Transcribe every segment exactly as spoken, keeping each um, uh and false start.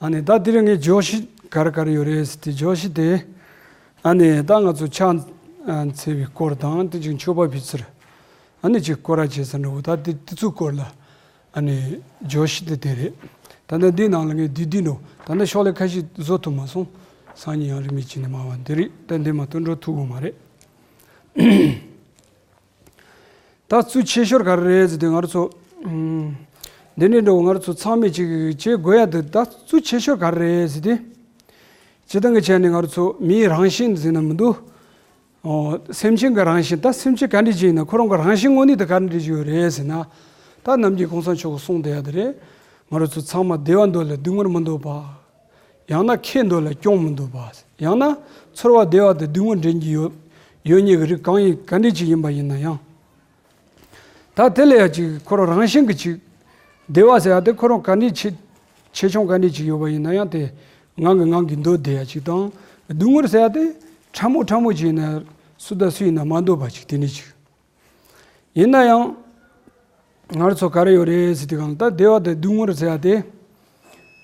ཨ་ནི་ད་དེ་རིང་ངས་བརྗོད་གཞི་ག་རེ་ག་རེ་ཡོད་རེད་ཟེར་དུས། བརྗོད་གཞི་དེ་ཨ་ནི་ད་ང་ཚོ་ཕྱག་འཚལ་བའི་སྐོར་དང་། དེ་ཅིག་མཆོད་པ་ཕུལ་ཚུལ། ཨ་ནི་ཅིག་སྐོར་ར་བྱེད་ས་འདྲ་བོ། ད་དེ་དེ་ཚོའི་སྐོར་ལ་ཨ་ནི་བརྗོད་གཞི་དེ་དེ་རེད། ད་ལྟ་འདིའི་ནང་ལ་ངས་བསྡུས་བསྡུས་འགྲོ། ད་ལྟ་ཤོག་ལྷེ་ཁ་ཤས་བཟོ་ཐུབ་མ་སོང་། སང་ཉིན་ཡང་རིང་མིན་བྱས་ནས་མར་བ་འདི་རེད། ད་འདི་མ་གཏོགས་འགྲོ་ཐུབ་ཀྱི་མ་རེད། ད་གཙོ་ཆེ་ཤོས་ག་རེ་རེད་ཟེར་དུས། ང་རང་ཚོ་ཨམ། འདི་ནས་འགྲོ། ང་རང་ཚོ་ཚང་མས་ཅིག་བྱེད་དགོས་ཡ་དེ། ད་གཙོ་ཆེ་ཤོས་ག་རེ་རེད་ཟེར་དུས། སྤྱིར་བཏང་གི་ཆ་ནས་ང་རང་ཚོ་མིའི་རང་བཞིན་ཟེར་ན་མི་འདུག། ཨོ། སེམས་ཅན་གྱི་རང་བཞིན། ད་སེམས་ཅན་ག་འདྲ་ཅིག་ཡིན་ན། ཁོ་རང་གི་རང་བཞིན་དངོས་གནས་དེ་ག་འདྲ་ཅིག་ཡོད་རེད་ཟེར་ན། ད་ནམ་རྒྱུན་གོང་ས་མཆོག་གིས་གསུངས་བསྡད་ཡ་དེ་རེད། ང་རང་ཚོ་ཚང་མ་བདེ་བ་འདོད་ལ་སྡུག་བསྔལ་མི་འདོད་པ། ཡང་ན་ཁེ་འདོད་ལ་གྱོང་མི་འདོད་པ། ཡང་ན་ཚོར་བ་བདེ་བ་དང་སྡུག་བསྔལ་འདྲེན་གྱི་ཡོད། ཡོད་མཁན་གྱི་རིགས་གང་ཡིན། ག་འདྲ་ཅིག་ཡིན་པ་ཡིན་ན་ཡང་། ད་དེ་ལ་ཡང་ཅིག་ཁོ་རང་རང་བཞིན་གྱི་ཅིག་བདེ་བ་ཟེར་ཡ་དེ་ཁོ་རང་ག་འདྲ་ཆེ་ཆེ་ཆུང་ག་འདྲ་ཅིག་ཡོད་པ་ཡིན་ན་ཡང་། དེ་ངང་གིས་ངང་གིས་འདོད་བསྡད་ཡ་ཅིག་དང་། སྡུག་བསྔལ་ཟེར་ཡ་དེ་ཕྲ་མོ་ཕྲ་མོ་ཅིག་ཡིན་ན། སུ་དང་སུ་ཡིན་ན་མ་འདོད་པ་ཅིག་དེ་འདྲ་ཅིག་ཡིན་ན་ཡང་། ང་རང་ཚོ་ག་རེ་ཡོད་རེད་ཟེར་དུས་སྒང་ལ། ད་བདེ་བ་དང་སྡུག་བསྔལ་ཟེར་ཡ་དེ།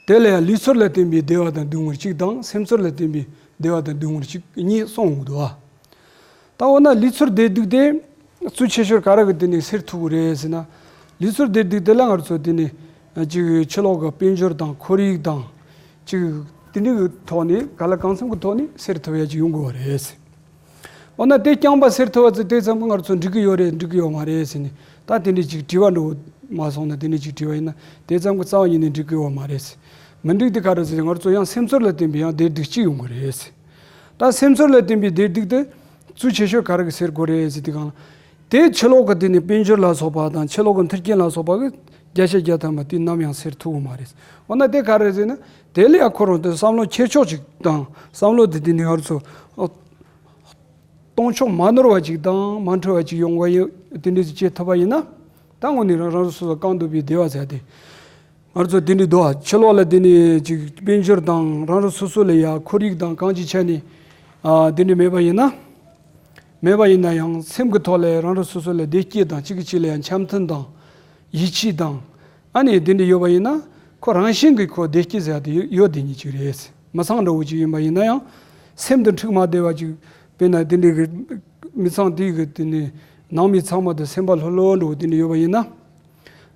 དེ་ལ་ཡང་ལུས་ཚོར་ལ་བརྟེན་པའི་བདེ་བ་དང་སྡུག་བསྔལ་གཅིག་དང་། སེམས་ཚོར་ལ་བརྟེན་པའི་བདེ་བ་དང་སྡུག་བསྔལ་གཅིག་གཉིས་གསུངས་ཡོང་གི་འདུག་ཨ། ད་འོ་ན་ལུས་ཚོར་བདེ་སྡུག་དེ་གཙོ་ཆེ་ཤོས་ག་རེ་གིས་དེ་ནས་སེལ་ཐུབ་ཀྱི་རེད་ཟེར་ན། ལུས་ཚོར་བདེ་སྡུག་དེ་ལ་ང་རང་ཚོ་དེ་ནས་ཅིག་ཕྱི་ལོགས་ཀྱི་དཔལ་འབྱོར་དང་ཁོར་ཡུག་དང་། ཅིག་དེ་འདྲའི་གི་ཐོག་ནས། གང་ལ་གང་འཚམ་གྱི་ཐོག་ནས་སེལ་ཐུབ་ཡ་ཅིག་ཡོང་དགོས་པ་རེད། འོ་ན་དེ་རྐྱང་པ་སེལ་ཐུབ་པ་ཚོ་དེ་ཙམ་གྱིས་ང་རང་ཚོ་འགྲིག་གི་ཡོད་རེད། འགྲིག་གི་ཡོད་མ་རེད་ཟེར་ནས། ད་དེ་འདྲའི་ཅིག་དྲི་བ་འདྲ་བོ་མ་སོང་ན། དེ་འདྲའི་ཅིག་དྲི་བ་ཡིན་ན། དེ་ཙམ་གྱིས་རྩ་བ་ཉིད་ནས་འགྲིག་གི་ཡོད་མ་རེད། མི་འགྲིག་དེ་ག་རེ་ཟེར་ན། ང་རང་ཚོ་ཡང་སེམས་ཚོར་ལ་བརྟེན་པའི་ཡང་བདེ་སྡུག་གཅིག་ཡོང་གི་རེད། ད་སེམས་ཚོར་ལ་བརྟེན་པའི་བདེ་སྡུག་དེ་གཙོ་ཆེ་ཤོས་ག་རེ་གིས་སེལ་དགོས་རེད་ཟེར་དུས་སྒང་ལ། དེ་ཕྱི་ལོགས་ཀྱི་དེ་ནས་དཔལ་འབྱོར་ལ་སོགས་པ་དང་། ཕྱི་ལོགས་ཀྱི་མཐུན་རྐྱེན་ལ་སོགས་པ་གིས་བརྒྱ་ཆ་བརྒྱ་ཐམ་པ་དེ་ནམ་ཡང་སེལ་ཐུབ་ཀྱི་མ་རེད། འོ་ན་དེ་ག་རེ་ཟེར་ན། དེ་ལ་ཡང་ཁོ་རང་དེ་བསམ་བློ་འཁྱེར་ཕྱོགས་ཅིག་དང་། བསམ་བློ་དེ་དེ་ནས་ང་རང་ཚོ་གཏོང་ཕྱོགས་མ་ནོར་བ་ཅིག་དང་མ་འཁྲུལ་བ་ཅིག་ཡོང་བ་ཡོད། དེ་འདྲ་ཅིག་བྱེད་ཐུབ་པ་ཡིན་ན། ད་དངོས་གནས་རང་རང་སོ་སོ་གང་འདོད་པའི་བདེ་བ་ཟེར་དེ། ང་ཚོ་དེ་འདྲའི་འདུག་ཨ། ཕྱི་ལོགས་ལ་དེ་ནས་ཅིག་དཔལ་འབྱོར་དང་། རང་རང་སོ་སོ་ལ་ཡ་ཁོར་ཡུག་དང་གང་ཅིའི་ཆ་ནས། ཨ། དེ་འདྲ་མེད་པ་ཡིན་ན། མེད་པ་ཡིན་ན་ཡང་སེམས་ཀྱི་ཐོག་ལ་རང་རང་སོ་སོ་ལ་བདེ་སྐྱིད་དང་། གཅིག་གིས་གཅིག་ལ་ཡ་འཆམ་མཐུན་དང་། ཡིད་ཆེས་དང་། ཨ་ནི་དེ་འདྲ་ཡོད་པ་ཡིན་ན། ཁོ་རང་བཞིན་གྱིས་ཁོ་བདེ་སྐྱིད་ཟེར་ཡ་དེ་ཡོད། ཡོད་བསྡད་མཁན་ཅིག་རེད། མི་ཚང་འདྲ་བོ་ཅིག་ཡིན་པ་ཡིན་ན་ཡང་། སེམས་དང་འཁྲུག་མ་བསྡད་པ་ཅིག་དཔེར་ན་དེ་འདྲའི་གི་མི་ཚང་དེའི་གི་དེ་ནས་ནང་མི་ཚང་མ་དང་སེམས་པ་ལྷོད་ལྷོད་འདྲ་བོ་དེ་འདྲ་ཡོད་པ་ཡིན་ན།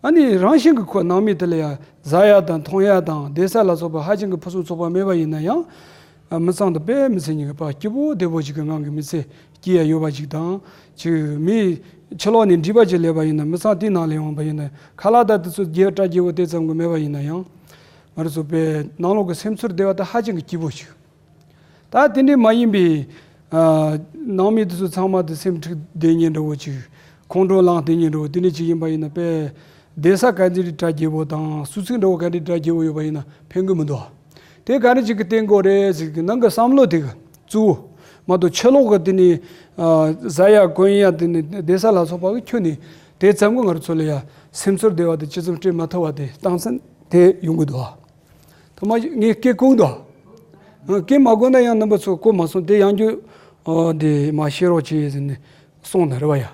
ཨ་ནི་རང་བཞིན་གྱིས་ཁོ་ནང་མི་དེ་ལ་ཡ་ཟ་ཡ་དང་འཐུང་ཡ་དང་བསྡད་ས་ལ་སོགས་པ་ཧ་ཅང་གི་ཕུན་སུམ་ཚོགས་པ་མེད་པ་ཡིན་ན་ཡང་། ཨ། མི་ཚང་དང་དཔེ་མི་སྲིད་ཉིན་གི་ཕར་སྐྱིད་པོ་བདེ་པོ་ཅིག་གི་ངང་གིས་མི་ཚེ་སྐྱེལ་ཡ་ཡོད་པ་ཅིག་དང་། ཅིག་མི་ཕྱི་ལོགས་ནས་འགྲིག་པ་ཅིག་སླེབས་པ་ཡིན་ན། མི་ཚང་དེའི་ནང་ལ་ཡོང་པ་ཡིན་ན། ཁ་ལག་དང་དེ་ཚོ་རྒྱས་སྤྲ་རྒྱས་པོ་དེ་ཙམ་གྱི་མེད་པ་ཡིན་ན་ཡང་། ང་རང་ཚོ་དཔེ་ནང་ལོགས་ཀྱི་སེམས་ཚོར་བདེ་བ་དེ་ཧ་ཅང་གི་སྐྱིད་པོ་ཅིག། ད་དེ་འདྲའི་མ་ཡིན་པའི། ཨ། ནང་མི་དེ་ཚོ་ཚང་མ་དེ་སེམས་འཁྲུག་བསྡད་མཁན་འདྲ་བོ་ཅིག། ཁོང་ཁྲོ་ལངས་བསྡད་མཁན་འདྲ་བོ་དེ་འདྲ་ཅིག་ཡིན་པ་ཡིན་ན། དཔེ་བསྡད་ས་ག་འདྲའི་སྤྲ་རྒྱས་པོ་དང་། གསོལ་ཚིགས་འདྲ་བོ་ག་འདྲའི་སྤྲ་རྒྱས་པོ་ཡོད་པ་ཡིན་ན་ཕན་གི་མི་འདུག། དེ་ག་རེ་ཅིག་གིས་བརྟེན་དགོས་རེད་ཟེར་གི། ནང་གི་བསམ་བློ་དེ་གི་གཙོ་བོ་མ་གཏོགས། ཕྱི་ལོགས་གི་དེ་ནས། ཨ། ཟ་ཡ་གོན་ཡ། དེ་ནས་བསྡད་ས་ལ་སོགས་པ་གི་ཁྱོན་ནས་དེ་ཙམ་གྱིས་ང་རང་ཚོ་ལ་ཡ་སེམས་ཚོར་བདེ་བ་དེ་ཅི་ཙམ་སྤྲད་མ་ཐུབ་པ་དེ། རྟགས་མཚན་དེ་ཡོང་གི་འདུག། ཐོག་མ་ངས་སྐད་གོ་འདུག། ཨ། སྐད་མ་གོ་ན་ཡང་རྣམ་པ་ཚོས་གོ་མ་སོང་། དེ་ཡང་བསྐྱར། ཨོ། དེ་མར་བཤད་རོགས་བྱེད་ཟེར་ནས་གསུངས་ན་རེད་པ་ཡ།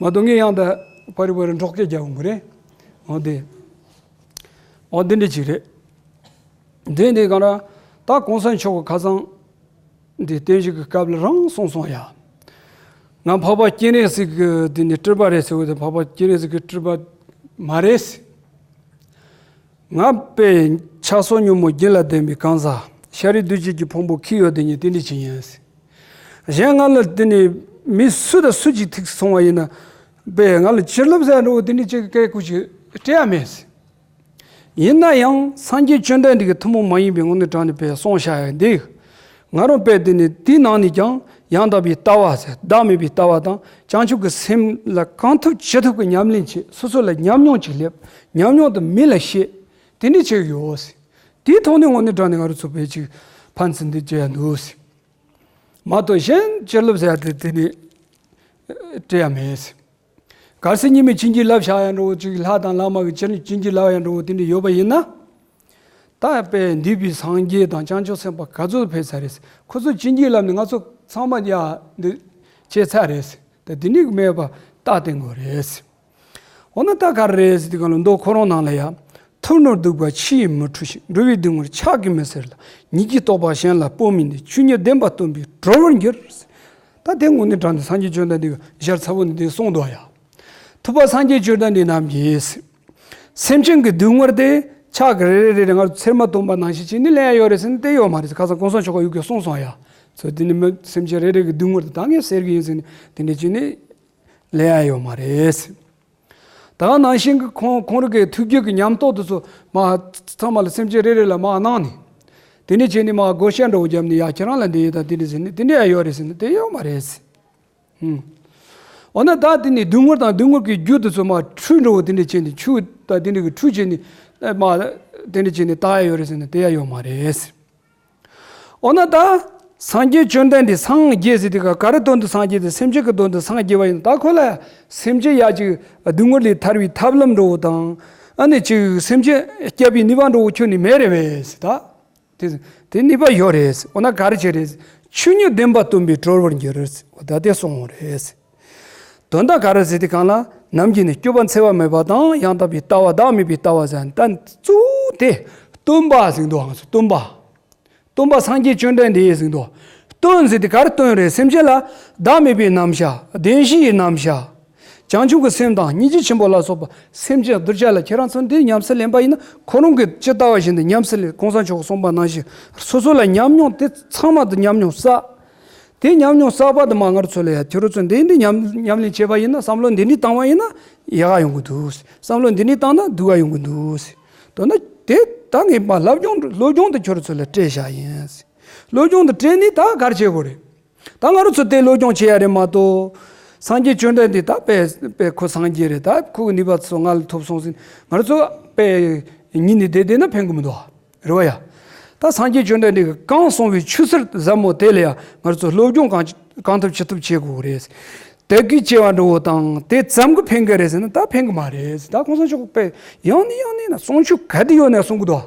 མ་གཏོགས་ངས་ཡང་ད་ཕར་རི་བར་རི་འདྲོག་སྐད་རྒྱག་འོང་གི་རེད། ཨོ་དེ། ཨོ་དེ་འདྲ་ཅིག་རེད། དེ་ནས་གང་ལྟར་ད་གོང་ས་མཆོག་གིས་ཁ་སང་འདི་བརྟན་བཞུགས་ཀྱི་སྐབས་ལ་རང་གསུངས་སོང་ཡ། ང་འཕགས་པ་སྤྱན་རས་གཟིགས་ཀྱི་དེ་ནས་སྤྲུལ་པ་རེད་ཟེར་བ་དེ། འཕགས་པ་སྤྱན་རས་གཟིགས་ཀྱི་སྤྲུལ་པ་མ་རེད། ང་དཔེ་ཕྱག་སོར་སྔོན་མོ་རྒྱུད་ལ་ལྡན་པའི་གང་ཟག། ཤཱ་རིའི་བདུད་བཞི་གི་ཕུང་པོ་འཁྱེར་ཡོད་དེ་ཉིད་དེ་འདྲ་ཅིག་ཡིན། གཞན་ང་ལ་དེ་ནས་མི་སུ་དང་སུ་ཅིག་ཐུག་སོང་བ་ཡིན་ན། དཔེ་ང་ལ་བྱིན་རླབས་ཟེར་འདྲ་བོ་དེ་འདྲ་ཅིག་གི་སྐད་ཁུག་ཅིག་སྤྲད་ཡ་མེད། ཡིན་ན་ཡང་སངས་རྒྱས་བཅོམ་ལྡན་འདས་ཀྱི་ཐུན་མོང་མ་ཡིན་པའི་ངོ་ནས་དྲངས་ནས་དཔེ་གསུངས་བཞག་ཡ་འདི། ང་རང་དཔེ་དེ་ནས་དེའི་ནང་ནས་ཀྱང་ཡང་དག་པའི་ལྟ་བ་ཟེར། བདག་མེད་པའི་ལྟ་བ་དང་། བྱང་ཆུབ་ཀྱི་སེམས་ལ་གང་ཐུབ་ཅི་ཐུབ་ཀྱི་ཉམས་ལེན་བྱེད། སོ་སོ་ལ་ཉམས་མྱོང་ཅིག་སླེབས། ཉམས་མྱོང་དེ་མི་ལ་བཤད། དེ་འདྲ་བྱེད་ཀྱི་ཡོད་ཟེར། དེའི་ཐོག་ནས་དངོས་གནས་དྲང་གནས་ང་རང་ཚོ་དཔེ་ཅིག་ཕན་ཚུན་འདི་བྱེད་ཡ་འདུག་ཟེར། མ་གཏོགས་གཞན་བྱིན་རླབས་ཟེར་ཡ་དེ་དེ་ནས་སྤྲད་ཡ་མེད་ཟེར། གལ་སྲིད་ཉི་མས་བྱིན་གྱིས་བརླབས་བཞག་ཡ་འདྲ་བོ་ཅིག། ལྷ་དང་ལྷ་མོ་གིས་བྱིན་བྱིན་གྱིས་བརླབས་ཡ་འདྲ་བོ་དེ་འདྲ་ཡོད་པ་ཡིན་ན། ད་དཔེ་འདུས་པའི་སངས་རྒྱས་དང་བྱང་ཆུབ་སེམས་དཔའ་ག་ཚོད་ཕེབས་ཚར་རེད། ཁོ་ཚོས་བྱིན་གྱིས་བརླབས་ནས་ང་ཚོ་ཚང་མ་ཡ་འདི་བྱས་ཚར་རེད། ད་འདི་ནི་མེད་པ་རྟགས་བསྟན་དགོས་རེད། འོ་ན་ད་ག་རེ་རེད་ཟེར་དུས་སྒང་ལ། མདོ་ཁོ་རང་ནང་ལ་ཡ། ཐུབ་རྣམས་སྡིག་པ་ཆུ་ཡིས་མི་འཁྲུ་ཞིང་། འགྲོ་བའི་སྡུག་བསྔལ་ཕྱག་གིས་མི་སེལ་ལ། ཉིད་ཀྱི་རྟོགས་པ་གཞན་ལ་སྤོ་མིན་ཏེ། ཆོས་ཉིད་བདེན་པ་སྟོན་པས་གྲོལ་བར་འགྱུར། ད་དེ་དངོས་གནས་དྲང་གནས་སངས་རྒྱས་བཅོམ་ལྡན་འདས་ཀྱི་ཞལ་ཚ་བོ་ནས་དེ་གསུངས་འདུག་ཡ། ཐུབ་པ་སངས་རྒྱས་བཅོམ་ལྡན་འདས་རྣམས་ཀྱིས། སེམས་ཅན་གྱི་སྡུག་བསྔལ་དེ་ཕྱག་གིས་རེ་རེ་རེ་རེ་ང་ཚོ་ཚེར་མ་བཏོན་པ་ནང་བཞིན་བྱས་ནས་ལེན་ཡ་ཡོད་རེད་ཟེར་ན་དེ་ཡོད་མ་རེད། ཁ་སང་གོང་ས་མཆོག་གིས་ཡོད་གི་གསུངས་སོང་ཡ། ཚོ་དེ་ནི་མི་སེམས་ཅན་རེ་རེ་གི་སྡུག་བསྔལ་དེ་ད་ངས་སེལ་གི་ཡིན་ཟེར་ནས་དེ་འདྲ་བྱས་ནས་ལེན་ཡ་ཡོད་མ་རེད། ད་ནང་བཞིན་གྱི་ཁོང་ཁོང་རང་གི་ཐུགས་རྒྱུད་ཀྱི་ཉམས་རྟོགས་དེ་ཚོ་མ་ཚང་མ་ལ་སེམས་ཅན་རེ་རེ་ལ་མ་གནང་ནས། དེ་འདྲ་བྱས་ནས་མ་བགོ་བཤའ་འདྲ་བོ་བརྒྱབ་ནས་ཡ་ཁྱེད་རང་ལ་འདི་ཡོད་ད་དེ་འདྲ་ཟེར་ནས་དེ་འདྲ་ཡ་ཡོད་རེད་ཟེར་ནས་དེ་ཡོད་མ་རེད། ཧུམ། འོ་ན་ད་དེ་ནས་སྡུག་བསྔལ་དང་སྡུག་བསྔལ་གྱི་རྒྱུ་དེ་ཚོ་མ་ཁྲུས་འདྲ་བོ་དེ་འདྲ་བྱས་ནས་ཆུ་དང་དེ་འདྲ་གི་ཁྲུས་བྱས་ནས་མ་དེ་འདྲ་བྱས་ནས་དག་ཡ་ཡོད་རེད་ཟེར་ནས་དེ་ཡ་ཡོད་མ་རེད། འོ་ན་ད་སངས་རྒྱས་བཅོམ་ལྡན་འདས་སངས་རྒྱས་ཟེར་དུས་ག་ག་རེ་དོན་དུ་སངས་རྒྱས་ཏེ་སེམས་ཅན་གྱི་དོན་དུ་སངས་རྒྱས་པ་ཡིན་ད་ཁོ་ལ་སེམས་ཅན་ཡ་ཅིག་སྡུག་བསྔལ་ལས་ཐར་བའི་ཐབས་ལམ་འདྲ་བོ་དང་ཨ་ནི་ཅིག་སེམས་ཅན་སྐྱོབ་པའི་ནུས་པ་འདྲ་བོ་ཁྱོན་ནས་མེད་རེད་བས་ཟེར་ད། དེ་དེ་ནུས་པ་ཡོད་རེད། འོ་ན་ག་རེ་བྱེད་རེད། ཆོས་ཉིད་བདེན་པ་སྟོན་པས་གྲོལ་བར་འགྱུར། འོ་ད་དེ་གསུངས་རེད། དོན་དག་ག་རེ་ཟེར་དུས་གང་ལ་ནམ་རྒྱུན་ནས་སྤྱོད་པ་འཚེ་བ་མེད་པ་དང་ཡང་དག་པའི་ལྟ་བ་བདག་མེད་པའི་ལྟ་བ་ཟེར་ད་གཙོ་བོ་དེ་སྟོན་པ་ཟེར་འདུག་ང་ཚོ་སྟོན་པ། སྟོན་པ་སངས་རྒྱས་བཅོམ་ལྡན་འདས་ཟེར་འདུག་སྟོན་ཟེར་དུས་ག་རེ་སྟོན་རེད། སེམས་ཅན་ལ་བདག་མེད་པའི་རྣམ་གཞག་བདེན་བཞིའི་རྣམ་གཞག་བྱང་ཆུབ་ཀྱི་སེམས་དང་སྙིང་རྗེ་ཆེན་པོ་ལ་སོགས་པ་སེམས་ཅན་གདུལ་བྱ་ལ་ཁྱེད་རང་ཚོ་འདི་ཉམས་སུ་ལེན་པ་ཡིན་ན་ཁོ་རང་གི་ཇི་ལྟ་བ་བཞིན་དུ་ཉམས་སུ་ལེན། གོང་ས་མཆོག་གིས་གསུངས་པ་ནང་བཞིན་སོ་སོ་ལ་ཉམས་མྱོང་དེ་ཚང་མ་དུ་ཉམས་མྱོང་བསགས། དེ་ཉམས་མྱོང་བསགས་པ་དུ་མ་ང་རང་ཚོ་ལ་ཡ་ཁྱེད་རང་ཚོ་འདི་འདི་ཉམས་ཉམས་ལེན་བྱས་པ་ཡིན་ན་བསམ་བློ་འདི་འདྲ་བཏང་བ་ཡིན་ན་ཡག་ག་ཡོང་གི་འདུག་བསམ་བློ་འདི་འདྲ་བཏང་ན་སྡུག་ག་ཡོང་གི་འདུག་དོན་དུ་དེ་ད་ངས་མ་བསླབ་སྦྱོང་སློབ་སྦྱོང་དུ་ཁྱེད་རང་ཚོ་ལ་སྤྲད་བཞག་ཡིན། སློབ་སྦྱོང་དུ་སྤྲད་ནས་ད་ག་རེ་བྱེད་དགོས་རེད། ད་ང་རང་ཚོ་དེ་སློབ་སྦྱོང་བྱེད་ཡ་རེད་མ་གཏོགས། སངས་རྒྱས་བཅོམ་ལྡན་འདས་ད་དཔེ་དཔེ་ཁོ་སངས་རྒྱས་རེད། ད་ཁོ་གི་ནུས་པ་ཚོ་ང་ལ་ཐོབ་སོང་ཟིན་ང་རང་ཚོ་དཔེ་ཉིད་ནས་བསྡད་བསྡད་ན་ཕན་གི་མི་འདུག་རེད་བ་ཡ། ད་སངས་རྒྱས་བཅོམ་ལྡན་འདས་ཀྱིས་གང་གསུངས་པའི་ཆོས་ཟབ་མོ་དེ་ལ་ཡ་ང་རང་ཚོ་སློབ་སྦྱོང་གང་གང་ཐུབ་ཅི་ཐུབ་བྱེད་དགོས་རེད། དད་གུས་ཆེ་བ་འདྲ་བོ་དང་དེ་ཙམ་གྱིས་ཕན་གི་རེད་ཟེར་ན་ད་ཕན་གི་མ་རེད། ད་གོང་ས་མཆོག་དཔེ་ཡང་ནས་ཡང་ནས་ན་གསུང་ཆོས་ག་དུས་ཡོད་ནས་གསུང་གི་འདུག་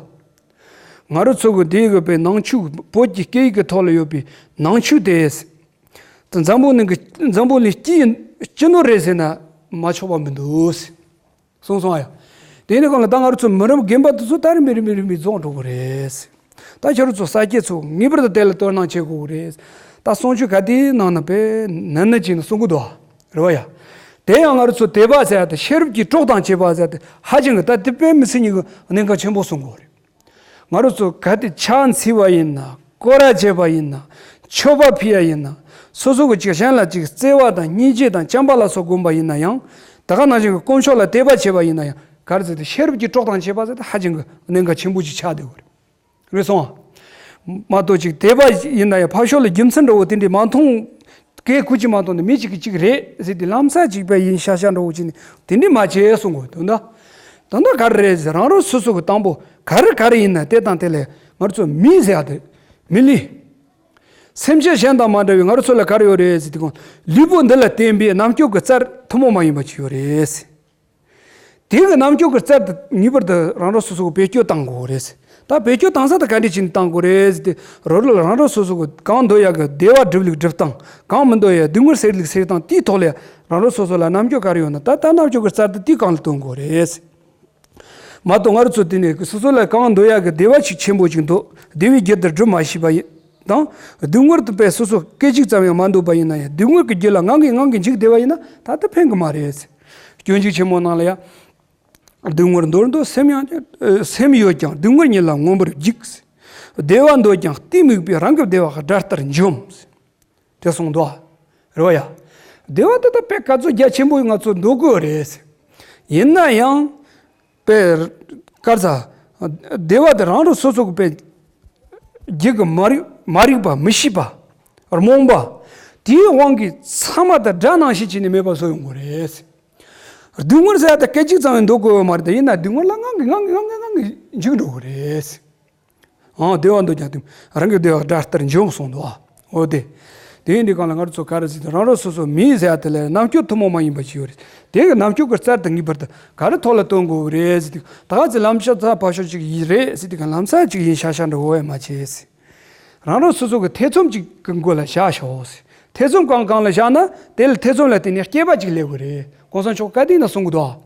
ང་རང་ཚོ་གི་དེ་གི་དཔེ་ནང་ཆོས་བོད་ཀྱི་སྐད་ཡིག་གི་ཐོག་ལ་ཡོད་པའི་ནང་ཆོས་དེ། འཛམ་བུ་གླིང་གི་འཛམ་བུ་གླིང་སྤྱི་སྤྱི་ནོར་རེད་ཟེར་ན་མ་ཆོག་པ་མི་འདུག་གསུངས་སོང་ཨ་ཡ། དེ་ནི་གང་ལ་ད་ང་རང་ཚོ་མི་རབས་རྒན་པ་དེ་ཚོ་ད་རིམ་པས་རིམ་པས་རིམ་པས་རྫོགས་འགྲོ་གི་རེད། ད་ཁྱེད་རང་ཚོ་ས་སྐྱེས་ཚོ་ངེས་པར་དུ་དེ་ལ་དོ་སྣང་བྱེད་དགོས་གི་རེད། ད་གསུང་ཆོས་ག་དེའི་ནང་ན་དཔེ་ནན་ནན་བྱས་ནས་གསུང་གི་འདུག་རེད་བ་ཡ། དེ་ཡང་ང་རང་ཚོ་དད་པ་ཟེར་ཡ་དེ་ཤེས་རབ་ཀྱི་གྲོགས་དང་བཅས་པ་ཟེར་ཡ་དེ་ཧ་ཅང་གི་ད་དེ་དཔེ་མི་སྲིད་ཉིད་ཀྱི་གནད་འགག་ཆེན་པོ་གསུང་གི་རེད། ང་རང་ཚོ་ག་དེ་ཕྱག་འཚལ་བ་ཡིན་ན་སྐོར་ར་བྱེད་པ་ཡིན་ན་མཆོད་པ་ཕུལ་ཡ་ཡིན་ན་སོ་སོ་གི་ཅིག་གཞན་ལ་ཅིག་བརྩེ་བ་དང་སྙིང་རྗེ་དང་བྱམས་པ་ལ་སོགས་བསྒོམ་པ་ཡིན་ན་ཡང་ད་ག་ནང་བཞིན་གྱི་དཀོན་མཆོག་ལ་དད་པ་བྱེད་པ་ཡིན་ན་ཡང་ག་རེ་ཟེར་ཏེ་ཤེས་རབ་ཀྱི་གྲོགས་དང་བཅས་པ་ཟེར་ཏེ་ཧ་ཅང་གི་གནད་འགག་ཆེན་པོ་ཅིག་ཆགས་བསྡད་ཡོད་རེད། རེད་སོང་། མ་གཏོགས་ཅིག་དད་པ་ཡིན་ན་ཡང་ཕར་ཕྱོགས་ལ་རྒྱུ་མཚན་འདྲ་བོ་དེ་འདྲས་མ་མཐོང་། སྐད་ཁུ་ཅིག་མ་གཏོང་ནས་མི་གཅིག་གིས་གཅིག་རེད་ཟེར་ཏེ་ལམ་སང་གཅིག་པ་ཡིན་ཤག་ཤག་འདྲ་བོ་ཅིག་ནས་དེ་འདྲས་མ་བྱེད་གསུང་དགོས་དོན་དག་དོན་དག་ག་རེ་རེད་ཟེར་རང་རང་སོ་སོ་གི་དང་པོ་ག་རེ་ག་རེ་ཡིན་ན་དེ་དང་དེ་ལས་ང་ཚོ་མི་ཟེར་ཡ་དེ་མི་ལི། སེམས་ཅན་གཞན་དང་མ་འདྲ་བའི་ང་རང་ཚོ་ལ་ག་རེ་ཡོད་རེད་ཟེར་དུས་གོང་ལུས་པོ་འདི་ལ་བརྟེན་པའི་རྣམ་ཅོག་གི་རྩལ་ཐུན་མོང་མ་ཡིན་པ་ཅིག་ཡོད་རེད། དེ་གི་རྣམ་ཅོག་གི་རྩལ་དེ་ངེས་པར་དུ་རང་རང་སོ་སོ་གི་བེད་སྤྱོད་བཏང་དགོས་རེད། ད་བེད་སྤྱོད་བཏང་ས་དེ་ག་འདྲ་བྱས་ནས་བཏང་དགོས་རེད་ཟེར་ཏེ་རོ་རོ་ལ་རང་རང་སོ་སོ་གི་གང་འདོད་ཡག་གི་བདེ་བ་སྒྲུབ་ལུགས་སྒྲུབ་སྟངས་གང་མི་འདོད་ཡག་སྡུག་བསྔལ་སེལ་ལུགས་སེལ་སྟངས་དེའི་ཐོག་ལ་རང་རང་སོ་སོ་ལ་རྣམ་ཅོག་ག་རེ་ཡོད་ན་ད་ལྟ་རྣམ་ཅོག་གི་རྩལ་དེ་དེའི་སྒང་ལ་བཏོན་དགོས་རེད། མ་གཏོགས་ང་རང་ཚོ་དེ་ནས་སོ་སོ་ལ་གང་འདོད་ཡག་གི་བདེ་བ་ཞིག་ཆེན་པོ་ཞིག་འདོད་བདེ་བའི་རྒྱུ་དེ་སྒྲུབ་མ་ཤེས་པ་ཡིན་དང་སྡུག་བསྔལ་དུ་པས་སོ་སོ་སྐད་ཅིག་ཙམ་ཡང་མ་འདོད་པ་ཡིན་ན་ཡང་སྡུག་བསྔལ་གྱི་རྒྱུ་ལ་ངང་གིས་ངང་གིས་འཇིགས་བསྡད་པ་ཡིན་ན་ད་ལྟ་ཕན་གི་མ་རེད། སྤྱོད་འཇུག་ཆེན་མོ་ནང་ལ་ཡང་། སྡུག་བསྔལ་འདོར་འདོད་སེམས་ཡང་སེམས་ཡོད་ཀྱང་སྡུག་བསྔལ་ཉིད་ལ་མངོན་པར་རྒྱུག་བདེ་བ་འདོད་ཀྱང་གཏི་མུག་པས་རང་གི་བདེ་བ་དགྲ་ལྟར་འཇོམས། དེ་གསུངས་འདུག་རེད་བ་ཡ། བདེ་བ་དེ་ད་དཔེ་ག་ཚོད་རྒྱ་ཆེན་པོ་ང་ཚོ་འདོད་གི་རེད། ཡིན་ན་ཡང་། དཔེ། དཀར་ས། བདེ་བ་དེ་རང་རང་སོ་སོ་གི་དཔེ། རྒྱུད་ཀྱི་མ་རིག་མ་རིག་པ་མི་ཤེས་པ། རྨོངས་པ། དེའི་དབང་གིས་ཚང་མ་དང་དགྲ་ནང་བཞིན་བྱས་ནས་མེད་པ་བཟོ་ཡོང་གི་རེད། སྡུག་བསྔལ་ཟེར་ཡ་དེ་སྐད་ཅིག་ཙམ་ཡང་འདོད་དགོས་ཡོད་མ་རེད་དེ་ཡིན་ན་སྡུག་བསྔལ་ལ་ངང་གིས་ངང་གིས་ངང་གིས་ངང་གིས་འཇིག་འགྲོ་གི་རེད། ཨང་བདེ་བ་འདོད་ཀྱང་དེ་རང་གི་བདེ་བ་དགྲ་ལྟར་འཇོམས་གསུངས་འདུག་ཨ། འོ་དེ། དེ་ཡིན་དུས་གང་ལ་ང་རང་ཚོ་ག་རེ་ཟེར་ཏེ་རང་རང་སོ་སོ་མི་ཟེར་ཡ་དེ་ལས་རྣམ་དཔྱོད་ཐུན་མོང་མ་ཡིན་པ་ཅིག་ཡོད་རེད། དེ་གི་རྣམ་དཔྱོད་ཀྱི་རྩལ་དེ་ངེས་པར་དུ་ག་རེ་ཐོག་ལ་སྟོན་དགོས་རེད་ཟེར་དུས་ད་ག་ཚོད་ལམ་ཤ་ཚ་ཕ་ཤོ་ཅིག་ཡིན་རེད་ཟེར་དུས་གང་ལམ་སང་ཅིག་ཡིན་ཤ་ཤ་འདྲ་བོ་ཡ་མ་བྱེད་ཟེར། རང་རང་སོ་སོ་གི་ཐེ་ཚོམ་ཅིག་གི་མགོ་ལ་བཞག་ཤོག་ཟེར། ཐེ་ཚོམ་གང་གང་ལ་བཞག་ན་དེ་ལ་ཐེ་ཚོམ་ལ་བརྟེན་ནས་སྐྱེས་པ་ཅིག་སླེབས་གི་རེད། གོང་ས་མཆོག་བཀའ་དེ་ན་གསུང་གི་འདུག་ཨ།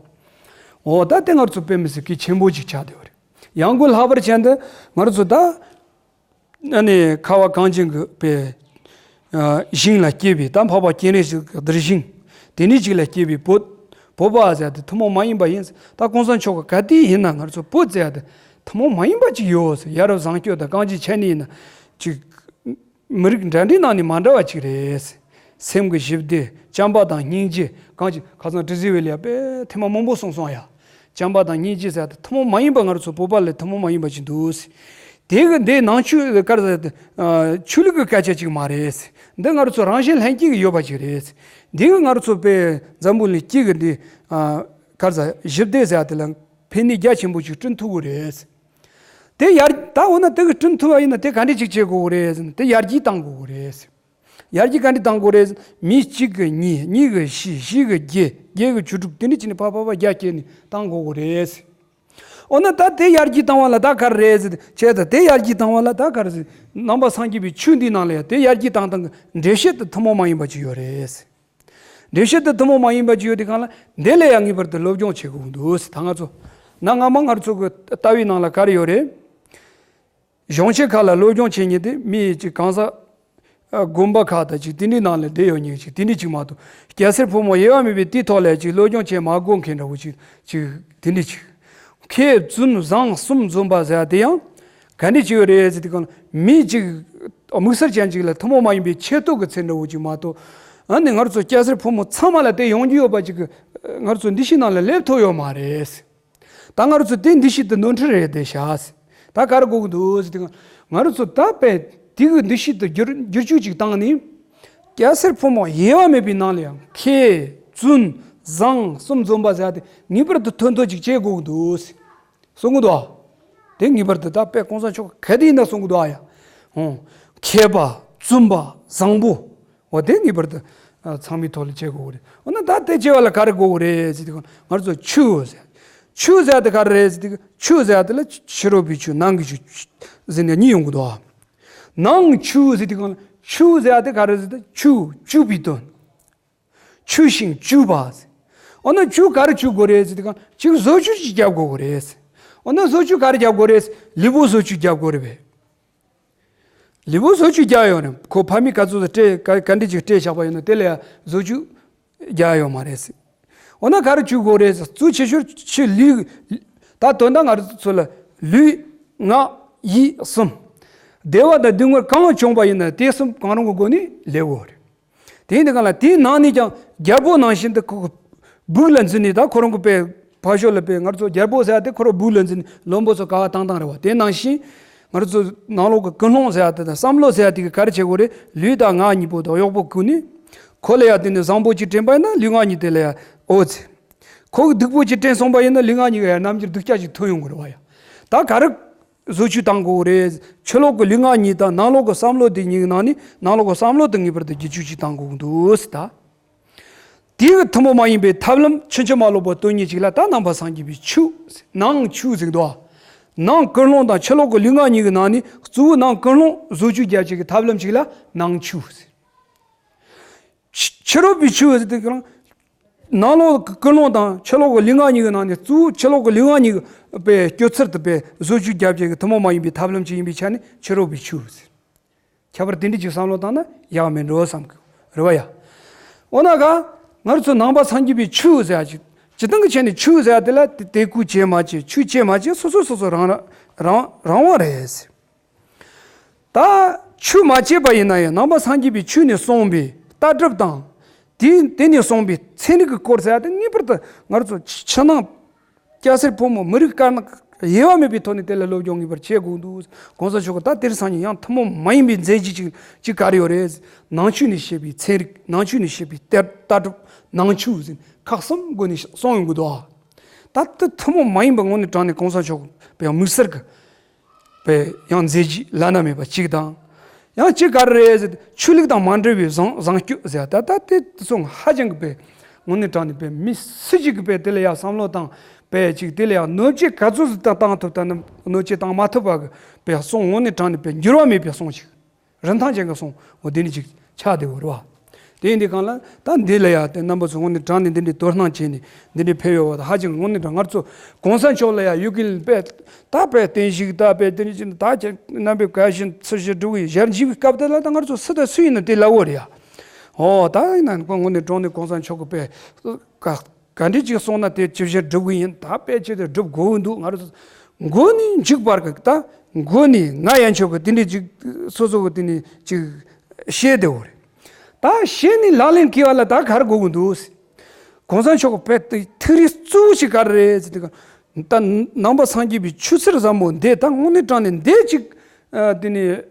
འོ་ད་དེ་ང་ཚོ་དཔེ་མི་སྲིད་གི་ཆེན་པོ་ཅིག་ཆགས་བསྡད་ཡོད་རེད། ཡང་སྒོས་ལྷག་པར་ཅན་དུ་ང་རང་ཚོ་ད་ཨ་ནི་ཁ་བ་གངས་ཅན་གྱི་པའི་ཨ་ཞིང་ལ་སྐྱེས་པའི་ད་འཕགས་པ་སྤྱན་རས་གཟིགས་ཀྱི་གདུལ་ཞིང་དེ་འདྲའི་ཅིག་ལ་སྐྱེས་པའི་བོད་བོད་པ་ཟེར་དེ་ཐུན་མོང་མ་ཡིན་པ་ཡིན། ད་གོང་ས་མཆོག་གི་ག་དུས་ཡིན་ན་ང་ཚོ་བོད་ཟེར་དེ་ཐུན་མོང་མ་ཡིན་པ་ཅིག་ཡོད་ཟེར། ཡ་རབས་བཟང་སྤྱོད་དང་གང་ཅིའི་ཆ་ནས་ཡིན་ན་ཅིག་མི་རིགས་འདྲ་འདྲའི་ནང་ནས་མ་འདྲ་བ་ཅིག་རེད། སེམས་ཀྱི་ཞི་བདེ། བྱམས་པ་དང་སྙིང་རྗེ། གང་ཅི་ཁ་སང་དྲི་ཟའི་བུ་ལ་དཔེ་ཐེངས་མ་མང་པོ་གསུངས་སོང་ཡ། བྱམས་པ་དང་སྙིང་རྗེ་ཟེར་དེ་ཐུན་མོང་མ་ཡིན་པ་ང་རང་ཚོ་བོད་པ་ལ་ཐུན་མོང་མ་ཡིན་པ་ཅིག་འདུག། དེ་གི་འདི་ནང་ཆོས་ག་རེ་ཟེར་དེ་ཆོས་ལུགས་ཀྱི་སྐད་ཆ་ཅིག་མ་རེད། འདི་ང་རང་ཚོ་རང་བཞིན་ལྷན་སྐྱེས་ཀྱི་ཡོད་པ་ཅིག་རེད། འདི་གི་ང་རང་ཚོ་དཔེ་འཛམ་བུ་གླིང་སྤྱི་གི་འདི་ག་རེ་ཟེར་ཞི་བདེ་ཟེར་དེ་ལ་ཕན་ནུས་རྒྱ་ཆེན་པོ་ཅིག་བསྐྲུན་ཐུབ་ཀྱི་རེད། དེ་ཡར་ད་འོ་ན་དེ་གི་བསྐྲུན་ཐུབ་པ་ཡིན་ན་དེ་ག་འདྲས་ཅིག་བྱེད་དགོས་ཀྱི་རེད་ཟེར་ན་དེ་ཡར་རྒྱས་གཏང་དགོས་ཀྱི་རེད། ཡར་རྒྱས་ག་འདྲས་གཏང་དགོས་རེད་ཟེར་ན་མི་གཅིག་གི་གཉིས། གཉིས་གི་བཞི། བཞི་གི་བརྒྱད། བརྒྱད་གི་བཅུ་དྲུག། དེ་འདྲས་བྱས་ནས་ཕར་ཕར་ཕར་རྒྱ་བསྐྱེད་ནས་གཏང་དགོས་ཀྱི་རེད། འོ་ན་ད་དེ་ཡར་རྒྱས་བཏང་བ་ལ་ད་ག་རེ་རེད་ཟེར་ན་བྱས་ད་དེ་ཡར་རྒྱས་བཏང་བ་ལ་ད་ག་རེ་ཟེར་ན་ནང་པ་སངས་རྒྱས་པའི་ཆོས་འདིའི་ནང་ལ་ཡང་དེ་ཡར་རྒྱས་བཏང་སྟངས་ཀྱི་འགྲེལ་བཤད་དེ་ཐུན་མོང་མ་ཡིན་པ་ཅིག་ཡོད་རེད། འགྲེལ་བཤད་དེ་ཐུན་མོང་མ་ཡིན་པ་ཅིག་ཡོད་དེ་གང་ལ་འདི་ལ་ཡང་ངེས་པར་དུ་སློབ་སྦྱོང་བྱེད་དགོས་འདུག་ཟེར། ད་ང་ཚོ་གནའ་སྔ་མ་ང་ཚོ་གི་ལྟ་བའི་ནང་ལ་ག་རེ་ཡོད་རེད། གཞུང་ཆེན་ཁག་ལ་སློབ་སྦྱོང་བྱེད་མཁན་དེ་མི་གཅིག་གང་ཟག་ཨ་དགོན་པ་ཁག་དང་ཅིག་དེ་འདྲའི་ནང་ལ་བསྡད་ཡོད་མཁན་ཅིག་དེ་འདྲའི་ཅིག་མ་གཏོགས་སྐྱ་སེར་ཕོ་མོ་དབྱེ་བ་མེད་པའི་དེའི་ཐོག་ལ་ཅིག་སློབ་སྦྱོང་བྱེད་མ་དགོས་མཁན་འདྲ་བོ་ཅིག་ཅིག་དེ་འདྲའི་ཅིག་མཁས་བཙུན་བཟང་གསུམ་འཛོམས་པ་ཟེར་ཡ་དེ་ཡང་ག་འདྲ་ཅིག་ཡོད་རེད་ཟེར་དུས་གང་ལ་མི་ཅིག་དམིགས་བསལ་ཅན་ཅིག་ལ་ཐུན་མོང་མ་ཡིན་པའི་ཆེ་བསྟོད་ཀྱི་ཚིག་འདྲ་བོ་ཅིག་མ་གཏོགས། ཨ་ནི་ང་རང་ཚོ་སྐྱ་སེར་ཕོ་མོ་ཚང་མ་ལ་དེ་ཡོང་རྒྱུ་ཡོད་པ་ཅིག་གི་ང་རང་ཚོ་འདུ་ཤེས་ནང་ལ་སླེབས་ཐུབ་ཡོད་མ་རེད། ད་ང་རང་ཚོ་དེ་འདུ་ཤེས་དེ་ནོར་འཁྲུལ་རེད་དེ་ཤག། ད་ག་རེ་དགོས་ཀྱི་འདུག་ཟེར་དུས་ང་རང་ཚོ་ད་དཔེ་དེ་གི་འདུ་ཤེས་དེ་བསྒྱུར་བསྒྱུར་བཅོས་ཅིག་བཏང་ནས་སྐྱ་སེར་ཕོ་མོ་དབྱེ་བ་མེད་པའི་ནང་ལ་ཡང་མཁས་བཙུན་བཟང་གསུམ་འཛོམས་པ་ཟེར་ཡ་དེ་ངེས་པར་དུ་ཐོན་ཐོན་ཅིག་བྱེད་དགོས་ཀྱི་འདུག་གསུང་གི་འདུག། དེ་ངེས་པར་དུ་ད་དཔེ་གོང་ས་མཆོག་ག་དུས་ཡིན་ན་གསུང་གི་འདུག་ཨ་ཡ། ཧོ། མཁས་པ་བཙུན་པ་བཟང་པོ། འོ་དེ་ངེས་པར་དུ་ཨ་ཚང་མའི་ཐོག་ལ་བྱེད་དགོས་རེད། འོ་ན་ད་དེ་བྱེད་པ་ལ་ག་རེ་དགོས་རེད་ཟེར་དུས་ང་ཚོ་ཆོས་ཟེར། ཆོས་ཟེར་དེ་ག་རེ་རེད་ཟེར་དུས་ཆོས་ཟེར་དེ་ལ་ཕྱི་རོལ་པའི་ཆོས་ནང་གི་ཆོས་ཟེར་ནས་གཉིས་ཡོང་གི་འདུག་ཨ། ནང་ཆོས་ཟེར་དུས་གང་ལ་ཆོས་ཟེར་དེ་ག་རེ་ཟེར་དུས་ཆོས་བཅུ་པའི་དོན། ཆོས་ཤིང་བཅུ་པ་ཟེར། འོ་ན་ཆོས་ག་རེ་བཅུ་དགོས་རེད་ཟེར་དུས་གང་ལ་ཅིག་བཟོ་བཅོས་ཅིག་རྒྱབ་དགོས་རེད་ཟེར། འོ་ན་བཟོ་བཅོས་ག་རེ་རྒྱབ་དགོས་རེད་ཟེར་ལུས་པོ་བཟོ་བཅོས་རྒྱབ་དགོས་རེད་པས། ལུས་པོ་བཟོ་བཅོས་རྒྱག་ཡོད་རེད། ཁོ་ཕ་མས་ག་ཚོད་སྤྲད་ག་ག་འདྲ་ཅིག་སྤྲད་བཞག་པ་ཡིན་ན་དེ་ལ་ཡང་བཟོ་བཅོས་རྒྱག་ཡོད་མ་རེད་ཟེར། འོ་ན་ག་རེ་བཅུ་དགོས་རེད་ཟེར། གཙོ་ཆེ་ཤོས་ཆོས་ལུས། ད་དོན་དག་ང་རང་ཚོ་ལ་ལུས་ངག་ཡིད་གསུམ། བདེ་བ་དང་སྡུག་བསྔལ་གང་བྱུང་བ་ཡིན་ན་དེ་གསུམ་གང་རུང་གི་སྒོ་ནས་ལེན་དགོས་རེད། དེ་ཡིན་དུས་གང་ལ་དེའི་ནང་ནས་ཀྱང་རྒྱལ་པོ་ནང་བཞིན་དུ་ཁོ་སྦུག་ལ་འཛུལ་ནས་ད་ཁོ་རང་གི་དཔེ་ཕར་ཕྱོགས་ལ་དཔེ་ང་ཚོ་རྒྱལ་པོ་ཟེར་ཡ་དེ་ཁོ་རང་སྦུག་ལ་འཛུལ་ནས་བློན་པོ་ཚོ་ག་བ་བཏང་བཏང་རེད་བ། དེ་ནང་བཞིན་ང་ཚོ་ནང་ལོགས་ཀྱི་ཀུན་སློང་ཟེར་ཡ་དེ་དང་བསམ་བློ་ཟེར་ཡ་དེ་གི་ག་རེ་བྱེད་དགོས་རེད། ལུས་དང་ངག་གཉིས་པོ་དང་གཡོག་པོ་ཀུན་ནས་ཁོ་ལ་ཡ་དེ་ནས་བཟང་པོ་ཅིག་དྲན་པ་ཡིན་ན་ལུས་ངག་གཉིས་དེ་ལ་ཡ་འོ་ཚེ། ཁོ་གི་སྡུག་པོ་ཅིག་དྲན་སོང་བ་ཡིན་ན་ལུས་ངག་གཉིས་ཀ་ཡ་རྣམ་འགྱུར་སྡུག་ཅག་ཅིག་ཐོན་ཡོང་གི་རེད་བ་ཡ། ད་ག་རེ་བཟོ་བཅོས་བཏང་དགོས་རེད། ཕྱི་ལོགས་ཀྱི་ལུས་ངག་གཉིས་དང་ནང་ལོགས་ཀྱི་བསམ་བློ་དེ་གཉིས་ཀྱི་ནང་ནས་ནང་ལོགས་ཀྱི་བསམ་བློ་དེ་ངེས་པར་དུ་བསྒྱུར་བཅོས་ཅིག་བཏང་དགོས་ཀྱི་འདུག་ཟེར་ད། དེ་གི་ཐུན་མོང་མ་ཡིན་པའི་ཐབས་ལམ་ཕྱིན་ཅི་མ་ལོག་པ་སྟོན་མཁན་ཅིག་ལ་ད་ནང་པ་སངས་རྒྱས་པའི་ཆོས་ཟེར། ནང་ཆོས་ཟེར་གི་འདུག་ཨ། ནང་ཀུན་སློང་དང་ཕྱི་ལོགས་ཀྱི་ལུས་ངག་གཉིས་ཀྱི་ནང་ནས་གཙོ་བོ་ནང་ཀུན་སློང་བཟོ་བཅོས་རྒྱག་བྱེད་ཀྱི་ཐབས་ལམ་ཅིག་ལ་ནང་ཆོས་ཟེར། ཕྱི་ཕྱི་རོལ་པའི་ཆོས་ཟེར་དུས་ཀྱང་ནང་ལོགས་ཀྱི་ཀུན་སློང་དང་ཕྱི་ལོགས་ཀྱི་ལུས་ངག་གཉིས་ཀྱི་ནང་ནས་གཙོ་བོ་ཕྱི་ལོགས་ཀྱི་ལུས་ངག་གཉིས་ཀྱི་དཔེ་སྤྱོད་ཚུལ་དུ་དཔེ་བཟོ་བཅོས་རྒྱག་བྱེད་ཀྱི་ཐུན་མོང་མ་ཡིན་པའི་ཐབས་ལམ་ཅིག་ཡིན་པའི་ཆ་ནས་ཕྱི་རོལ་པའི་ཆོས་ཟེར། ཁྱད་པར་དེ་འདྲ་ཅིག་བསམ་བློ་བཏང་ན་ཡག་མིན་འགྲོ་བསམ་གི་རེད་བ་ཡ། འོ་ན་ག་ང་རང་ཚོ་ནང་པ་སངས་རྒྱས་པའི་ཆོས་ཟེར་ཡ་ཅིག་སྤྱིར་བཏང་གི་ཆ་ནས་ཆོས་ཟེར་ཡ་དེ་ལ་དེ་དེ་ཀུན་བྱེད་མ་བྱེད་ཆོས་བྱེད་མ་བྱེད་སོ་སོ་སོ་སོ་རང་རང་རང་དབང་རེད་ཟེར། ད་ཆོས་མ་བྱས་པ་ཡིན་ན་ཡང་ནང་པ་སངས་རྒྱས་པའི་ཆོས་ནས་གསུངས་པའི་ལྟ་གྲུབ་དང་། དེ་དེ་ནས་གསུངས་པའི་ཚན་རིག་གི་སྐོར་ཟེར་ཡ་དེ་ངེས་པར་དུ་ང་རང་ཚོ་ཕྱི་ནང་སྐྱ་སེར་ཕོ་མོ་མི་རིགས་དཀར་ནག་དབྱེ་བ་མེད་པའི་ཐོག་ནས་དེ་ལ་སློབ་སྦྱོང་ངེས་པར་བྱེད་དགོས་འདུག། གོང་ས་མཆོག་གིས་ད་དེ་རིང་སང་ཉིན་ཡང་ཐུན་མོང་མ་ཡིན་པའི་མཛད་རྗེས་ཅིག་ཅིག་ག་རེ་ཡོད་རེད། ནང་ཆོས་ནས་བཤད་པའི་ཚན་རིག་ནང་ཆོས་ནས་བཤད་པའི་ལྟ་ལྟ་གྲུབ་ནང་ཆོས་ཟེར་ཁག་གསུམ་སྒོ་ནས་གསུངས་ཡོང་གི་འདུག་ཨ། ད་ལྟ་ཐུན་མོང་མ་ཡིན་པ་དངོས་གནས་དྲང་གནས་གོང་ས་མཆོག་པའི་དམིགས་བསལ་གྱི་པའི་ཡང་མཛད་རྗེས་བླ་ན་མེད་པ་གཅིག་དང་། ཡང་གཅིག་ག་རེ་རེད་ཟེར་ཆོས་ལུགས་དང་མ་འབྲེལ་བའི་བཟང་བཟང་སྤྱོད་ཟེར་ད་ལྟ་དེ་སོང་ཧ་ཅང་གི་པའི་དངོས་གནས་དྲང་གནས་པའི་མི་སུ་གཅིག་གི་པའི་དེ་ལ་ཡང་བསམ་བློ་བཏང་པའི་གཅིག་དེ་ལ་ཡང་གནོད་བྱེད་ག་ཚོད་ཟིག་བཏང་བཏང་ཐུབ་ད་ནི་གནོད་བྱེད་བཏང་མ་ཐུབ་པ་གི་པའི་སོང་དངོས་གནས་དྲང་གནས་པའི་འགྱུར་བ་མེད་པའི་སོང་ཞིག་རིན་ཐང་ཅན་གྱི་སོང་འོ་དེ་ནི་ཅིག་ཆགས་བསྡད་ཡོད་རེད་བ། དེ་ཡིན་དུས་གང་ལ་ད་འདི་ལ་ཡ་དེ་རྣམ་པ་ཚོ་དངོས་གནས་དྲང་ནས་འདི་འདྲའི་དོ་སྣང་བྱས་ནས་འདི་འདྲའི་ཕེབས་ཡོད་པ་ད་ཧ་ཅང་དངོས་གནས་དྲང་ང་ཚོ་གོང་ས་མཆོག་ལ་ཡ་ཡུལ་གི་དཔེ་ད་དཔེ་བརྟན་བཞུགས་ད་དཔེ་བརྟན་བཞུགས་ད་ཁྱེད་རྣམ་པས་བཀའ་བཞིན་ཚུལ་བཞིན་སྒྲུབ་དགོས་ཞལ་མཇལ་བའི་སྐབས་དེ་ལ་ད་ང་ཚོ་སུ་དང་སུ་ཡིན་ན་དེ་ལབ་དགོས་རེད་ཡ། ཨོ་ད་ཡིན་ན་དངོས་གནས་དྲང་ནས་གོང་ས་མཆོག་གི་དཔེ་བཀའ། ག་འདྲས་ཅིག་གསུངས་ན་དེ་ཇི་བཞིན་སྒྲུབ་གི་ཡིན། ད་དཔེ་ཆ་དེ་སྒྲུབ་དགོས་ཀྱི་འདུག་ང་རང་ཚོ་མགོ་ནས་མཇུག་བར་གི་ད་མགོ་ནས་ང་ཡན་ཆོད་གི་དེ་འདྲས་ཅིག་སོ་སོ་གི་དེ་ནས་ཅིག་བཤད་བསྡད་ཡོད་རེད། ད་བཤད་ནས་ལག་ལེན་འཁེལ་བ་ལ་ད་ག་རེ་དགོས་ཀྱི་འདུག་གོང་ས་མཆོག་གི་དཔེ་དེ་ཐུགས་རིག་གཙོ་བོ་ཞིག་ག་རེ་རེད་ཟེར་དུས་ད་ནང་པ་སངས་རྒྱས་པའི་ཆོས་ཚུལ་ཟབ་མོ་འདི་ད་དངོས་གནས་དྲང་ནས་འདི་ཅིག་དེ་ནས་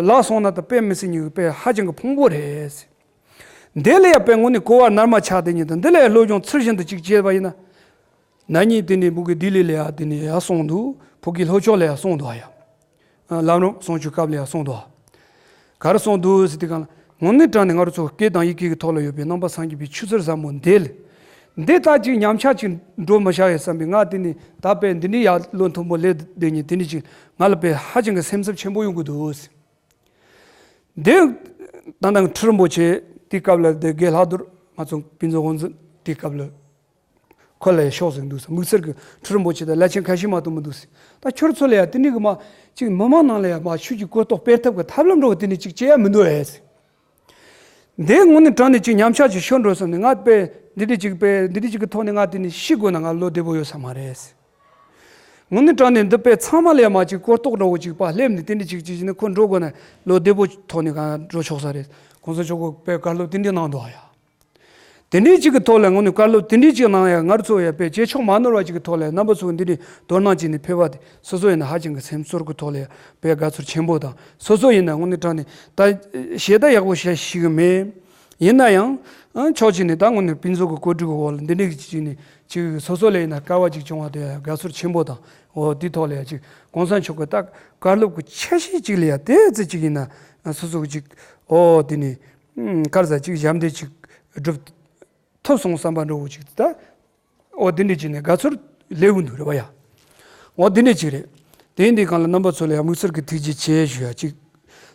ལགས་སོང་ན་ད་དཔེ་མི་སྲིད་ཉིད་ཀྱི་དཔེ་ཧ་ཅང་གི་ཕུང་པོ་རེད། འདི་ལ་ཡང་དཔེ་དངོས་གནས་གོ་བ་རྣལ་མ་ཆགས་དེ་ཉིད་དང་འདི་ལ་ཡང་སློབ་སྦྱོང་ཚུལ་བཞིན་དུ་ཅིག་བྱས་པ་ཡིན་ན། ན་ནིང་དེ་ནས་བོད་ཀྱི་ལྡི་ལི་ལ་ཡང་དེ་ནས་ཡང་གསུངས་འདུག་བོད་ཀྱི་ལྷོ་ཕྱོགས་ལ་ཡང་གསུངས་འདུག་ཨ་ཡ། ལམ་རིམ་གསུང་ཆོས་སྐབས་ལ་ཡང་གསུངས་འདུག་ག་རེ་གསུངས་འདུག་ཟེར་དུས་གང་ལ་དངོས་གནས་དྲང་ནས་ང་རང་ཚོ་སྐད་དང་ཡི་གེ་གི་ཐོག་ལ་ཡོད་པའི་ནང་པ་སངས་རྒྱས་པའི་ཆོས་ཚུལ་ཟབ་མོ་འདི་ལ། འདི་ལྟ་ཅིག་ཉམས་ཆག་ཅིག་འགྲོ་མི་བྱ་ཡོད་བསམ་པའི་ང་དེ་ནས་ད་དཔེ་འདི་འདྲའི་ཡར་ལོ་མཐོན་པོ་སླེབས་བསྡད་ཉིན་དེ་འདྲ་ཅིག་ང་ལ་དཔེ་ཧ་ཅང་གི་སེམས་འཚབ་ཆེན་པོ་ཡོང་གི་འདུག་འདི། ད་ནང་ཁྲི་རིན་པོ་ཆེ་དེའི་སྐབས་ལ་དེ་དགེ་ལྷག་རྡོར་ང་ཚོ་ཕུན་ཚོགས་དབང་འཛིན་དེའི་སྐབས་ལ་ཁོ་ལ་ཡ་ཤོག་ཟེར་འདུག་ཟེར། དམིགས་བསལ་གྱི་ཁྲི་རིན་པོ་ཆེ་དང་བླ་ཆེན་ཁ་ཤས་མ་གཏོགས་མི་འདུག་ཟེར། ད་ཁྱོད་ཚོ་ལ་ཡ་དེ་འདྲའི་གི་མ་ཅིག་མི་མང་ནང་ལ་ཡ་མ་ཆོས་ཀྱི་གོ་རྟོགས་སྤེལ་ཐབས་ཀྱི་ཐབས་ལམ་འགྲོ་བ་དེ་འདྲ་ཅིག་བྱེད་ཡ་མི་འདུག་ཨེ་ཟེར། འདི་དངོས་གནས་དྲང་ནས་ཅིག་ཉམས་ཆག་ཅིག་ཤོར་འགྲོ་སོང་ནས་ང་དཔེ་འདི་འདྲ་ཅིག་དཔེ་འདི་འདྲ་ཅིག་གི་ཐོག་ནས་ང་དེ་ནས་ཤི་དགོས་ན་ང་ལོ་བདེ་པོ་ཡོད་ས་མ་རེད་ཟེར། དངོས་གནས་དྲང་ནས་འདི་དཔེ་ཚང་མ་ལ་ཡ་མ་ཅིག་གོ་རྟོགས་འདྲ་བོ་ཅིག་པ་སླེབས་ནས་དེ་འདྲ་ཅིག་ཅིག་བྱས་ནས་ཁོ་འགྲོ་དགོས་ན་ལོ་བདེ་པོ་ཐོག་ནས་གང་འགྲོ་ཆོག་ས་རེད། གོང་ས་མཆོག་གིས་དཔེ་བཀའ་སློབ་དེ་འདྲ་གནང་འདུག་ཨ་ཡ། དེ་འདྲའི་ཅིག་གི་ཐོག་ལ་དངོས་གནས་བཀའ་སློབ་དེ་འདྲའི་ཅིག་གནང་ཡ་ང་ཚོ་ཡ་དཔེ་བྱེད་ཕྱོགས་མ་ནོར་བ་ཅིག་གི་ཐོག་ལ་རྣམ་པ་ཚོ་འདི་འདྲའི་དོ་སྣང་བྱས་ནས་ཕེབས་པ་དེ་སོ་སོ་ཡིན་ན་ཧ་ཅང་གི་སེམས་ཚོར་གི་ཐོག་ལ་ཡ་དཔེ་དགའ་ཚོར་ཆེན་པོ་དང་སོ་སོ་ཡིན་ན་དངོས་གནས་དྲང་ནས་ད་ཞེ་ད་ཡག་པོ་བྱ་ཤེས་གི་མེད། ཡིན་ན་ཡང་ཕྱོགས་གཅིག་ནས་ད་དངོས་གནས་ཕུན་ཚོགས་ཀྱི་གོ་སྒྲིག་གི་འོག་ལ་འདི་འདྲའི་ཅིག་ནས་ཅིག་སོ་སོ་ལ་ཡིན་ན་དཀའ་བ་ཅིག་བྱུང་བ་དེ་དགའ་ཚོར་ཆེན་པོ་དང་འོ་དེའི་ཐོག་ལ་ཡ་ཅིག་གོང་ས་མཆོག་གི་ད་བཀའ་སློབ་ཀྱི་ཆ་ཤས་ཅིག་ལ་ཡ་དེ་ཙི་ཅིག་ཡིན་ན་སོ་སོ་གི་ཅིག་འོ་དེ་ནས་ག་རེ་ཟ་ཅིག་ཞབས་འདེགས་ཅིག་སྒྲུབ་ཐུབ་སོང་བསམ་པ་འདྲ་བོ་ཅིག་ད། འོ་དེ་འདྲ་ཅིག་ནས་དགའ་ཚོར་སླེབས་ཀྱི་འདུག་རེད་པ་ཡ། འོ་དེ་འདྲ་ཅིག་རེད། དེ་ཡིན་དུས་གང་ལ་རྣམ་པ་ཚོ་ལ་ཡང་དམིགས་བསལ་གྱི་ཐུགས་རྗེ་ཆེ་ཞུ་ཡ་ཅིག་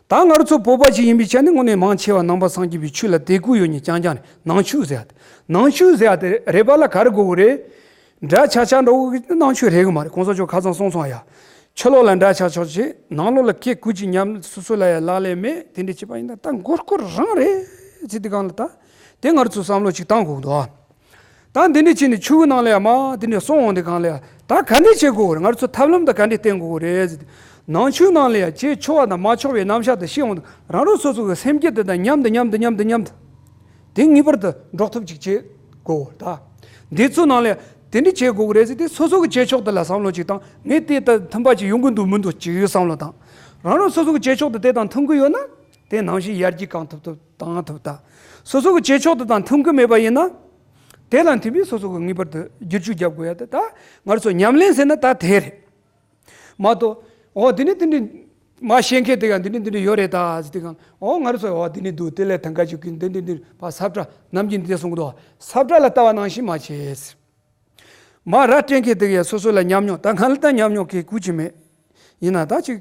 ད་ང་རང་ཚོ་བོད་པ་ཞིག་ཡིན་པའི་ཆ་ནས་དངོས་གནས་མང་ཆེ་བ་ནང་པ་སངས་རྒྱས་པའི་ཆོས་ལ་དད་གུས་ཡོད་མཁན་རྐྱང་རྐྱང་རེད། ནང་ཆོས་ཟེར་ཡ་དེ། ནང་ཆོས་ཟེར་ཡ་དེ་རེད་པ་ལ་ག་རེ་དགོས་གི་རེད། འདྲ་ཆགས་ཆགས་འགྲོ་གི་ནང་ཆོས་རེད་གི་མ་རེད། གོང་ས་མཆོག་ཁ་སང་གསུངས་སོང་ཡ། ཕྱི་ལོགས་ལ་འདྲ་ཆགས་ཆགས་བྱེད། ནང་ལོགས་ལ་སྐད་གུ་ཅིག་ཉམས། སོ་སོ་ལ་ཡ་ལག་ལེན་མེད། དེ་འདྲ་བྱེད་པ་ཡིན་ན་ད་མགོ་སྐོར་རང་རེད་ཟེར་དུས་གང་ལ་ད། དེ་ང་རང་ཚོ་བསམ་བློ་ཅིག་བཏང་དགོས་འདུག་ཨ། ད་འདི་འདྲ་བྱས་ནས་ཆོས་ཀྱི་ནང་ལ་ཡང་མ་འདི་འདྲ་གསུངས་འོང་དུས་གང་ལ་ཡང་ད་ག་འདྲ་བྱེད་དགོས་རེད། ང་ཚོ་ཐབས་ལམ་དང་ག་འདྲ་བསྟེན་དགོས་རེད་ཟེར་ཏེ། ནང་ཆོས་ནང་ལ་ཡང་བྱེད་ཆོག་པ་དང་མ་ཆོག་པའི་རྣམ་གཞག་དེ་ཤེས་འོང་དུས་རང་རང་སོ་སོ་གི་སེམས་རྒྱུད་དེ་དང་མཉམ་དུ་མཉམ་དུ་མཉམ་དུ། དེ་ངེས་པར་དུ་འགྲོགས་ཐབས་ཅིག་བྱེད་དགོས་རེད་ད། འདི་ཚོ་ནང་ལ་ཡང་དེ་འདྲ་བྱེད་དགོས་རེད་ཟེར་ཏེ་སོ་སོ་གི་བྱེད་ཕྱོགས་དེ་ལ་བསམ་བློ་ཅིག་བཏང་། ངས་དེ་ལྟར་མཐུན་པ་ཅིག་ཡོང་གི་འདུག་མི་འདུག་ཅིག་བསམ་བློ་བཏང་། རང་རང་སོ་སོ་གི་བྱེད་ཕྱོགས་དེ་དེ་དང་མཐུན་གི་ཡོད་ན། དེ་ནང་བཞིན་ཡར་རྒྱས་གང་ཐུབ་ཐུབ་བཏང་ཐུབ་ད། སོ་སོ་གི་བྱེད་ཕྱོགས་དེ་དང་མཐུན་གི་མེད་པ་ཡིན་ན། དེ་ལ་མཐུན་པའི་སོ་སོ་གི་ངེས་པར་དུ་བསྒྱུར་བཅོས་རྒྱབ་དགོས་ཡ་དེ་ད། ང་ཚོ་ཉམས་ལེན་ཟེར་ན་ད་དེ་རེད། མ་གཏོགས་འོ་དེ་ནི་དེ་འདྲ་མ་ཤེས་མཁན་དེ་ག་འདི་ནི་འདི་འདྲ་ཡོད་རེད་ད་ཟེར་དུས་གང་འོ་ང་ཚོ་འོ་དེ་ནི་འདུག་དེ་ལས་ཐང་ག་ཅིག་གི་འདི་འདི་འདི་ཕ་ས་བཀྲ་ནམ་རྒྱུན་འདི་གསུང་གི་འདུག་ས་བཀྲ་ལ་ལྟ་བ་ནང་བཞིན་མ་བྱེད། མ་ར་སྤྲད་མཁན་དེ་གས་སོ་སོ་ལ་ཉམས་མྱོང་ད་ང་ལ་ད་ཉམས་མྱོང་གི་གུ་ཅི་མེད། ཡིན་ན་ད་ཅིག་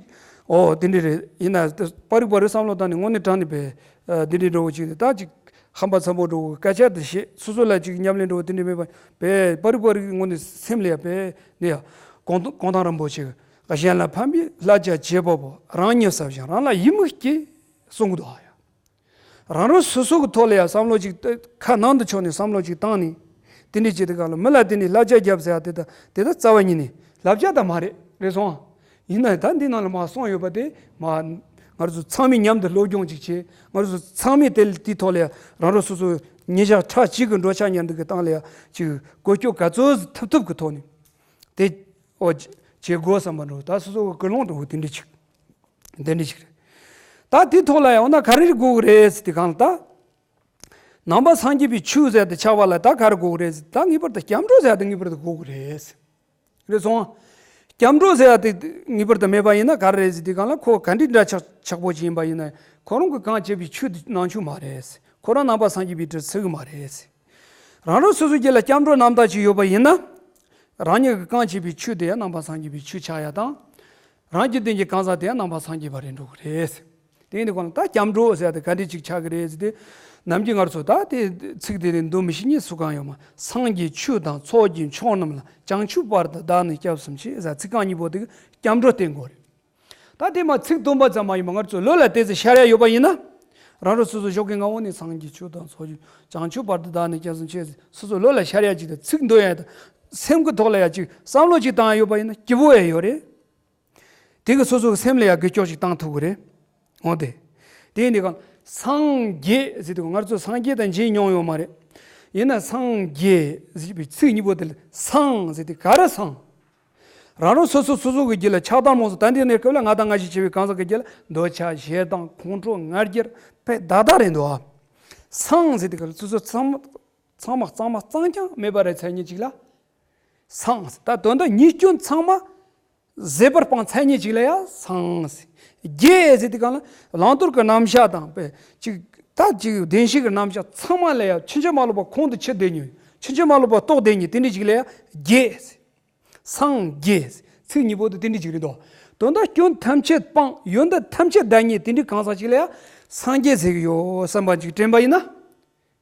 ཨོ་དེ་འདྲ་རེད། ཡིན་ན་ད་པར་རིག་པར་རིག་བསམ་བློ་བཏང་ནས་དངོས་གནས་དྲང་ནས་བས་ཨ་དེ་འདྲ་འགྲོ་བ་ཅིག་ད་ཅིག་ཧམ་པ་འཚམ་པོ་འགྲོ་བ་སྐད་ཆ་དེ་བཤད་སོ་སོ་ལ་ཅིག་ཉམས་ལེན་འགྲོ་བ་དེ་འདྲ་མེད་པ་བས་པར་རིག་པར་རིག་དངོས་གནས་སེམས་ལ་ཡ་བས་ནས་ཡ་གོང་གོང་ཐང་རིན་པོ་ཆེ་གི་གཞན་ལ་ཕན་པའི་བསླབ་བྱ་བྱེད་པ་པོ་རང་ཉིད་ཟབ་ཞིང་རང་ལ་ཡིད་མུག་སྐྱེ་གསུང་གི་འདུག་ཨ་ཡ། རང་རང་སོ་སོ་གི་ཐོག་ལ་ཡང་བསམ་བློ་ཅིག་ཁ་ནང་དུ་ཕྱོགས་ནས་བསམ་བློ་ཅིག་བཏང་ནས་དེ་འདྲས་བྱེད་དུས་ག་ལ་མི་ལ་དེ་ནས་བསླབ་བྱ་བརྒྱབ་ཟེར་ཡ་དེ་དང་དེ་ད་རྩ་བ་ཉིད་ནས་བསླབ་བྱ་ད་མ་རེད་རེད་སོང་། ཡིན་ན་ད་འདི་ནང་ལ་མ་གསུངས་ཡོད་པ་དེ་མ་ང་རང་ཚོ་ཚང་མས་མཉམ་དུ་སློབ་སྦྱོང་ཅིག་བྱེད། ང་རང་ཚོ་ཚང་མས་དེ་དེའི་ཐོག་ལ་ཡང་རང་རང་སོ་སོ་ཉིན་ཞག་ཁྲག་གཅིག་གི་འགྲོ་འཆག་ཉར་འདུག་གི་སྟངས་ལ་ཡང་ཅིག་བཀོལ་སྤྱོད་ག་ཚོད་ཐུབ་ཐུབ་གི་ཐོག་ནས་དེ་ཨོ་བྱེད་དགོས་བསམ་པ་འགྲོ། ད་སོ་སོ་གི་ཀུན་སློང་འགྲོ་དེ་འདྲས་ཅིག་དེ་འདྲ་ཞིག་རེད། ད་དེ་ཐོག་ལ་ཡང་ན་ག་རེ་དགོས་ཀྱི་རེད་ཟེར་དུས་གང་ལ་ད། ནང་པ་སངས་རྒྱས་པའི་ཆོས་ཟེར་དུ་ཆགས་པ་ལ་ད་ག་རེ་དགོས་ཀྱི་རེད་ཟེར་ད་ངེས་པར་དུ་སྐྱབས་འགྲོ་ཟེར་དུ་ངེས་པར་དུ་དགོས་ཀྱི་རེད། རེད་སོང་། སྐྱབས་འགྲོ་ཟེར་ཡ་དེ་ངེས་པར་དུ་མེད་པ་ཡིན་ན་ག་རེ་རེད་ཟེར་དུས་གང་ལ་ཁོ་ག་འདྲའི་འདྲ་ཆགས་ཆགས་པོ་ཅིག་ཡིན་པ་ཡིན་ན་ཁོ་རང་གི་གང་བྱས་པའི་ཆོས་དེ་ནང་ཆོས་མ་རེད། ཁོ་རང་ནང་པ་སངས་རྒྱས་པའི་གྲས་ཚུད་ཀྱི་མ་རེད། རང་རང་སོ་སོ་སྒེར་ལ་སྐྱབས་འགྲོ་རྣམ་དག་ཅིག་ཡོད་པ་ཡིན་ན། རང་ཉིད་ཀྱི་གང་བྱས་པའི་ཆོས་དེ་ཡང་ནང་པ་སངས་རྒྱས་པའི་ཆོས་ཆགས་ཡ་དང་། རང་གི་དོན་གྱི་གང་ཟག་དེ་ཡང་ནང་པ་སངས་རྒྱས་པ་རེད་འགྲོ་གི་རེད། དེ་ཡིན་དུས་གང་ལ་ད་སྐྱབས་འགྲོ་ཟེར་ཡ་དེ་ག་འདྲས་ཅིག་ཆགས་ཀྱི་རེད་ཟེར་དུས། ནམ་རྒྱུན་ང་ཚོ་ད་དེ་ཚིག་དེ་ནི་འདོན་མི་ཤེས་མཁན་སུ་གང་ཡོད་མ། སངས་རྒྱས་ཆོས་དང་ཚོགས་ཀྱི་མཆོག་རྣམས་ལ། བྱང་ཆུབ་བར་དུ་བདག་ནི་སྐྱབས་སུ་མཆི་ཟེར་ཚིག་རྐང་གཉིས་པོ་དེ་གིས་སྐྱབས་འགྲོ་བསྟན་དགོས་རེད། ད་དེ་མ་ཚིག་འདོན་པ་ཙམ་མ་ཡིན་པར་ང་ཚོ་ལུས་ལ་དེ་ཚོ་ཤར་ཡ་ཡོད་པ་ཡིན་ན། རང་རང་སོ་སོ་ཞོགས་ཀས་སྔ་བོ་ནས་སངས་རྒྱས་ཆོས་དང་ཚོགས་ཀྱི་བྱང་ཆུབ་བར་དུ་བདག་ནི་སྐྱབས་སུ་མཆི་ཟེར་སོ་སོ་ལུས་ལ་ཤར་ཡ་ཅིག་དང་ཚིག་འདོན་ཡ་དང་སེམས་ཀྱི་ཐོག་ལ་ཡ་ཅིག་བསམ་བློ་ཅིག་བཏང་ཡ་ཡོད་པ་ཡིན་ན་སྐྱིད་པོ་ཡ་ཡོད་རེད། དེ་གིས་སོ་སོ་གི་སེམས་ལ་ཡ་འགུལ་སྐྱོད་ཅིག་བཏང་ཐུབ་ཀྱི་རེད། འོ་དེ། དེ་ཡིན་དུས་གང་སངས་རྒྱས་ཟེར་དུས་ང་ཚོ་སངས་རྒྱས་དང་མཇལ་མྱོང་ཡོད་མ་རེད། ཡིན་ན་སངས་རྒྱས་ཟེར་བའི་ཚིག་གཉིས་པོ་དེ་ལ་སངས་ཟེར་དུས་ག་རེ་སངས། རང་རང་སོ་སོ་སོ་སོ་གི་རྒྱུད་ལ་ཆགས་སྡང་རྨོངས་གསུམ་ད་ལྟའི་གནས་སྐབས་ལ་ང་དང་ང་ཞེས་བྱ་བའི་གང་ཟག་གི་རྒྱུད་ལ་འདོད་ཆགས་ཞེ་སྡང་ཁོང་ཁྲོ་ང་རྒྱལ་དཔེ་དག་དག་རེད་འདུག་ཨ། སངས་ཟེར་དུས་ག་ལ་སོ་སོ་ཚང་མ་ཚང་མ་གཙང་མ་གཙང་རྐྱང་མེད་པ་རེད་ཚར་ཉིན་ཅིག་ལ། སངས་ཟེར་ད་དོན་དག་ཉེས་སྐྱོན་ཚང་མ་བཟོད་པར་སྤངས་ཚར་ཉིན་ཅིག་ལ་ཡ་སངས་ཟེར། རྒྱས་ཟེར་དུས་གང་ལ་བླང་དོར་གྱི་རྣམ་གཞག་དང་དཔེ་ཅིག་ད་ཅིག་བདེན་བཞི་གི་རྣམ་གཞག་ཚང་མ་ལ་ཡ་ཕྱིན་ཅི་མ་ལོག་པ་ཁོང་དུ་ཆུད་བསྡད་ཉིན་ཕྱིན་ཅི་མ་ལོག་པ་རྟོགས་བསྡད་ཉིན་དེ་འདྲ་ཅིག་ལ་ཡ་རྒྱས་ཟེར། སངས་རྒྱས། ཚིག་གཉིས་པོ་དེ་དེ་འདྲ་ཅིག་རེད་དོ། དོན་དག་སྐྱོན་ཐམས་ཅད་སྤངས་ཡོན་ཏན་ཐམས་ཅད་ལྡན་ཉིན་དེ་འདྲའི་གང་ཟག་ཅིག་ལ་ཡང་སངས་རྒྱས་ཟེར་གྱི་ཡོད་བསམ་པ་ཅིག་དྲན་པ་ཡིན་ན།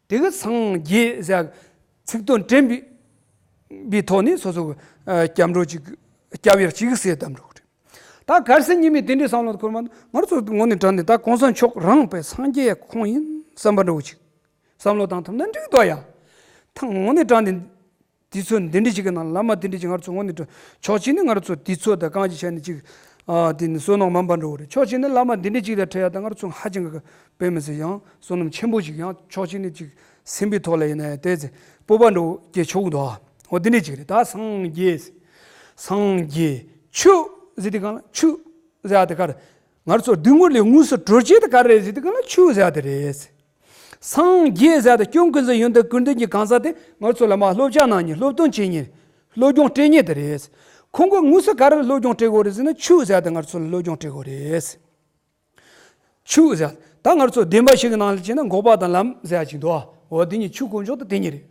དེ་གི་སངས་རྒྱས་ཟེར་ཚིག་དོན་དྲན་པའི་པའི་ཐོག་ནས་སོ་སོ་གི་སྐྱབས་འགྲོ་ཅིག་སྐྱབས་ཡར་ཅིག་ཟེར་དམ་འགྲོ་གི་རེད། ད་གལ་སྲིད་ཉིན་མོའི་དེ་འདྲའི་བསམ་བློ་འཁོར་མ་ང་ཚོ་དངོས་གནས་དྲང་གནས་ད་གོང་ས་མཆོག་རང་པའི་སངས་རྒྱས་ཁོང་ཡིན་བསམ་པ་འདྲ་བོ་ཅིག་བསམ་བློ་བཏང་ཐུབ་ན་འགྲིག་འདུག་ཡ། ད་དངོས་གནས་དྲང་གནས། དུས་ཚོད་འདི་འདྲ་ཅིག་གི་ནང་བླ་མ་དེ་འདྲ་ཅིག་ང་ཚོ་དངོས་གནས་དྲང་ཕྱོགས་གཅིག་ནས་ང་ཚོ་དུས་ཚོད་དང་གང་ཅི་བྱས་ནས་ཅིག་ཨ་དེ་ནི་བསོད་ནམས་མ་འབར་འགྲོ་བ་རེད། ཕྱོགས་གཅིག་ནས་བླ་མ་འདི་འདྲ་ཅིག་ལ་འཕྲད་ཡ་ད་ང་ཚོ་ཧ་ཅང་གི་དཔེ་མི་སྲིད་ཡང་བསོད་ནམས་ཆེན་པོ་ཅིག་ཡང་ཕྱོགས་གཅིག་ནས་ཅིག་སེམས་པའི་ཐོག་ལ་ཡིན་ན་ཡང་དེ་ཚེ་སྤོབས་པ་འགྲོ་སྐྱེ་ཆོག་གི་འདུག་འོ་དེ་འདྲ་ཅིག་རེད། ད་སངས་རྒྱས། སངས་རྒྱས། ཆོས་ཟེར་དུས་གང་ལ་ཆོས་ཟེར་ཡ་དེ་ག་རེ། ང་ཚོ་སྡུག་བསྔལ་ལས་དངོས་སུ་གྲོལ་བྱེད་དེ་ག་རེ་རེད་ཟེར་དུས་གང་ལ་ཆོས་ཟེར་ཡ་དེ་རེད། སངས་རྒྱས་ཟེར་ཡ་དེ་སྐྱོན་ཀུན་ཟད་ཡོན་ཏན་ཀུན་ལྡན་གྱི་གང་ཟག་དེ་ང་ཚོ་ལ་མ་སློབ་སྦྱོང་གནང་མཁན་སློབ་སྟོན་བྱེད་མཁན་སློབ་སྦྱོང་སྤྲད་མཁན་དེ་རེད། ཁོང་གིས་དངོས་སུ་ག་རེ་ལ་སློབ་སྦྱོང་སྤྲད་དགོས་རེད་ཟེར་ན་ཆོས་ཟེར་ཡ་དེ་ང་ཚོ་ལ་སློབ་སྦྱོང་སྤྲད་དགོས་རེད། ཆོས་ཟེར་ཡ་ད་ང་ཚོ་བདེན་པ་བཞི་གི་ནང་ལ་བྱས་ན་འགོག་པ་དང་ལམ་ཟེར་ཡ་ཅིག་འདུག་འོ་དེ་གཉིས་ཆོས་དཀོན་མཆོག་དེ་དེ་གཉིས་རེད།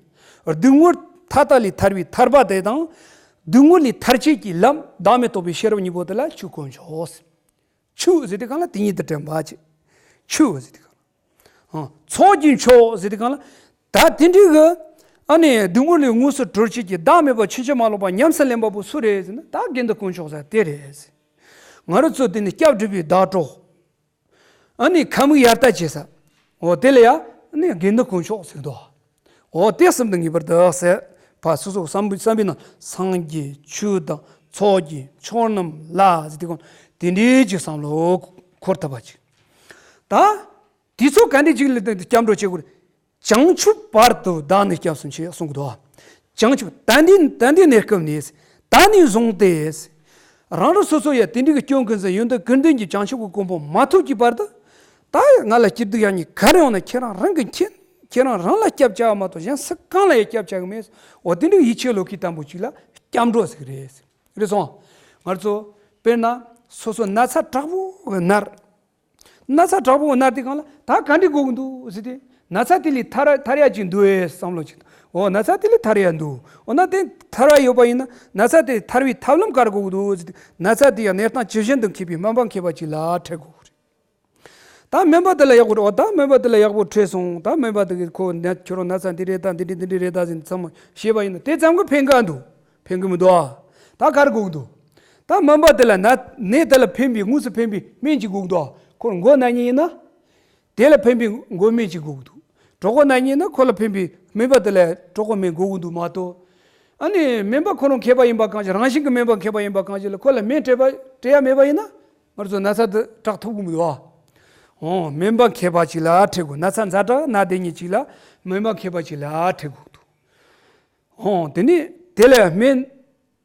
སྡུག་བསྔལ་མཐའ་དག་ལས་ཐར་བའི་ཐར་པ་དེ་དང་། སྡུག་བསྔལ་ལས་ཐར་བྱེད་ཀྱི་ལམ་བདག་མེད་རྟོགས་པའི་ཤེས་རབ་གཉིས་པོ་དེ་ལ་ཆོས་དཀོན་མཆོག་ཆོས་ཟེར་དུས་གང་ལ་དེ་ཉིད་དུ་དྲན་པ་བྱེད། ཆོས་ཟེར་དུས་གང་ལ། ཨ། ཚོགས་ཀྱི་མཆོག་ཟེར་དུས་གང་ལ། ད་དེ་འདྲའི་གི། ཨ་ནི་སྡུག་བསྔལ་ལས་དངོས་སུ་གྲོལ་བྱེད་ཀྱི་བདག་མེད་པ་ཕྱིན་ཅི་མ་ལོག་པ་ཉམས་སུ་ལེན་པ་པོ་སུ་རེད་ཟེར་ན་ད་དགེ་འདུན་དཀོན་མཆོག་ཟེར་དེ་རེད། ང་རང་ཚོ་དེ་ནི་སྐྱབས་སྒྲུབ་པའི་བདག་གྲོགས། ཨ་ནི་ཁ་མིག་ཡར་ལྟ་བྱེད་ས། འོ་དེ་ལ་ཡ། ཨ་ནི་དགེ་འདུན་དཀོན་མཆོག་ཟེར་འདུག་འོ་དེ་གསུམ་དུ་ངེས་པར་དུ་ཟེར། ཕ་སོ་སོ་བསམ་བསམ་པའི་ནང་སངས་རྒྱས་ཆོས་དང་ཚོགས་ཀྱི་མཆོག་རྣམས་ལ་ཟེར་དུས་གང་དེ་འདྲའི་ཅིག་བསམ་བློ་འཁོར་ཐུབ་པ་ཅིག་ད། དུས་ཚོད་ག་འདྲ་ཅིག་ལ་སྐྱབས་འགྲོ་བྱེད་དགོས། བྱང་ཆུབ་བར་དུ་བདག་ནི་སྐྱབས་སུ་མཆི་གསུང་གི་འདུག་བྱང་ཆུབ་ད་འདི་ད་འདི་གནས་སྐབས་ནས་ད་ནས་བཟུང་སྟེ། རང་རང་སོ་སོ་ཡ་དེ་འདྲའི་གི་སྐྱོན་ཀུན་ཟད་ཡོན་ཏན་ཀུན་ལྡན་གྱི་བྱང་ཆུབ་ཀྱི་གོ་འཕང་མ་ཐོབ་ཀྱི་བར་དུ། ད་ང་ལ་སྐྱིད་སྡུག་ཡག་ཉེས་ག་རེ་ཡོང་ན་ཁྱེད་རང་རང་གི་མཁྱེན། ཁྱེད་རང་རང་ལ་སྐྱབས་བཅོལ་བ་མ་གཏོགས་གཞན་སུ་གང་ལ་ཡང་སྐྱབས་བཅོལ་གི་མེད། འོ་དེ་འདྲའི་ཡིད་ཆེས་བློ་སྐྱེད་དམ་པོ་ཅིག་ལ་སྐྱབས་འགྲོ་ཟེར་གི་རེད། རེད་སོང་། ང་ཚོ་དཔེར་ན་སོ་སོ་ན་ཚ་དྲག་པོ་གི་ན། ན་ཚ་དྲག་པོ་ན་དེ་གང་ལ་ད་ག་འདྲ་དགོས་ཀྱི་འདུག་ཟེར་ཏེ། ན་ཚ་དེ་ལས་ཐར་ཐར་ཡ་ཅིག་འདུག་ཨེ་བསམ་བློ་ཅིག་འོ་ན་ཚ་དེ་ལས་ཐར་ཡ་འདུག་འོ་ན་དེ་ཐར་བ་ཡོད་པ་ཡིན་ན་ན་ཚ་དེ་ཐར་བའི་ཐབས་ལམ་ག་རེ་དགོས་ཀྱི་འདུག་ཟེར་ཏེ། ན་ཚ་དེ་ཡང་གནས་སྟངས་ཇི་བཞིན་དུ་མཁས་པའི་སྨན་པ་མཁས་པ་ཅིག་ལ་འཕྲད་དགོས་ཀྱི་རེད། ད་སྨན་པ་དེ་ལ་ཡག་པོ་འགྲོ་ད་སྨན་པ་དེ་ལ་ཡག་པོ་འཕྲད་སོང་། ད་སྨན་པ་དེ་གིས་ཁོ་ན་ཁྱོད་རང་ན་ཚ་འདི་རེད་ད་འདི་འདྲ་འདི་འདྲ་རེད་ད་ཟེར་ནས་ཚང་མ་བཤད་པ་ཡིན་ན་དེ་ཙམ་གྱིས་ཕན་ག་འདུག་ཕན་གི་མི་འདུག་ཨ། ད་ག་རེ་དགོས་ཀྱི་འདུག་ད་སྨན་པ་དེ་ལ་ན་ནད་དེ་ལ་ཕན་པའི་དངོས་སུ་ཕན་པའི་སྨན་ཅིག་དགོས་ཀྱི་འདུག་ཨ། ཁོ་མགོ་ན་མཁན་ཡིན་ན། དེ་ལ་ཕན་པའི་མགོ་སྨན་ཅིག་དགོས་ཀྱི་འདུག་གྲོད་ཁོག་ན་མཁན་ཡིན་ན་ཁོ་ལ་ཕན་པའི་སྨན་པ་དེ་ལ་གྲོད་ཁོག་སྨན་དགོས་ཀྱི་འདུག་མ་གཏོགས། ཨ་ནི་སྨན་པ་ཁོ་རང་མཁས་པ་ཡིན་པ་གང་ཞིག་རང་བཞིན་གྱི་སྨན་པ་མཁས་པ་ཡིན་པ་གང་ཞིག་ལ་ཁོ་ལ་སྨན་སྤྲད་པ་སྤྲད་ཡ་མེད་པ་ཡིན་ན། ང་ཚོ་ན་ཚ་དེ་དྲག་ཐུབ་ཀྱི་མི་འདུག་ཨ། འོ་སྨན་པ་མཁས་པ་ཅིག་ལ་འཕྲད་དགོས། ན་ཚ་ཛ་དྲག་ན་བསྡད་མཁན་ཅིག་ལ་སྨན་པ་མཁས་པ་ཅིག་ལ་འཕྲད་དགོས་འདུག་འོ་དེ་ནས་དེ་ལ་སྨན།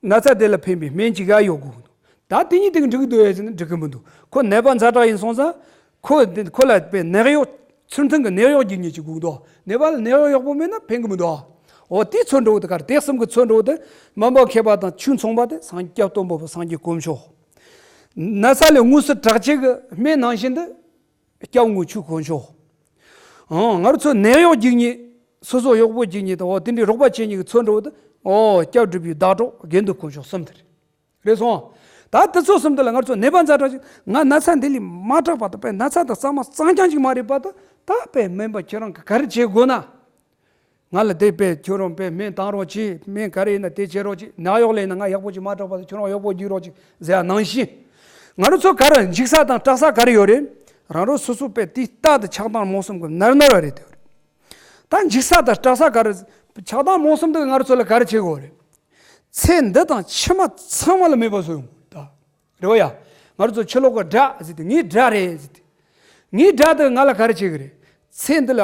ན་ཚ་དེ་ལ་ཕན་པའི་སྨན་ཅིག་ག་ཡོད་དགོས་འདུག་ད་དེ་གཉིས་དེ་ག་འགྲིག་གི་འདུག་ཨེ་ཟེར་ན་འགྲིག་གི་མི་འདུག་ཁོ་ནད་པ་ཛ་དྲག་ཡིན་སོང་ཙང་། ཁོ་དེ་ཁོ་ལ་དཔེ་ནད་གཡོག་ཚུལ་མཐུན་གྱི་ནད་གཡོག་རྒྱག་མཁན་ཅིག་དགོས་འདུག་ནད་པ་ལ་ནད་གཡོག་ཡག་པོ་མེད་ན་ཕན་གི་མི་འདུག་འོ་དེ་ཚོ་འགྲོ་གི་འདུག་ག་རེ་དེ་གསུམ་གྱི་ཚོ་འགྲོ་གི་འདུག་སྨན་པ་མཁས་པ་དང་ཆོས་མཚུངས་པ་དེ་སངས་རྒྱས་སྐྱབས་སྟོན་པ་པོ་སངས་རྒྱས་དཀོན་མཆོག་ན་ཚ་ལས་དངོས་སུ་དྲག་བྱེད་ཀྱི་སྨན་ནང་བཞིན་དུ་སྐྱབས་མགོན་ཆོས་དཀོན་མཆོག་ཨང་། ང་རང་ཚོ་ནད་གཡོག་རྒྱག་མཁན། སོ་སོ་གཡོག་པོ་རྒྱག་མཁན་དང་འོ་དེ་འདྲའི་རོགས་པ་བྱེད་མཁན་གྱི་ཚོ་འགྲོ་གི་འདུག་འོ་སྐྱབས་སྒྲུབ་པའི་བདག་གྲོགས་དགེ་འདུན་དཀོན་མཆོག་གསུམ་དེ་རེད། རེད་སོང་། ད་དེ་ཚོ་གསུམ་དེ་ལ་ང་ཚོ་ནད་པ་ཛ་དྲག་ཅིག་ང་ན་ཚ་འདི་ལས་མ་དྲག་པ་དང་པའི་ན་ཚ་དང་གཙང་མ་གཙང་རྐྱང་ཅིག་མ་རེད་པ་དང་། ད་པའི་སྨན་པ་ཁྱེད་རང་གིས་ག་རེ་བྱེད་དགོས་ན། ང་ལ་དེ་པའི་ཁྱོད་རང་པའི་སྨན་བཏང་རོགས་གྱིས། སྨན་ག་རེ་ཡིན་ན་དེ་བྱེད་རོགས་གྱིས། ནད་གཡོག་ལས་ན་ང་ཡག་པོ་ཅིག་མ་དྲག་པ་དང་ཁྱོད་རང་ཡག་པོ་རྒྱུག་རོགས་གྱིས་ཟེར་ཡ་ནང་བཞིན། ང་རང་ཚོ་ག་རེ་འཇིགས་ས་དང་སྐྲག་ས་ག་རེ་ཡོད་རེད། རང་རང་སོ་སོ་པའི་དེའི་རྟགས་དེ་ཆགས་སྡང་རྨོངས་གསུམ་གྱི་ནར་ནར་བ་རེད་དེ། ད་འཇིགས་ས་དང་སྐྲག་ས་ག་རེ། ཆགས་སྡང་རྨོངས་གསུམ་དེ་ང་རང་ཚོ་ལ་ག་རེ་བྱེད་དགོས་རེད། ཚེ་འདི་དང་ཕྱི་མ་ཚང་མ་ལ་མེད་པ་བཟོ་ཡོང་གི་རེད་ད། རེད་བ་ཡ། ང་རང་ཚོ་ཕྱི་ལོགས་ཀྱི་དགྲ་ཟེར་ཏེ་ངའི་དགྲ་རེད་ཟེར་ཏེ། ངའི་དགྲ་དེ་ང་ལ་ག་རེ་བྱེད་ཀྱི་རེད། ཚེ་འདི་ལ།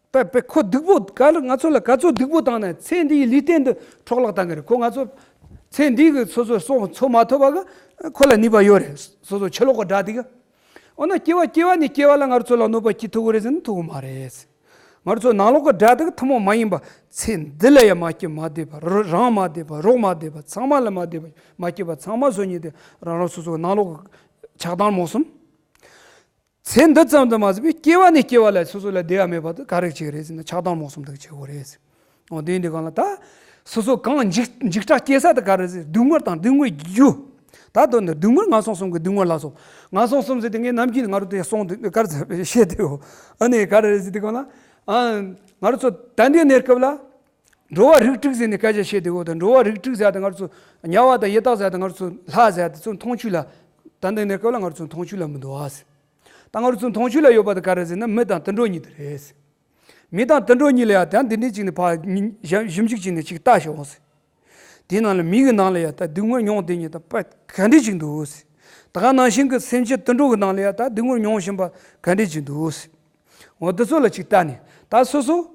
པ་པ་ཁོ་སྡུག་པོ་ག་ལ་ང་ཚོ་ལ་ག་ཚོད་སྡུག་པོ་བཏང་ནས་ཚེ་འདིའི་ལུས་རྟེན་འདི་འཕྲོ་བརླག་བཏང་གི་རེད། ཁོ་ང་ཚོ་ཚེ་འདི་གི་སོ་སོ་སོ་འཚོ་མ་ཐུབ་པ་གི་ཁོ་ལ་ནུས་པ་ཡོད་རེད། སོ་སོ་ཕྱི་ལོགས་ཀྱི་དགྲ་དེ་གི། འོ་ན་སྐྱེ་བ་སྐྱེ་བ་ནས་སྐྱེ་བ་ལ་ང་ཚོ་ལ་གནོད་པ་སྐྱེལ་ཐུབ་ཀྱི་རེད་ཟེར་ན་ཐུབ་ཀྱི་མ་རེད། ང་ཚོ་ནང་ལོགས་ཀྱི་དགྲ་དེ་གི་ཐུན་མོང་མ་ཡིན་པ་ཚེ་འདི་ལ་ཡང་མ་སྐྱེས་མ་བསྡད་པ། རོ་རང་མ་བསྡད་པ། རོགས་མ་བསྡད་པ། ཚང་མ་ལ་མ་བསྡད་པ། མ་སྐྱེས་པ་ཚང་མ་བཟོ་ཉིད་དེ་རང་རང་སོ་སོ་ནང་ལོགས་ཀྱི་ཆགས་སྡང་རྨོངས་གསུམ། ཚེ་འདི་ཙམ་དུ་མ་ཟད་པའི་སྐྱེ་བ་ནས་སྐྱེ་བ་ལ་སོ་སོ་ལ་བདེ་བ་མེད་པ་དེ་ག་རེ་ཅིག་རེད་ཟེར་ན་ཆགས་སྡང་རྨོངས་གསུམ་དག་བྱེད་དགོས་རེད་ཟེར། འོ་དེ་འདི་གང་ལ་ད། སོ་སོ་གང་འཇིགས་འཇིགས་སྐྲག་སྐྱེ་ས་དེ་ག་རེ་ཟེར། སྡུག་བསྔལ་དང་སྡུག་བསྔལ་རྒྱུ། ད་དོན་དུ་སྡུག་བསྔལ་ངན་སོང་གསུམ་གྱི་སྡུག་བསྔལ་ལ་སོགས། ངན་སོང་གསུམ་ཟེར་དེ་ངས་ནམ་རྒྱུན་ང་རང་དེ་གསུངས་དེ་གར་བཤད་དེ་འོ། ཨ་ནི་ག་རེ་ཟེར་དེ་གང་ལ། ཨ། ང་རང་ཚོ་ད་ལྟའི་གནས་སྐབས་ལ། འགྲོ་བ་རིགས་དྲུག་ཟེར་ནས་སྐད་ཆ་བཤད་དེ་འོ། ད་འགྲོ་བ་རིགས་དྲུག་ཟེར་ད་ང་རང་ཚོ་དམྱལ་བ་དང་ཡི་དྭགས་ཟེར་ད་ང་རང་ཚོ་ལྷ་ཟེར་ད་ཚོ་མཐོང་ཆོས་ལ། ད་ལྟའི་གནས་སྐབས་ལ་ང་རང་ཚོ་མཐོང་ཆོས་ལ་མི་འདུག་ཨ་ཟེར། ད་ང་རང་ཚོ་མཐོང་ཆོས་ལ་ཡོད་པ་དེ་ག་རེ་ཟེར་ན་མི་དང་དུད་འགྲོ་གཉིས་དེ་རེད། མི་དང་དུད་འགྲོ་གཉིས་ལ་ཡང་ད་འདི་འདྲའི་ཅིག་ནི་ཕ་ཞིབ་འཇུག་ཅིག་ནི་ཅིག་ལྟ་ཤོག་ཟེར། དེའི་ནང་ལ་མི་གི་ནང་ལ་ཡང་ད་སྡུག་བསྔལ་མྱོང་བསྡད་མཁན་ད་པ་ག་འདྲ་ཅིག་འདུག་ཟེར། ད་ག་ནང་བཞིན་གྱི་སེམས་ཅན་དུད་འགྲོ་གི་ནང་ལ་ཡང་ད་སྡུག་བསྔལ་མྱོང་བཞིན་པ་ག་འདྲ་ཅིག་འདུག་ཟེར། འོ་འདི་ཚོ་ལ་ཅིག་ལྟ་ནས་ད་སོ་སོ།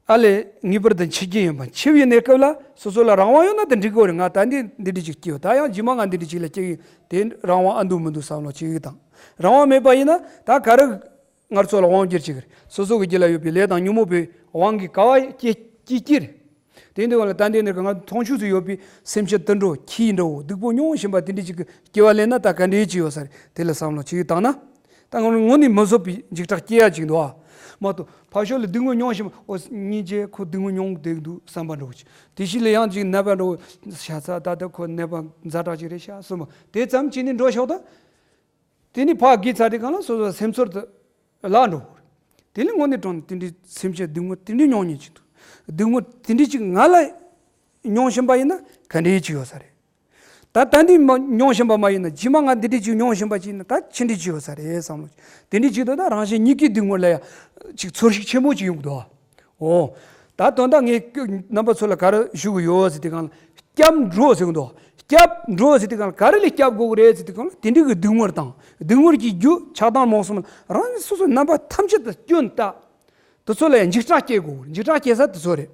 ཨ་ལས་ངེས་པར་དུ་འཆི་རྒྱུ་ཡིན་པ། འཆི་བའི་གནས་སྐབས་ལ་སོ་སོ་ལ་རང་དབང་ཡོད་ན་དེ་འགྲིག་གི་རེད། ང་ད་འདི་འདི་འདྲ་ཅིག་སྐྱེས་ཡོད། ད་ཡང་རྗེས་མ་ང་འདི་འདྲ་ཅིག་ལ་སྐྱེ་གི་དེ་རང་དབང་ཨ་འདུག་མི་འདུག་བསམ་བློ་བྱེད་གི་དང་། རང་དབང་མེད་པ་ཡིན་ན་ད་ག་རེ་ང་ཚོ་ལ་དབང་སྒྱུར་བྱེད་གི་རེད། སོ་སོ་གི་རྒྱུད་ལ་ཡོད་པའི་ལས་དང་ཉོན་མོངས་པའི་དབང་གིས་ག་བ་སྐྱེ་སྐྱེ་སྐྱེ་རེད། དེ་འདི་བ་ལ་ད་འདི་ནས་ང་མཐོང་ཆོས་སུ་ཡོད་པའི་སེམས་ཅན་དུད་འགྲོ་ཁྱི་འདྲ་བོ་སྡུག་པོ་མྱོང་བཞིན་པ་དེ་འདྲ་ཅིག་གི་སྐྱེ་བ་ལེན་ན་ད་ག་འདྲ་ཅིག་ཡོད་ས་རེད། དེ་ལ་བསམ་བློ་བྱེད་གི་དང་ན། ད་ང་ངོ་ནས་མི་བཟོད་པའི་འཇིགས་སྐྲག་སྐྱེ་ཡ་ཅིག་འདུག་ཨ། མ་གཏོགས་ཕར་ཕྱོགས་ལ་སྡུག་བསྔལ་མྱོང་བཞིན་པ། ཨོ་སྙིང་རྗེ་ཁོ་སྡུག་བསྔལ་མྱོང་བསྡད་འདུག་བསམ་པ་འདྲ་བོ་ཅིག་དེ་ཕྱི་ལ་ཡང་ཅིག་ནད་པ་འདྲ་བོ་ཤ་ཚ་ད་ལྟ་ཁོ་ནད་པ་ཛ་དྲག་ཅིག་རེད་ཤག་གསུངས་པ་དེ་ཙམ་ཅིག་ནས་འགྲོ་ཤོག་ད། དེ་ནི་ཕར་གི་ཚ་དེ་གང་ལ་སོ་སོ་སེམས་ཚོར་དུ་ལ་འགྲོ་བོ་རེད། དེ་ལས་དངོས་གནས་དྲང་དེ་འདྲའི་སེམས་ཅན་སྡུག་བསྔལ་དེ་འདྲའི་མྱོང་ཉེན་ཅིག་འདུག་སྡུག་བསྔལ་དེ་འདྲའི་ཅིག་ང་ལ་མྱོང་བཞིན་པ་ཡིན་ན་ག་འདྲའི་ཅིག་ཡོད་ས་རེད། ད་ད་འདི་མ་མྱོང་བཞིན་པ་མ་ཡིན་ན་རྗེས་མ་ང་འདི་འདྲའི་ཅིག་མྱོང་བཞིན་པ་ཅིག་ཡིན་ན་ད་ཅི་འདྲའི་ཅིག་ཡོད་ས་རེད་བསམ་བློ། དེ་འདྲའི་ཅིག་ཏུ་ད་རང་གཞན་གཉིས་ཀའི་སྡུག་བསྔལ་ལ་ཡང་ཅིག་ཚོར་ཤུགས་ཆེན་པོ་ཅིག་ཡོང་གི་འདུག་ཨོ། ད་དོན་དག་ངས་རྣམ་པ་ཚོ་ལ་ག་རེ་ཞུ་གི་ཡོད་ཟེར་དུས་སྒང་ལ་སྐྱབས་འགྲོ་ཟེར་གི་འདུག་སྐྱབས་འགྲོ་ཟེར་དུས་སྒང་ལ་ག་རེ་ལས་སྐྱབས་དགོས་གི་རེད་ཟེར་དུས་སྒང་ལ་དེ་འདྲའི་གི་སྡུག་བསྔལ་དང་སྡུག་བསྔལ་གྱི་རྒྱུ་ཆགས་སྡང་རྨོངས་གསུམ་ལ་རང་སོ་སོའི་རྣམ་པ་ཐམས་ཅད་དུ་སྐྱོན་བཏགས། དེ་ཚོ་ལ་ཡང་འཇིགས་སྐྲག་སྐྱེ་དགོས། འཇིགས་སྐྲག་སྐྱེ་ས་དེ་ཚོ་རེད།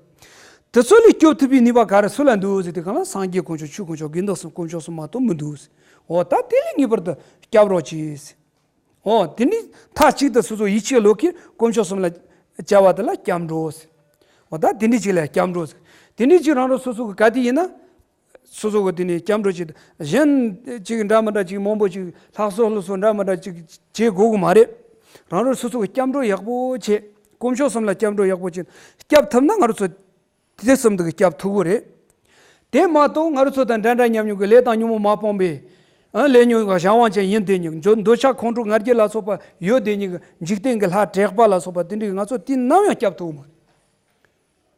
དེ་ཚོ་ལས་སྐྱོབ་ཐུབ་པའི་ནུས་པ་ག་རེ་སུ་ལ་འདུག་ཟེར་དུས་སྒང་ལ་སངས་རྒྱས་དཀོན་མཆོག་ཆོས་དཀོན་མཆོག་དགེ་འདུན་གསུམ་དཀོན་མཆོག་གསུམ་མ་གཏོགས་མི་འདུག་ཟེར། འོ་ད་དེ་ལས་ངེས་པར་དུ་སྐྱབས་རོགས་གྱིས་ཟེར། འོ་དེ་ནི་མཐའ་གཅིག་ཏུ་སོ་སོ་ཡིད་ཆེས་བློ་ཁེལ་དཀོན་མཆོག་གསུམ་ལ་བཅར་བ་དེ་ལ་སྐྱབས་འགྲོ་ཟེར། འོ་ད་དེ་འདྲ་ཅིག་ལ་སྐྱབས་འགྲོ་ཟེར། དེ་འདྲ་ཅིག་རང་རང་སོ་སོ་གི་ག་དེ་ཡིན་ན། སོ་སོ་གི་དེ་ནས་སྐྱབས་འགྲོ་བྱེད། གཞན་ཅིག་འདྲ་མི་འདྲ་ཅིག་མང་པོ་ཅིག་ལྷག་བསམ་སློབ་གསོ་འདྲ་མི་འདྲ་ཅིག་བྱེད་དགོས་གི་མ་རེད། རང་རང་སོ་སོ་གི་སྐྱབས་འགྲོ་ཡག་པོ་བྱེད། དཀོན་མཆོག་གསུམ་ལ་སྐྱབས་འགྲོ་ཡག་པོ་བྱེད། སྐྱབས་ཐུབ་ན་ང་རང་ཚོ་དེ་གསུམ་དུ་གི་སྐྱབས་ཐུབ་གི་རེད། དེ་མ་གཏོགས་ང་རང་ཚོ་དང་འདྲ་འདྲ་མཉམ་མཉམ་གི་ལས་དང་ཉོན་མོངས་མ་སྤངས་པའི་ཨ་ལས་ཉོན་གྱི་གཞན་དབང་ཅན་ཡིན་བསྡད་མཁན་འདོད་འདོད་ཆགས་ཁོང་ཁྲོ་ང་རྒྱལ་ལ་སོགས་པ་ཡོད་བསྡད་མཁན་གྱི་འཇིག་རྟེན་གྱི་ལྷ་དྲེགས་པ་ལ་སོགས་པ་དེ་འདྲ་གི་ང་ཚོ་དེ་ནམ་ཡང་སྐྱབས་ཐུབ་གི་མ་རེད།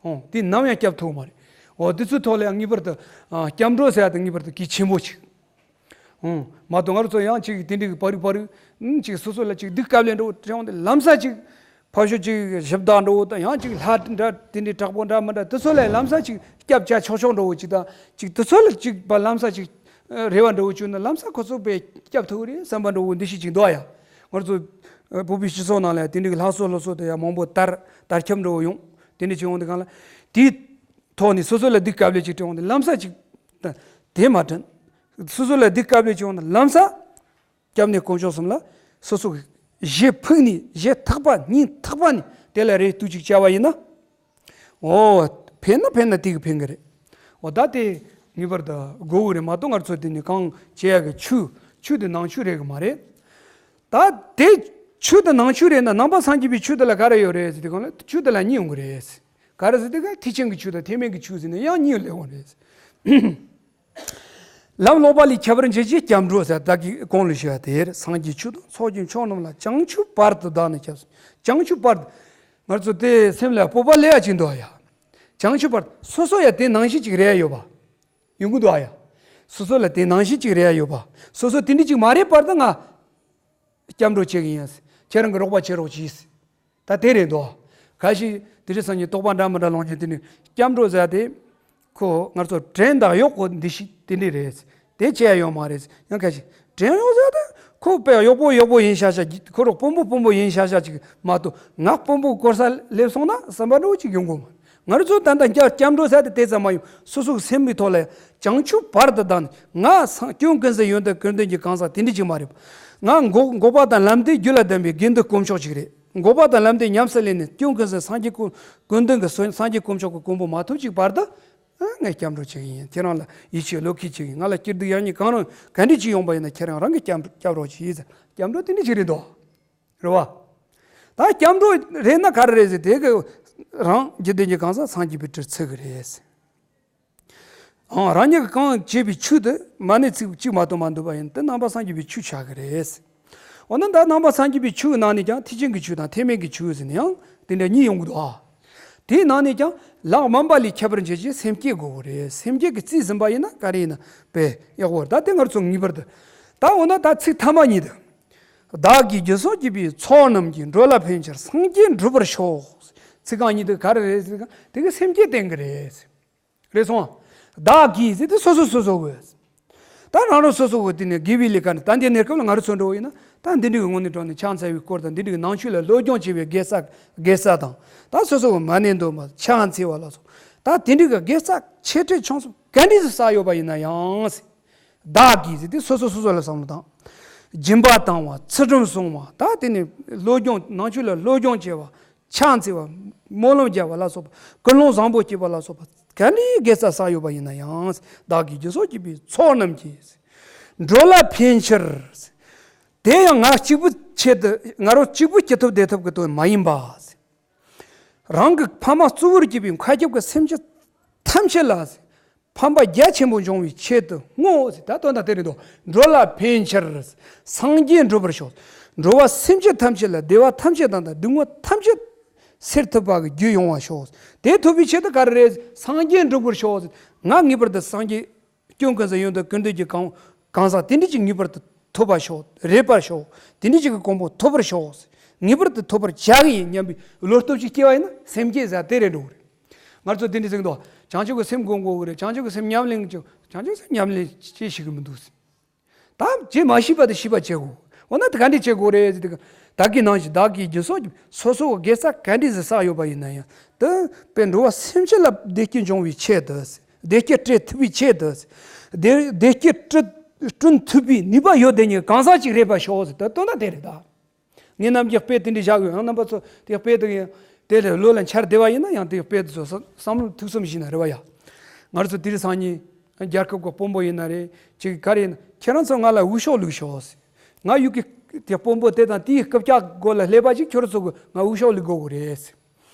ཨོ། དེ་ནམ་ཡང་སྐྱབས་ཐུབ་མ་རེད། འོ་དེ་ཚོའི་ཐོག་ལ་ཡང་ངེས་པར་དུ་ཨ་སྐྱབས་འགྲོ་ཟེར་ཡ་དེ་ངེས་པར་དུ་གལ་ཆེན་པོ་ཅིག་ཨོ། མ་གཏོགས་ང་རང་ཚོ་ཡང་ཅིག་དེ་འདྲའི་གི་པ་རིག་པ་རིག་ཨུམ་ཅིག་སོ་སོ་ལ་ཅིག་སྡུག་དཀའ་ལས་འགྲོ་དྲན་འོང་དེ་ལམ་སང་ཅིག་ཕར་ཕྱོགས་ཅིག་ཞབས་བདག་འགྲོ་དང་ཡང་ཅིག་ལྷ་འདྲ་དེ་འདྲའི་དྲག་པོ་འདྲ་མི་འདྲ་དེ་ཚོ་ལ་ལམ་སང་ཅིག་སྐྱབས་བཅོལ་ཆོག་ཆོག་འགྲོ་བོ་ཅིག་དང་ཅིག་དེ་ཚོ་ལ་ཅིག་པ་ལམ་སང་ཅིག་རེ་བ་འགྲོ་བོ་བཅོལ་ན་ལམ་སང་ཁོ་ཚོ་པས་སྐྱབས་ཐུབ་རེད་བསམ་པ་འགྲོ་བོ་འདི་ཤེས་ཅིག་འདུག་ཡ། ང་ཚོ་བོད་པའི་སྤྱི་ཚོགས་ནང་ལ་དེ་འདྲའི་གི་ལྷག་བསམ་སློབ་གསོ་དེ་ཡང་མང་པོ་དར་དར་ཁྱབ་འགྲོ་བོ་ཡོང་། དེ་འདྲ་ཅིག་འོང་དུས་སྒང་ལ་དེའི་ཐོག་ནས་སོ་སོ་ལ་སྡུག་དཀའ་ལས་ཅིག་དྲན་འོང་དུས་ལམ་སང་ཅིག་དེ་མ་དྲན། སོ་སོ་ལ་སྡུག་དཀའ་ལས་ཅིག་འོང་དུས་ལམ་སང་སྐྱབས་གནས་དཀོན་མཆོག་གསུམ་ལ་སོ་སོ་གི་གཞི་ཕུགས་ནས་གཞི་ཐག་པ་སྙིང་ཐག་པ་ནས་དེ་ལ་རེ་ལྟོས་ཅིག་བྱ་བ་ཡིན་ན། འོ། ཕན་ན་ཕན་ན་དེ་གི་ཕན་གི་རེད། འོ་ད་དེ་ངེས་པར་དུ་དགོས་གི་རེད་མ་གཏོགས་ང་ཚོ་དེ་ནི་གང་བྱེད་ཡ་གི་ཆོས་ཆོས་དེ་ནང་ཆོས་རེད་གི་མ་རེད། ད་དེ་ཆོས་དེ་ནང་ཆོས་རེད་ན་ནང་པ་སངས་རྒྱས་པའི་ཆོས་དེ་ལ་ག་རེ་ཡོད་རེད་ཟེར་དུས་སྒང་ལ་ཆོས་དེ་ལ་གཉིས་ཡོང་གི་རེད། ག་རེ་ཟེར་དུས་སྒང་ཐེག་ཆེན་གྱི་ཆོས་དང་ཐེག་དམན་གྱི་ཆོས་ཟེར་ནས་ཡང་གཉིས་སླེབས་ཡོང་རེད། ལམ་ལོག་པ་ལས་ཁྱད་པར་འབྱེད་ཅིང་སྐྱབས་འགྲོ་ཟེར། བདག་གིས་གོང་ལ་ཞུས་པ་དེར། སངས་རྒྱས་ཆོས་དང་ཚོགས་ཀྱི་མཆོག་རྣམས་ལ། བྱང་ཆུབ་བར་དུ་བདག་ནི་སྐྱབས་སུ། བྱང་ཆུབ་བར་དུ། ང་ཚོ་དེ་སེམས་ལ་སྤོབས་པ་སླེབས་ཡ་ཅིག་འདུག་ཨ་ཡ། བྱང་ཆུབ་བར་དུ་སོ་སོ་ཡ་དེ་ནང་བཞིན་ཅིག་རེད་ཡོད་པ། ཡོང་གི་འདུག་ཨ་ཡ། སོ་སོ་ལ་དེ་ནང་བཞིན་ཅིག་རེད་ཡོད་པ། སོ་སོ་དེ་འདྲ་ཅིག་མ་རེད་བར་དུ་ང་སྐྱབས་འགྲོ་བྱེད་ཀྱི་ཡིན། ཁྱེད་རང་གི་རོགས་པ་བྱེད་རོགས་གྱིས། ད་དེ་རེད་འདུག་ཁ་ཤས་དེ་རིང་སང་ཉིན་རྟོགས་པ་འདྲ་མི་འདྲ་ལོངས་ཀྱང་དེ་ནི་སྐྱབས་འགྲོ་ཟེར་དེ། ཁོ་ང་ཚོ་བྲན་དང་གཡོག་གི་འདུ་ཤེས་དེ་འདྲ་རེད། དེ་བྱས་ཡོད་མ་རེད། ཡང་ཁ་ཤས་བྲན་གཡོག་ཟེར་དེ་ཁོ་དཔེ་གཡོག་པོ་གཡོག་པོ་ཡིན་ཤག་ཤག་ཁོ་རང་དཔོན་པོ་དཔོན་པོ་ཡིན་ཤག་ཤག་ཅིག་མ་གཏོགས། ང་དཔོན་པོ་སྐོར་ས་སླེབས་སོང་ན་བསམ་པ་འདྲ་བོ་ཅིག་ཡོང་གི་མ་རེད། ང་རང་ཚོ་ད་ལྟ་སྐྱབས་སྐྱབས་འགྲོ་ཟེར་དེ་དེ་ཙམ་མ་ཡོང་། སོ་སོའི་སེམས་ཀྱི་ཐོག་ལ་བྱང་ཆུབ་བར་དུ་བདག་ནི། ང་སངས་སྐྱོན་ཀུན་ཟད་ཡོན་ཏན་ཀུན་ལྡན་གྱི་གང་ཟག་དེ་འདྲ་ཅིག་མ་རེད། ང་འགོག་འགོག་པ་དང་ལམ་འདས་རྒྱུད་ལ་ལྡན་པའི་དགེ་འདུན་དཀོན་མཆོག་ཅིག་རེད། འགོག་པ་དང་ལམ་འདས་ཉམས་སུ་ལེན་ནས་སྐྱོན་ཀུན་ཟད་སངས་རྒྱས་ཀུན་ཀུན་ལྡན་གྱི་སངས་རྒྱས་དཀོན་མཆོག་གི་གོ་འཕང་མ་ཐོབ་ཅིག་བར་དུ། ཨ། ངས་སྐྱབས་འགྲོ་བྱེད་ཀྱི་ཡིན། ཁྱེད་རང་ལ་ཡིད་ཆེས་བློ་ཁེལ་བྱེད་ཀྱི་ཡིན། ང་ལ་སྐྱིད་སྡུག་ཡག་ཉེས་གང་རུང་ག་འདྲ་ཅིག་ཡོང་པ་ཡིན་ན་ཁྱེད་རང་རང་གིས་སྐྱབས་སྐྱབས་རོགས་བྱེད་ཟེར། སྐྱབས་འགྲོ་དེ་འདྲ་ཅིག་རེད་དོ། རེད་བ། ད་སྐྱབས་འགྲོ་རེད་ན་ག་རེ་རེད་ཟེར་དེ་གི་རང་རྒྱུད་ལྡན་གྱི་གང་ཟག་སངས་རྒྱས་པའི་དྲིར་ཚུད་ཀྱི་རེད། ཨང་། རང་ཉིད་ཀྱིས་གང་བྱས་པའི་ཆོས་དེ་མ་ཎི་ཚིག་གཅིག་མ་གཏོགས་མ་འདུས་པ་ཡིན་ན་དེ་ནང་པ་སངས་རྒྱས་པའི་ཆོས་ཆགས་ཀྱི་རེད། འོ་ན་ད་ནང་པ་སངས་རྒྱས་པའི་ཆོས་ནང་ནས་ཀྱང་ཐེག་ཆེན་གྱི་ཆོས་དང་ཐེག་དམན་གྱི་ཆོས་ཟེར་ནས་ཡང་དེ་འདྲ་གཉིས་ཡོང་གི་འདུག་ཨ། དེའི་ནང་ནས་ཀྱང་ལམ་དམན་པ་ལས་ཁྱད་པར་འབྱེད་ཅིང་སེམས་བསྐྱེད་དགོས་ཀྱི་རེད། སེམས་བསྐྱེད་ཀྱིས་རྩིས་ཟིན་པ་ཡིན་ན་ག་རེ་ཡིན་ན་དཔེ་ཡག་པོ་རེད། ད་དེ་ང་ཚོ་ངེས་པར་དུ། ད་འོ་ན་ད་ཚིག་ཐ་མ་གཉིས་དེ། བདག་གིས་སྦྱིན་སོགས་བགྱིས་པའི་ཚོགས་རྣམས་ཀྱིས། འགྲོ་ལ་ཕན་ཕྱིར་སངས་རྒྱས་འགྲུབ་པར་ཤོག་ཚིག་རྐང་གཉིས་དེ་ག་རེ་རེད་ཟེར་ན་དེ་གི་སེམས་བསྐྱེད་བསྟན་གྱི་རེད། རེད་སོང་། བདག་གིས་ཟེར་དེ་སོ་སོ་སོ་སོ་གི། ད་རང་རང་སོ་སོ་གི་དེ་ནས་དགེ་བའི་ལས་ཀ་ནི་ད་འདི་གནས་སྐབས་ལ་ང་རང་ཚོ་འགྲོ་བ་ཡིན་ན་ད་འདི་འདྲའི་གི་ངོས་ནས་འགྲོ་ནས་ཕྱག་འཚལ་བའི་སྐོར་དང་འདི་འདྲའི་གི་ནང་ཆོས་ལ་སློབ་སྦྱོང་བྱེད་པའི་དགེ་རྩ་དགེ་རྩ་དང་ད་སོ་སོ་གི་མ་ཎི་འདོན་པ་ཕྱག་འཚལ་བ་ལ་སོགས་ད་དེ་འདྲའི་གི་དགེ་རྩ་ཆེ་ཕྲ་ཆུང་གསུམ་ག་འདྲ་ཞིག་བསགས་ཡོད་པ་ཡིན་ན་ཡང་ཟེར། བདག་གིས་ཟེར་དེ་སོ་སོ་སོ་སོ་ལ་བསམ་བློ་བཏང་། སྦྱིན་པ་བཏང་བ། ཚུལ་ཁྲིམས་སྲུང་བ། ད་དེ་ནས་སློབ་སྦྱོང་ནང་ཆོས་ལ་སློབ་སྦྱོང་བྱེད་པ། ཕྱག་འཚལ་བ། སྨོན་ལམ་རྒྱག་པ་ལ་སོགས་པ། ཀུན་སློང་བཟང་པོ་སྐྱེས་པ་ལ་སོགས་པ། ག་འདྲའི་དགེ་རྩ་བསགས་ཡོད་པ་ཡིན་ན་ཡང་། བདག་གིས་སྦྱིན་སོགས་བགྱིས་པའི་ཚོགས་རྣམས་ཀྱིས། འགྲོ་ལ་ཕན་ཕྱིར། དེ་ཡང་ང་གཅིག་པུ་ཆེད་དུ་ང་རང་གཅིག་པུ་སྐྱིད་ཐོབ་བདེ་ཐོབ་ཀྱི་དོན་མ་ཡིན་པ། རང་གི་ཕ་མ་གཙོ་བོར་གྱུར་པའི་མཁའ་ཁྱབ་ཀྱི་སེམས་ཅན་ཐམས་ཅད་ལ། ཕན་པ་རྒྱ་ཆེན་པོ་འབྱུང་བའི་ཆེད་དུ་བསྔོ། ད་དོན་དག་དེ་རེད་དོ། འགྲོ་ལ་ཕན་ཕྱིར། སངས་རྒྱས་འགྲུབ་པར་ཤོག་འགྲོ་བ་སེམས་ཅན་ཐམས་ཅད་ལ་བདེ་བ་ཐམས་ཅད་དང་དང་སྡུག་བསྔལ་ཐམས་ཅད་སེལ་ཐུབ་པ་གི་རྒྱུ་ཡོང་བར་ཤོག་དེ་ཐུབ་པའི་ཆེད་དུ་ག་རེ་རེད། སངས་རྒྱས་འགྲུབ་པར་ཤོག་ང་ངེས་པར་དུ་སངས་རྒྱས། སྐྱོན་ཀུན་ཟད་ཡོན་ཏན་ཀུན་ལྡན་གྱི་གང་གང་ཟག་དེ་འདྲ་ཅིག་ངེས་པར་དུ་ཐོབ་པར་ཤོག་རེག་པར་ཤོག་དེ་འདྲ་ཅིག་གི་གོ་འཕང་ཐོབ་པར་ཤོག་ངེས་པར་དུ་ཐོབ་པར་བྱ་གི་ཡིན་སྙམ་པའི་བློ་སྟོབས་ཅིག་སྐྱེ་བ་ཡིན་ན་སེམས་བསྐྱེད་ཟེར་དེ་རེད་འགྲོ་གི་རེད། ང་ཚོ་དེ་འདྲ་ཟེར་གི་འདུག་བྱང་ཆུབ་ཀྱི་སེམས་སྒོམ་དགོས་གི་རེད། བྱང་ཆུབ་ཀྱི་སེམས་ཉམས་ལེན་བྱེད། བྱང་ཆུབ་སེམས་ཉམས་ལེན་ཅི་ཞིག་གི་མི་འདུག་ད་བྱེད་མ་ཤེས་པ་དེ་ཤེས་པ་བྱེད་དགོས། འོ་ན་དེ་ག་འདྲས་བྱེད་དགོས་རེད་ཟེར་དུས། བདག་གིས་ནང་བཞིན་བདག་གིས་སྦྱིན་སོགས་ཀྱིས་སོ་སོ་གི་དགེ་རྩ་ག་འདྲས་ཟིག་བསགས་ཡོད་པ་ཡིན་ན་ཡང་དེ་དཔེ་འགྲོ་བ་སེམས་ཅན་ལ་བདེ་སྐྱིད་འབྱུང་བའི་ཆེད་དུ། བདེ་སྐྱིད་སྤྲད་ཐུབ་པའི་ཆེད་དུ། བདེ་བདེ་སྐྱིད་སྤྲོད་སྐྲུན་ཐུབ་པའི་ནུས་པ་ཡོད་བསྡད་མཁན་གང་ཟག་ཅིག་རེད་པར་ཤོག་ཟེར་དེ་དོན་དག་དེ་རེད་ད། ངས་ནམ་རྒྱུན་དཔེ་དེ་འདྲ་བཞག་ཡོད། ཡང་རྣམ་པ་ཚོ་དེ་དཔེ་དེ་ཡིན། དེ་ལས་བློ་ལ་འཆར་བསྡད་པ་ཡིན་ན་ཡང་དེ་དཔེ་དེ་ཚོ་བསམ་བསམ་བློ་ཐུགས་བསམ་བཞེས་ན་རེ་བ་ཡ། ང་ཚོ་དེ་རིང་སང་ཉིན་རྒྱལ་ཁབ་ཀྱི་དཔོན་པོ་ཡིན་ན་རེད། ཅིག་ག་རེ་ཡིན་ན་ཁྱེད་རང་ཚོ་ང་ལ་འུ་ཤོག་བླུགས་ཤོག་ཟེར། ང་ཡུལ་གྱི་དེ་དཔོན་པོ་དེ་དང་དེའི་རྐུབ་བཀྱག་མགོ་ལ་སླེབས་པ་ཅིག་ཁྱོད་རང་ཚོ་གི་ང་འུ་ཤོག་བླུགས་དགོས་གི་རེད་ཟེར།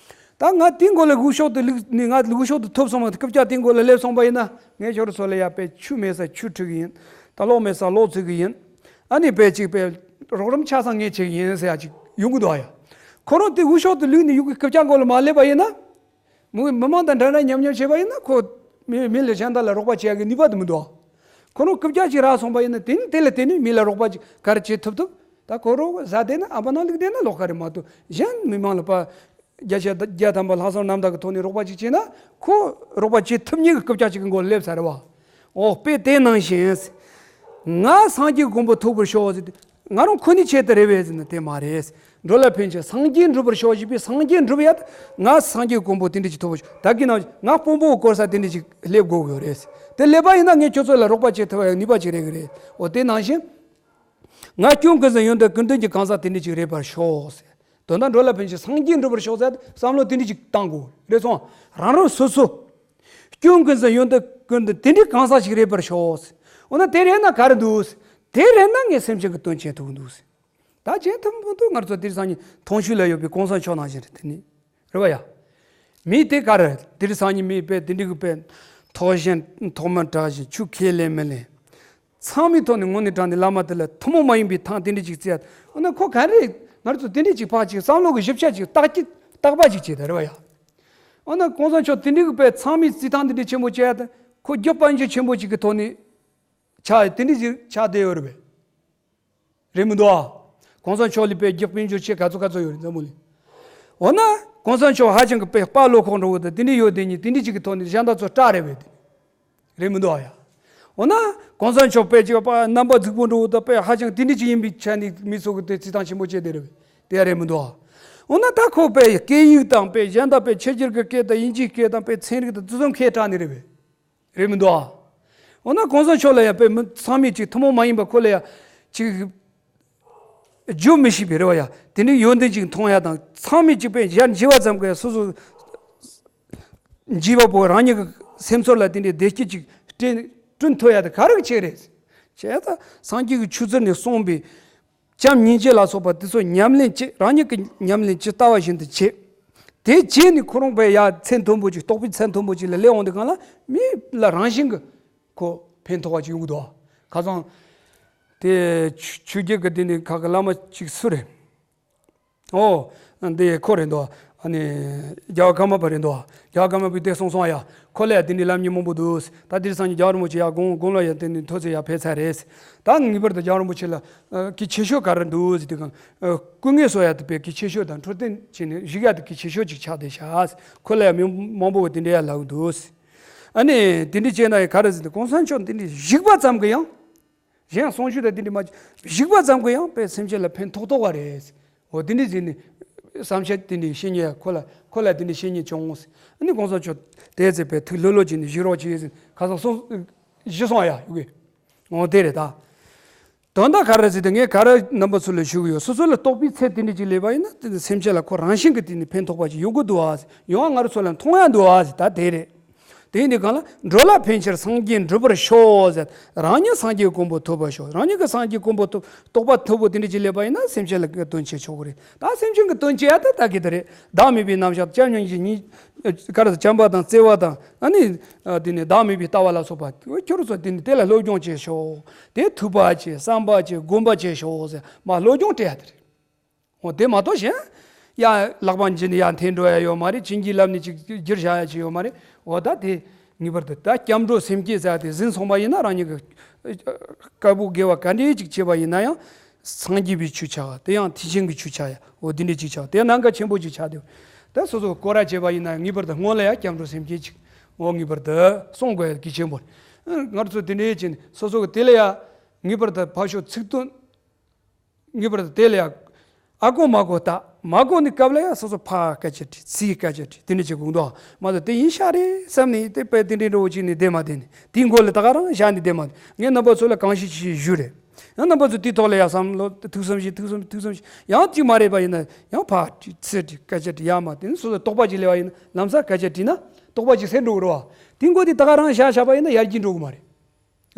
ད་ང་དེའི་མགོ་ལ་འུ་ཤོག་དེ་བླུགས་ནས་ང་འུ་ཤོག་དེ་ཐོབ་སོང་བ། རྐུབ་བཀྱག་དེའི་མགོ་ལ་སླེབས་སོང་པ་ཡིན་ན་ངས་ཁྱོད་རང་ཚོ་ལ་ཡ་དཔེ་ཆུ་མེད་ས་ཆུ་འཁྲུ་གི་ཡིན། ད་གློག་མེད་ས་གློག་བཙུགས་གི་ཡིན། ཨ་ནི་དཔེ་ཅིག་དཔེ་རོགས་རམ་ཆ་ཚང་ངས་བྱེད་གི་ཡིན་ཟེར་ཡ་ཅིག་ཡོང་གི་འདུག་ཨ་ཡ། ཁོ་རང་དེ་འུ་ཤོག་དེ་བླུགས་ནས་ཡུལ་གྱི་རྐུབ་བཀྱག་མགོ་ལ་མ་སླེབས་པ་ཡིན་ན། མི་མི་མང་དང་འདྲ་འདྲ་མཉམ་མཉམ་བྱས་པ་ཡིན་ན་ཁོ་མི་མི་ལ་གཞན་དག་ལ་རོགས་པ་བྱེད་ཡག་གི་ནུས་པ་དེ་མི་འདུག་ཁོ་རང་རྐུབ་བཀྱག་ཅིག་རག་སོང་པ་ཡིན་ན་དེ་ནི་དེ་ལ་དེ་ནི་མི་ལ་རོགས་པ་ཅིག་ག་རེ་བྱེད་ཐུབ་ཐུབ། ད་ཁོ་རང་ཟ་བསྡད་ན་ཨ་ཕ་ནང་བླུགས་བསྡད་ན་ལོགས་ཀ་རེད་མ་གཏོགས་གཞན་མི་མང་ལ་ཕར་བརྒྱ་ཆ་བརྒྱ་ཐམ་པ་ལྷག་བསམ་རྣམ་དག་གི་ཐོག་ནས་རོགས་པ་ཅིག་བྱས་ན་ཁོ་རོགས་པ་བྱེད་ཐུབ་མཁན་གྱི་རྐུབ་བཀྱག་ཅིག་གི་མགོ་ལ་སླེབས་ཚར་བ། འོ་དཔེ་དེ་ནང་བཞིན། ང་སངས་རྒྱས་གོ་འཕང་ཐོབ་པར་ཤོག་ཟེར་ཏེ། ང་རང་ཁོ་ནའི་ཆེད་དུ་རེད་པས་ཟེར་ན་དེ་མ་རེད། འགྲོ་ལ་ཕན་ཕྱིར་སངས་རྒྱས་འགྲུབ་པར་ཤོག་ཅེས་པའི་སངས་རྒྱས་འགྲུབ་ཡ། ང་སངས་རྒྱས་གོ་འཕང་དེ་འདྲ་ཅིག་ཐོབ་པར་ཤོག་ད་གིན་ནང་ང་དཔོན་པོ་སྐོར་ས་དེ་འདྲ་ཅིག་སླེབས་དགོས་ཀྱི་ཡོད་རེད། དེ་སླེབས་པ་ཡིན་ན་ངས་ཁྱོད་ཚོ་ལ་རོགས་པ་བྱེད་ཐུབ་ཡ་ནུས་པ་ཅིག་རེད་ཀྱི་རེད། འོ་དེ་ནང་བཞིན། ང་སྐྱོན་ཀུན་ཟད་ཡོན་ཏན་ཀུན་ལྡན་གྱི་གང་ཟག་དེ་འདྲ་ཅིག་རེད་པར་ཤོག་ཟེར། དོན་དག་འགྲོ་ལ་ཕན་ཕྱིར་སངས་རྒྱས་འགྲུབ་པར་ཤོག་ཟེར་བསམ་བློ་དེ་འདྲ་ཅིག་བཏང་དགོས་རེད་སོང་། རང་རང་སོ་སོ། སྐྱོན་ཀུན་ཟད་ཡོན་ཏན་ཀུན་ལྡན་དེ་འདྲའི་གང་ཟག་ཞིག་རེད་པར་ཤོག་འོ་ན་དེ་རེད་ན་ག་རེ་འདུག་དེ་རེད་ན་ངས་སེམས་ཅན་གྱི་དོན་བྱེད་ཐུབ་ཀྱི་འདུག་ད་བྱེད་ཐུབ་མི་འདུག་ང་ཚོ་དེ་རིང་སང་ཉིན་ཐང་ཤུལ་ལ་ཡོད་པའི་གོང་ས་མཆོག་ནང་བཞིན་རེད། དེ་ནི་རེད་བ་ཡ། མི་དེ་ག་རེ་དེ་རིང་སང་ཉིན་མི་དཔེ་དེ་འདྲའི་གི་དཔེ་ཐོག་ཞེན་ཐོག་མར་དྲག་ཞིང་ཆུ་ཁས་ལེན་མི་ལེན། ཚང་མའི་ཐོག་ནས་དངོས་གནས་དྲང་ནས་བླ་མ་དེ་ལ་ཐུན་མོང་མ་ཡིན་པའི་ཐང་དེ་འདྲ་ཅིག་བརྩི་ཡ། འོ་ན་ཁོ་ག་རེ་ང་ཚོ་དེ་འདྲ་ཅིག་ཕར་ཅིག་བསམ་བློ་གི་ཞིབ་ཆ་ཅིག་བརྟག་ཅིག་བརྟག་པ་ཅིག་བྱས་ད་རེད་བ་ཡ། འོ་ན་གོང་ས་མཆོག་དེ་འདྲའི་གི་དཔེ་ཚང་མའི་རྩིས་ཐང་དེ་འདྲ་ཆེན་པོ་བྱས་ཡ་ད་ཁོ་རྒྱུ་དཔལ་འབྱོར་ཆེན་པོ་ཅིག་གི་ཐོག་ནས་ཆགས་ཡ་དེ་འདྲ་ཅིག་ཆགས་བསྡད་ཡོད་རེད་པས། རེད་མི་འདུག་ཨ། གོང་ས་མཆོག་ལ་དཔེ་རྒྱུ་དཔལ་འབྱོར་ཆེ་ག་ཚོད་ག་ཚོད་ཡོད་རེད་འཛམ་བུ་གླིང་། འོ་ན་གོང་ས་མཆོག་ཧ་ཅང་གི་དཔེ་དཔའ་བློ་ཁོག་འགྲོ་བོ་དང་དེ་འདྲ་ཡོད་དེ་ཉིད་དེ་འདྲ་ཅིག་གི་ཐོག་ནས་གཞན་དག་ཚོ་སྐྲག་རེད་པས་དེ། རེད་མི་འདུག་ཨ་ཡ། འོ་ན་གོང་ས་མཆོག་དཔེ་ཅིག་དཔའ་རྣམ་པ་རྫིག་པོ་འགྲོ་བོ་དང་དཔེ་ཧ་ཅང་དེ་འདྲ་ཅིག་ཡིན་པའི་ཆ་ནས་མི་ཚོ་གི་དེ་རྩིས་ཐང་ཆེན་པོ་བྱས་དེ་རེད་པས་དེ་ཡ་རེད་མི་འདུག་ཨ། འོ་ན་ད་ཁོ་དཔེ་སྐད་ཡིག་དང་དཔེ་གཞན་དག་དཔེ་ཕྱི་རྒྱལ་གི་སྐད་དང་དབྱིན་ཇིའི་སྐད་དང་དཔེ་ཚན་རིག་དང་དེ་ཚོ་མཁས་དྲགས་ནི་རེད་པས། རེད་མི་འདུག་ཨ། འོ་ན་གོང་ས་མཆོག་ལ་ཡང་དཔེ་མི་ཚང་མས་ཅིག་ཐུན་མོང་མ་ཡིན་པ་ཁོ་ལ་ཡང་ཅིག་བརྗོད་མི་ཤེས་པའི་རེ་བ་ཡ་དེ་འདྲའི་ཡོན་ཏན་ཅིག་མཐོང་ཡ་དང་ཚང་མས་ཅིག་དཔེ་ཡར་འཇིབ་པ་ཙམ་གྱིས་སོ་སོ་འཇིབ་པ་པོ་རང་ཉིད་ཀྱི་སེམས་ཚོར་ལ་དེ་འདྲའི་བདེ་སྐྱིད་ཅིག་སྤྲད་བསྐྲུན་ཐུབ་ཡ་དེ་ག་རེ་གི་ཆེད་རེད། བྱས་ཙང་སངས་རྒྱས་ཀྱི་ཆོས་ཚུལ་ནས་གསུངས་པའི་བྱམས་སྙིང་རྗེ་ལ་སོགས་པ་དེ་ཚོ་ཉམས་ལེན་བྱེད། རང་ཉིད་ཀྱི་ཉམས་ལེན་ཇི་ལྟ་བ་བཞིན་དུ་བྱེད། དེ་བྱས་ནས་ཁོ་རང་དཔེ་ཡ་མཚན་མཐོན་པོ་ཅིག་རྟོགས་པའི་མཚན་མཐོན་པོ་ཅིག་ལ་སླེབས་འོང་དུས་གང་ལ་མི་ལ་རང་བཞིན་གྱི་ཁོ་ཕན་ཐོགས་པ་ཅིག་ཡོང་གི་འདུག་ཁ་སང་དེ་ཆོས་ཆོས་རྒྱལ་གྱི་དེ་ནས་ཁ་གི་བླ་མ་ཅིག་སུ་རེད། ཨོ། འདི་ཁོ་རེད་འདུག་ཨ་ནི་རྒྱལ་བ་ཀརྨ་པ་རེད་འདུག་རྒྱལ་བ་ཀརྨ་པས་དེ་གསུངས་སོང་ཡ། ཁོ་ལ་ཡ་དེ་འདྲའི་ལམ་ཉེས་མང་པོ་འདུག་ད་དེར་སང་ཉིན་རྒྱལ་བ་རིན་པོ་ཆེ་ཡ་དགུང་དགུང་ལོ་ཡ་དེ་ནི་མཐོ་ཚད་ཡ་ཕེབས་ཚར་རེད། ད་ངེས་པར་དུ་རྒྱལ་བ་རིན་པོ་ཆེ་ལ་གི་ཆེ་ཤོས་ག་རེ་འདུག་ཟེར་དུས་གང་སྐུ་ངལ་གསོ་ཡ་དེ་དཔེ་གི་ཆེ་ཤོས་དང་འཕྲོད་བསྟེན་བྱས་ནས་བཞུགས་ཡ་དེ་གི་ཆེ་ཤོས་ཅིག་ཆགས་བསྡད་ཤག་ཁོ་ལ་ཡ་མི་མང་པོ་གི་དེ་འདྲ་ཡ་ལབ་འདུག་ཨ་ནི་དེ་འདྲ་བྱས་ན་ཡ་ག་རེ་ཟེར་དུས་གོང་ས་མཆོག་དེ་འདྲ་བཞུགས་པ་ཙམ་གི་ཡང་། གཞན་གསུང་ཆོས་དང་དེ་འདྲ་མ་བྱེད། བཞུགས་པ་ཙམ་གྱིས་ཡང་དཔེ་སེམས་ཅན་ལ་ཕན་ཐོགས་ཐོགས་པ་རེད། འོ་དེ་འདྲ་ཟེར་ནས་བསམ་འཆར་དེ་འདྲ་བཤད་མཁན་ཡ་ཁོ་ལ་ཁོ་ལ་དེ་འདྲ་བཤད་མཁན་བྱུང་། ཨ་ནི་གོང་ས་མཆོག་དེ་ཚེ་དཔེ་ཐུགས་ལྷོད་ལྷོད་བྱས་ནས་བཞུགས་རོགས་བྱེད་ཟེར་ཁ་སང་གསུངས་ཞུས་སོང་ཡ་ཡོད་གི། འོ་དེ་རེད་ད། དོན་དག་ག་རེ་ཟེར་ཏེ་ངས་ག་རེ་རྣམ་པ་ཚོ་ལ་ཞུ་གི་ཡོད། སོ་སོ་ལ་རྟོགས་པའི་ཚད་དེ་འདྲ་ཅིག་སླེབས་པ་ཡིན་ན་དེ་སེམས་ཅན་ལ་ཁོ་རང་བཞིན་གྱིས་དེ་ནི་ཕན་ཐོགས་པ་ཅིག་ཡོང་གི་འདུག་ཨ། ཡོང་བ་ང་རང་ཚོ་ལ་མཐོང་ཡ་འདུག་ཨ་ཟེར་ད་དེ་རེད། དེ་ཡིན་དུས་གང་ལ་འགྲོ་ལ་ཕན་ཕྱིར་སངས་རྒྱས་འགྲུབ་པར་ཤོག་ཟེར། རང་ཉིད་སངས་རྒྱས་གོ་འཕང་ཐོབ་པར་ཤོག་རང་ཉིད་ཀྱི་སངས་རྒྱས་གོ་འཕང་ཐོབ་རྟོགས་པ་ཐོབ་པོ་དེ་འདྲ་ཅིག་སླེབས་པ་ཡིན་ན་སེམས་ཅན་ལ་དོན་ཆེ་ཆོག་གི་རེད། ད་སེམས་ཅན་གྱི་དོན་བྱེད་ཡ་ད་ད་གི་ད་རེད། བདག་མེད་པའི་རྣམ་གཞག་བྱམས་སྙིང་རྗེ་ཉིད་ག་རེ་བྱམས་པ་དང་བརྩེ་བ་དང་ཨ་ནི་དེ་ནི་བདག་མེད་པའི་ལྟ་བ་ལ་སོགས་པ་ཁྱོད་ཚོ་དེ་ནི་དེ་ལ་སློབ་སྦྱོང་བྱེད་ཤོག་དེ་ཐུབ་པ་བྱེད་བསམ་པ་བྱེད་སྒོམ་པ་བྱེད་ཤོག་ཟེར་མ་སློབ་སྦྱོང་སྤྲད་ཡ་དེ་རེད། འོ་དེ་མ་གཏོགས་གཞན། ཡ་ལག་པ་འཇིན་ནས་ཡ་འཐེན་འགྲོ་ཡ་ཡོད་མ་རེད། བྱིན་གྱིས་བརླབས་ནས་ཅིག་བསྒྱུར་བཞག་ཡ་ཅིག་ཡོད་མ་རེད། འོ་ད་དེ་ངེས་པར་དུ་ད་སྐྱབས་འགྲོ་སེམས་བསྐྱེད་ཟེར་ཡ་དེ་ཟིན་སོང་པ་ཡིན་ན་རང་ཉིད་ཀྱི་དཀར་པོ་དགེ་བ་ག་འདྲས་ཅིག་བྱས་པ་ཡིན་ན་ཡང་སངས་རྒྱས་པའི་ཆོས་ཆགས་དེ་ཡང་ཐེག་ཆེན་གྱི་ཆོས་ཆགས་ཡ་འོ་དེ་འདྲས་ཅིག་ཆགས་དེ་ནང་ཀ་ཆེན་པོ་ཅིག་ཆགས་དེ་ད་སོ་སོ་སྐོར་ར་བྱས་པ་ཡིན་ན་ངེས་པར་དུ་སྔོན་ལ་ཡ་སྐྱབས་འགྲོ་སེམས་བསྐྱེད་ཅིག་འོ་ངེས་པར་དུ་སྲུང་དགོས་ཡ་གལ་ཆེན་པོ་རེད། ང་ཚོ་དེ་འདྲས་བྱས་ནས་སོ་སོ་གི་དེ་ལ་ཡ་ངེས་པར་དུ་ཕར་ཕྱོགས་ཚིག་དོན། ངེས་པར་དུ་དེ་ལ་ཡང་ཨ་གོ་མ་གོ་ལྟ། མ་གོ་ནི་སྐབས་ལ་ཡང་སོ་སོ་ཕ་སྐད་ཆ་དྲིས་ཚིག་སྐད་ཆ་དྲིས་དེ་འདྲ་བྱེད་དགོས་འདུག་མ་གཏོགས་དེ་ཡིན་ཤག་རེད་བསམ་ནས་དེ་དཔེ་དེ་འདྲའི་འདྲ་བོ་བྱས་ནས་བསྡད་མ་བསྡད་ནས་དེའི་མགོ་ལ་ད་ག་རང་བཞག་ནས་བསྡད་མ་བསྡད། ངས་རྣམ་པ་ཚོ་ལ་གང་ཞིག་ཞིག་ཞུ་རེད། ཡང་རྣམ་པ་ཚོ་དེའི་ཐོག་ལ་ཡང་བསམ་བློ་ཐུགས་བསམ་བཞེས་ཐུགས་བསམ་ཐུགས་བསམ་བཞེས་ཡང་གཅིག་མ་རེད་པ་ཡིན་ན་ཡང་ཕ་དྲིས་ཚིག་དྲིས་སྐད་ཆ་དྲིས་ཡང་མ་དེ་ནི་སོ་སོ་དོགས་པ་ཅིག་སླེབས་པ་ཡིན་ན་ལམ་སང་སྐད་ཆ་དྲིས་ན་དོགས་པ་ཅིག་སེལ་འགྲོ་གི་རེད་བ། དེའི་མགོ་དེ་ད་ག་རང་བཞག་བཞག་པ་ཡིན་ན་ཡར་རྒྱས་འགྲོ་གི་མ་རེད།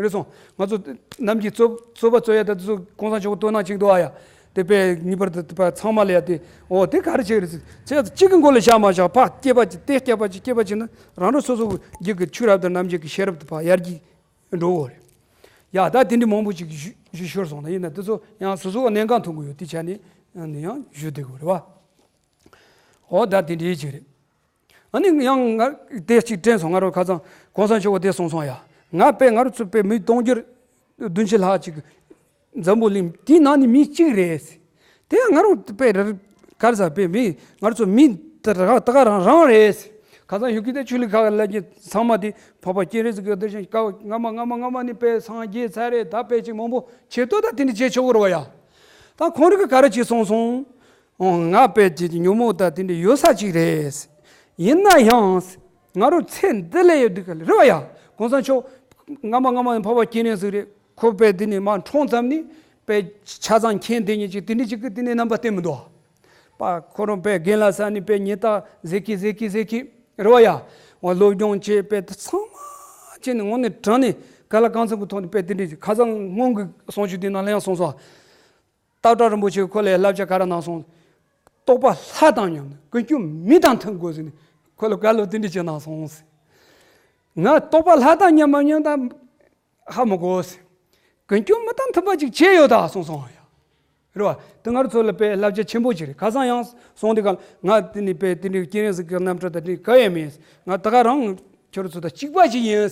རེད་སོང་། ང་ཚོ་ནམ་རྒྱུན་རྩོད་རྩོད་པ་རྩོད་ཡ་ད་དེ་ཚོ་གོང་ས་མཆོག་གི་དོ་སྣང་བྱེད་འདུག་ཨ་ཡ། དེ་དཔེ་ངེས་པར་དུ་དེ་དཔེ་ཚང་མ་ལ་ཡ་དེ་འོ་དེ་ག་རེ་བྱེད་རེད་ཟེར་ཚེ་གཅིག་གི་མགོ་ལ་བཞག་མ་བཞག་ཕར་སྐྱེས་པ་ཅིག་དེ་སྐྱེས་པ་ཅིག་སྐྱེས་པ་ཅིག་ན་རང་རང་སོ་སོ་གི་རྒྱུད་ཀྱི་ཆོས་རབ་དང་རྣམ་འབྱེད་ཀྱི་ཤེས་རབ་དེ་ཕར་ཡར་རྒྱས་འགྲོ་གི་རེད། ཡ་ད་དེ་འདྲའི་མང་པོ་ཅིག་ཞུ་ཞུ་ཤོར་སོང་ན་ཡིན་ན་དེ་ཚོ་ཡང་སོ་སོ་གི་གནད་འགག་མཐོང་གི་ཡོད་དེ་ཆ་ནས་ཡང་ཞུ་བདེ་གི་རེད་བ། འོ་ད་དེ་འདྲའི་ཅིག་རེད། ཨ་ནི་ཡང་ང་དེ་གཅིག་དྲན་སོང་། ང་རང་ཁ་སང་གོང་ས་མཆོག་གིས་དེ་གསུངས་སོང་ཡ། ང་དཔེ་ང་རང་ཚོ་དཔེ་མི་དུང་ཕྱུར་བདུན་ཅུ་ལྷག་ཅིག་འཛམ་བུ་གླིང་དེའི་ནང་ནས་མི་གཅིག་རེད། དེ་ཡང་ང་རང་དཔེ་རེ་ག་རེ་ཟ་དཔེ་མི་ང་རང་ཚོ་མི་ད་ག་ད་ག་རང་རང་རེད། ཁ་སང་ཡུ་གི་དེ་ཆུ་ལི་ཁ་ལ་གི་ཚང་མ་དེ་འཕགས་པ་སྤྱན་རས་གཟིགས་ཀྱི་བདེ་ཆེན་ཀ་སྔ་མ་སྔ་མ་སྔ་མ་ནས་དཔེ་སངས་རྒྱས་ཚར་རེད། ད་དཔེ་ཅིག་མང་པོ་བྱེད་དོ་ད་དེ་འདྲ་བྱེད་ཆོག་གི་རེད་བ་ཡ། ད་ཁོང་རང་གིས་ག་རེ་བྱས་གསུངས་སོང་། ཨོ། ང་དཔེ་ཅིག་ཉོན་མོངས་དང་དེ་འདྲ་ཡོད་ས་ཅིག་རེད། ཡིན་ན་ཡང་། ང་རང་ཚེ་འདི་ལས་ཡོད་དུས་ག་ལ་རེད་བ་ཡ། གོང་ས་མཆོག་སྔ་མ་སྔ་མ་འཕགས་པ་སྤྱན་རས་གཟིགས་རེད། ཁོ་དཔེ་འདི་ནས་མར་འཁྲུངས་ཙམ་ནས་དཔེ་ཆ་ཚང་མཁྱེན་དེ་ཉིད་ཅིག་དེ་འདྲ་ཅིག་གི་དེ་ནས་རྣམ་པ་བསྟན་མི་འདུག་པ། ཁོ་རང་དཔེ་རྒན་ལགས་ས་ནས་དཔེ་ཉེས་རྟགས་ཟེར་གི་ཟེར་གི་ཟེར་གི་རེད་བ་ཡ། འོ་སློབ་སྦྱོང་བྱས་དཔེ་དེ་ཚང་མ་བྱས་ནས་དངོས་གནས་དྲང་ནས་ག་ལ་གང་འཚམ་གི་ཐོག་ནས་དཔེ་དེ་འདྲ་ཅིག་ཁ་སང་སྔོན་གི་གསུང་ཆོས་དེ་ནང་ལ་ཡང་གསུངས་སོང་། སྟག་བྲག་རིན་པོ་ཆེ་ཁོ་ལ་བསླབ་བྱ་ག་རེ་གནང་སོང་། རྟོགས་པ་ལྷ་དང་མཉམ་ན་ཀུན་སྤྱོད་མི་དང་མཐུན་དགོས་ཟེར་ནས་ཁོ་ལ་བཀའ་སློབ་དེ་འདྲ་ཅིག་གནང་སོང་ཟེར། ང་རྟོགས་པ་ལྷ་དང་མཉམ་མ་མཉམ་ད་ཧ་མི་གོ་ཟེར། ཀུན་སྤྱོད་མི་དང་མཐུན་པ་ཅིག་བྱས་ཡོད་ད་གསུངས་སོང་ཡ། རེད་བ། དེ་ང་རང་ཚོ་ལ་དཔེ་བསླབ་བྱ་ཆེན་པོ་ཅིག་རེད། ཁ་སང་ཡང་སོང་དེ་ག་ང་དེ་ནི་དཔེ་དེ་འདྲའི་སྐྱེ་རིང་ཟིག་གི་རྣམ་སྤྲུལ་དང་དེ་ག་ཡེ་མེད། ང་ད་ག་རང་ཁྱོད་རང་ཚོ་དང་གཅིག་པ་ཅིག་ཡིན།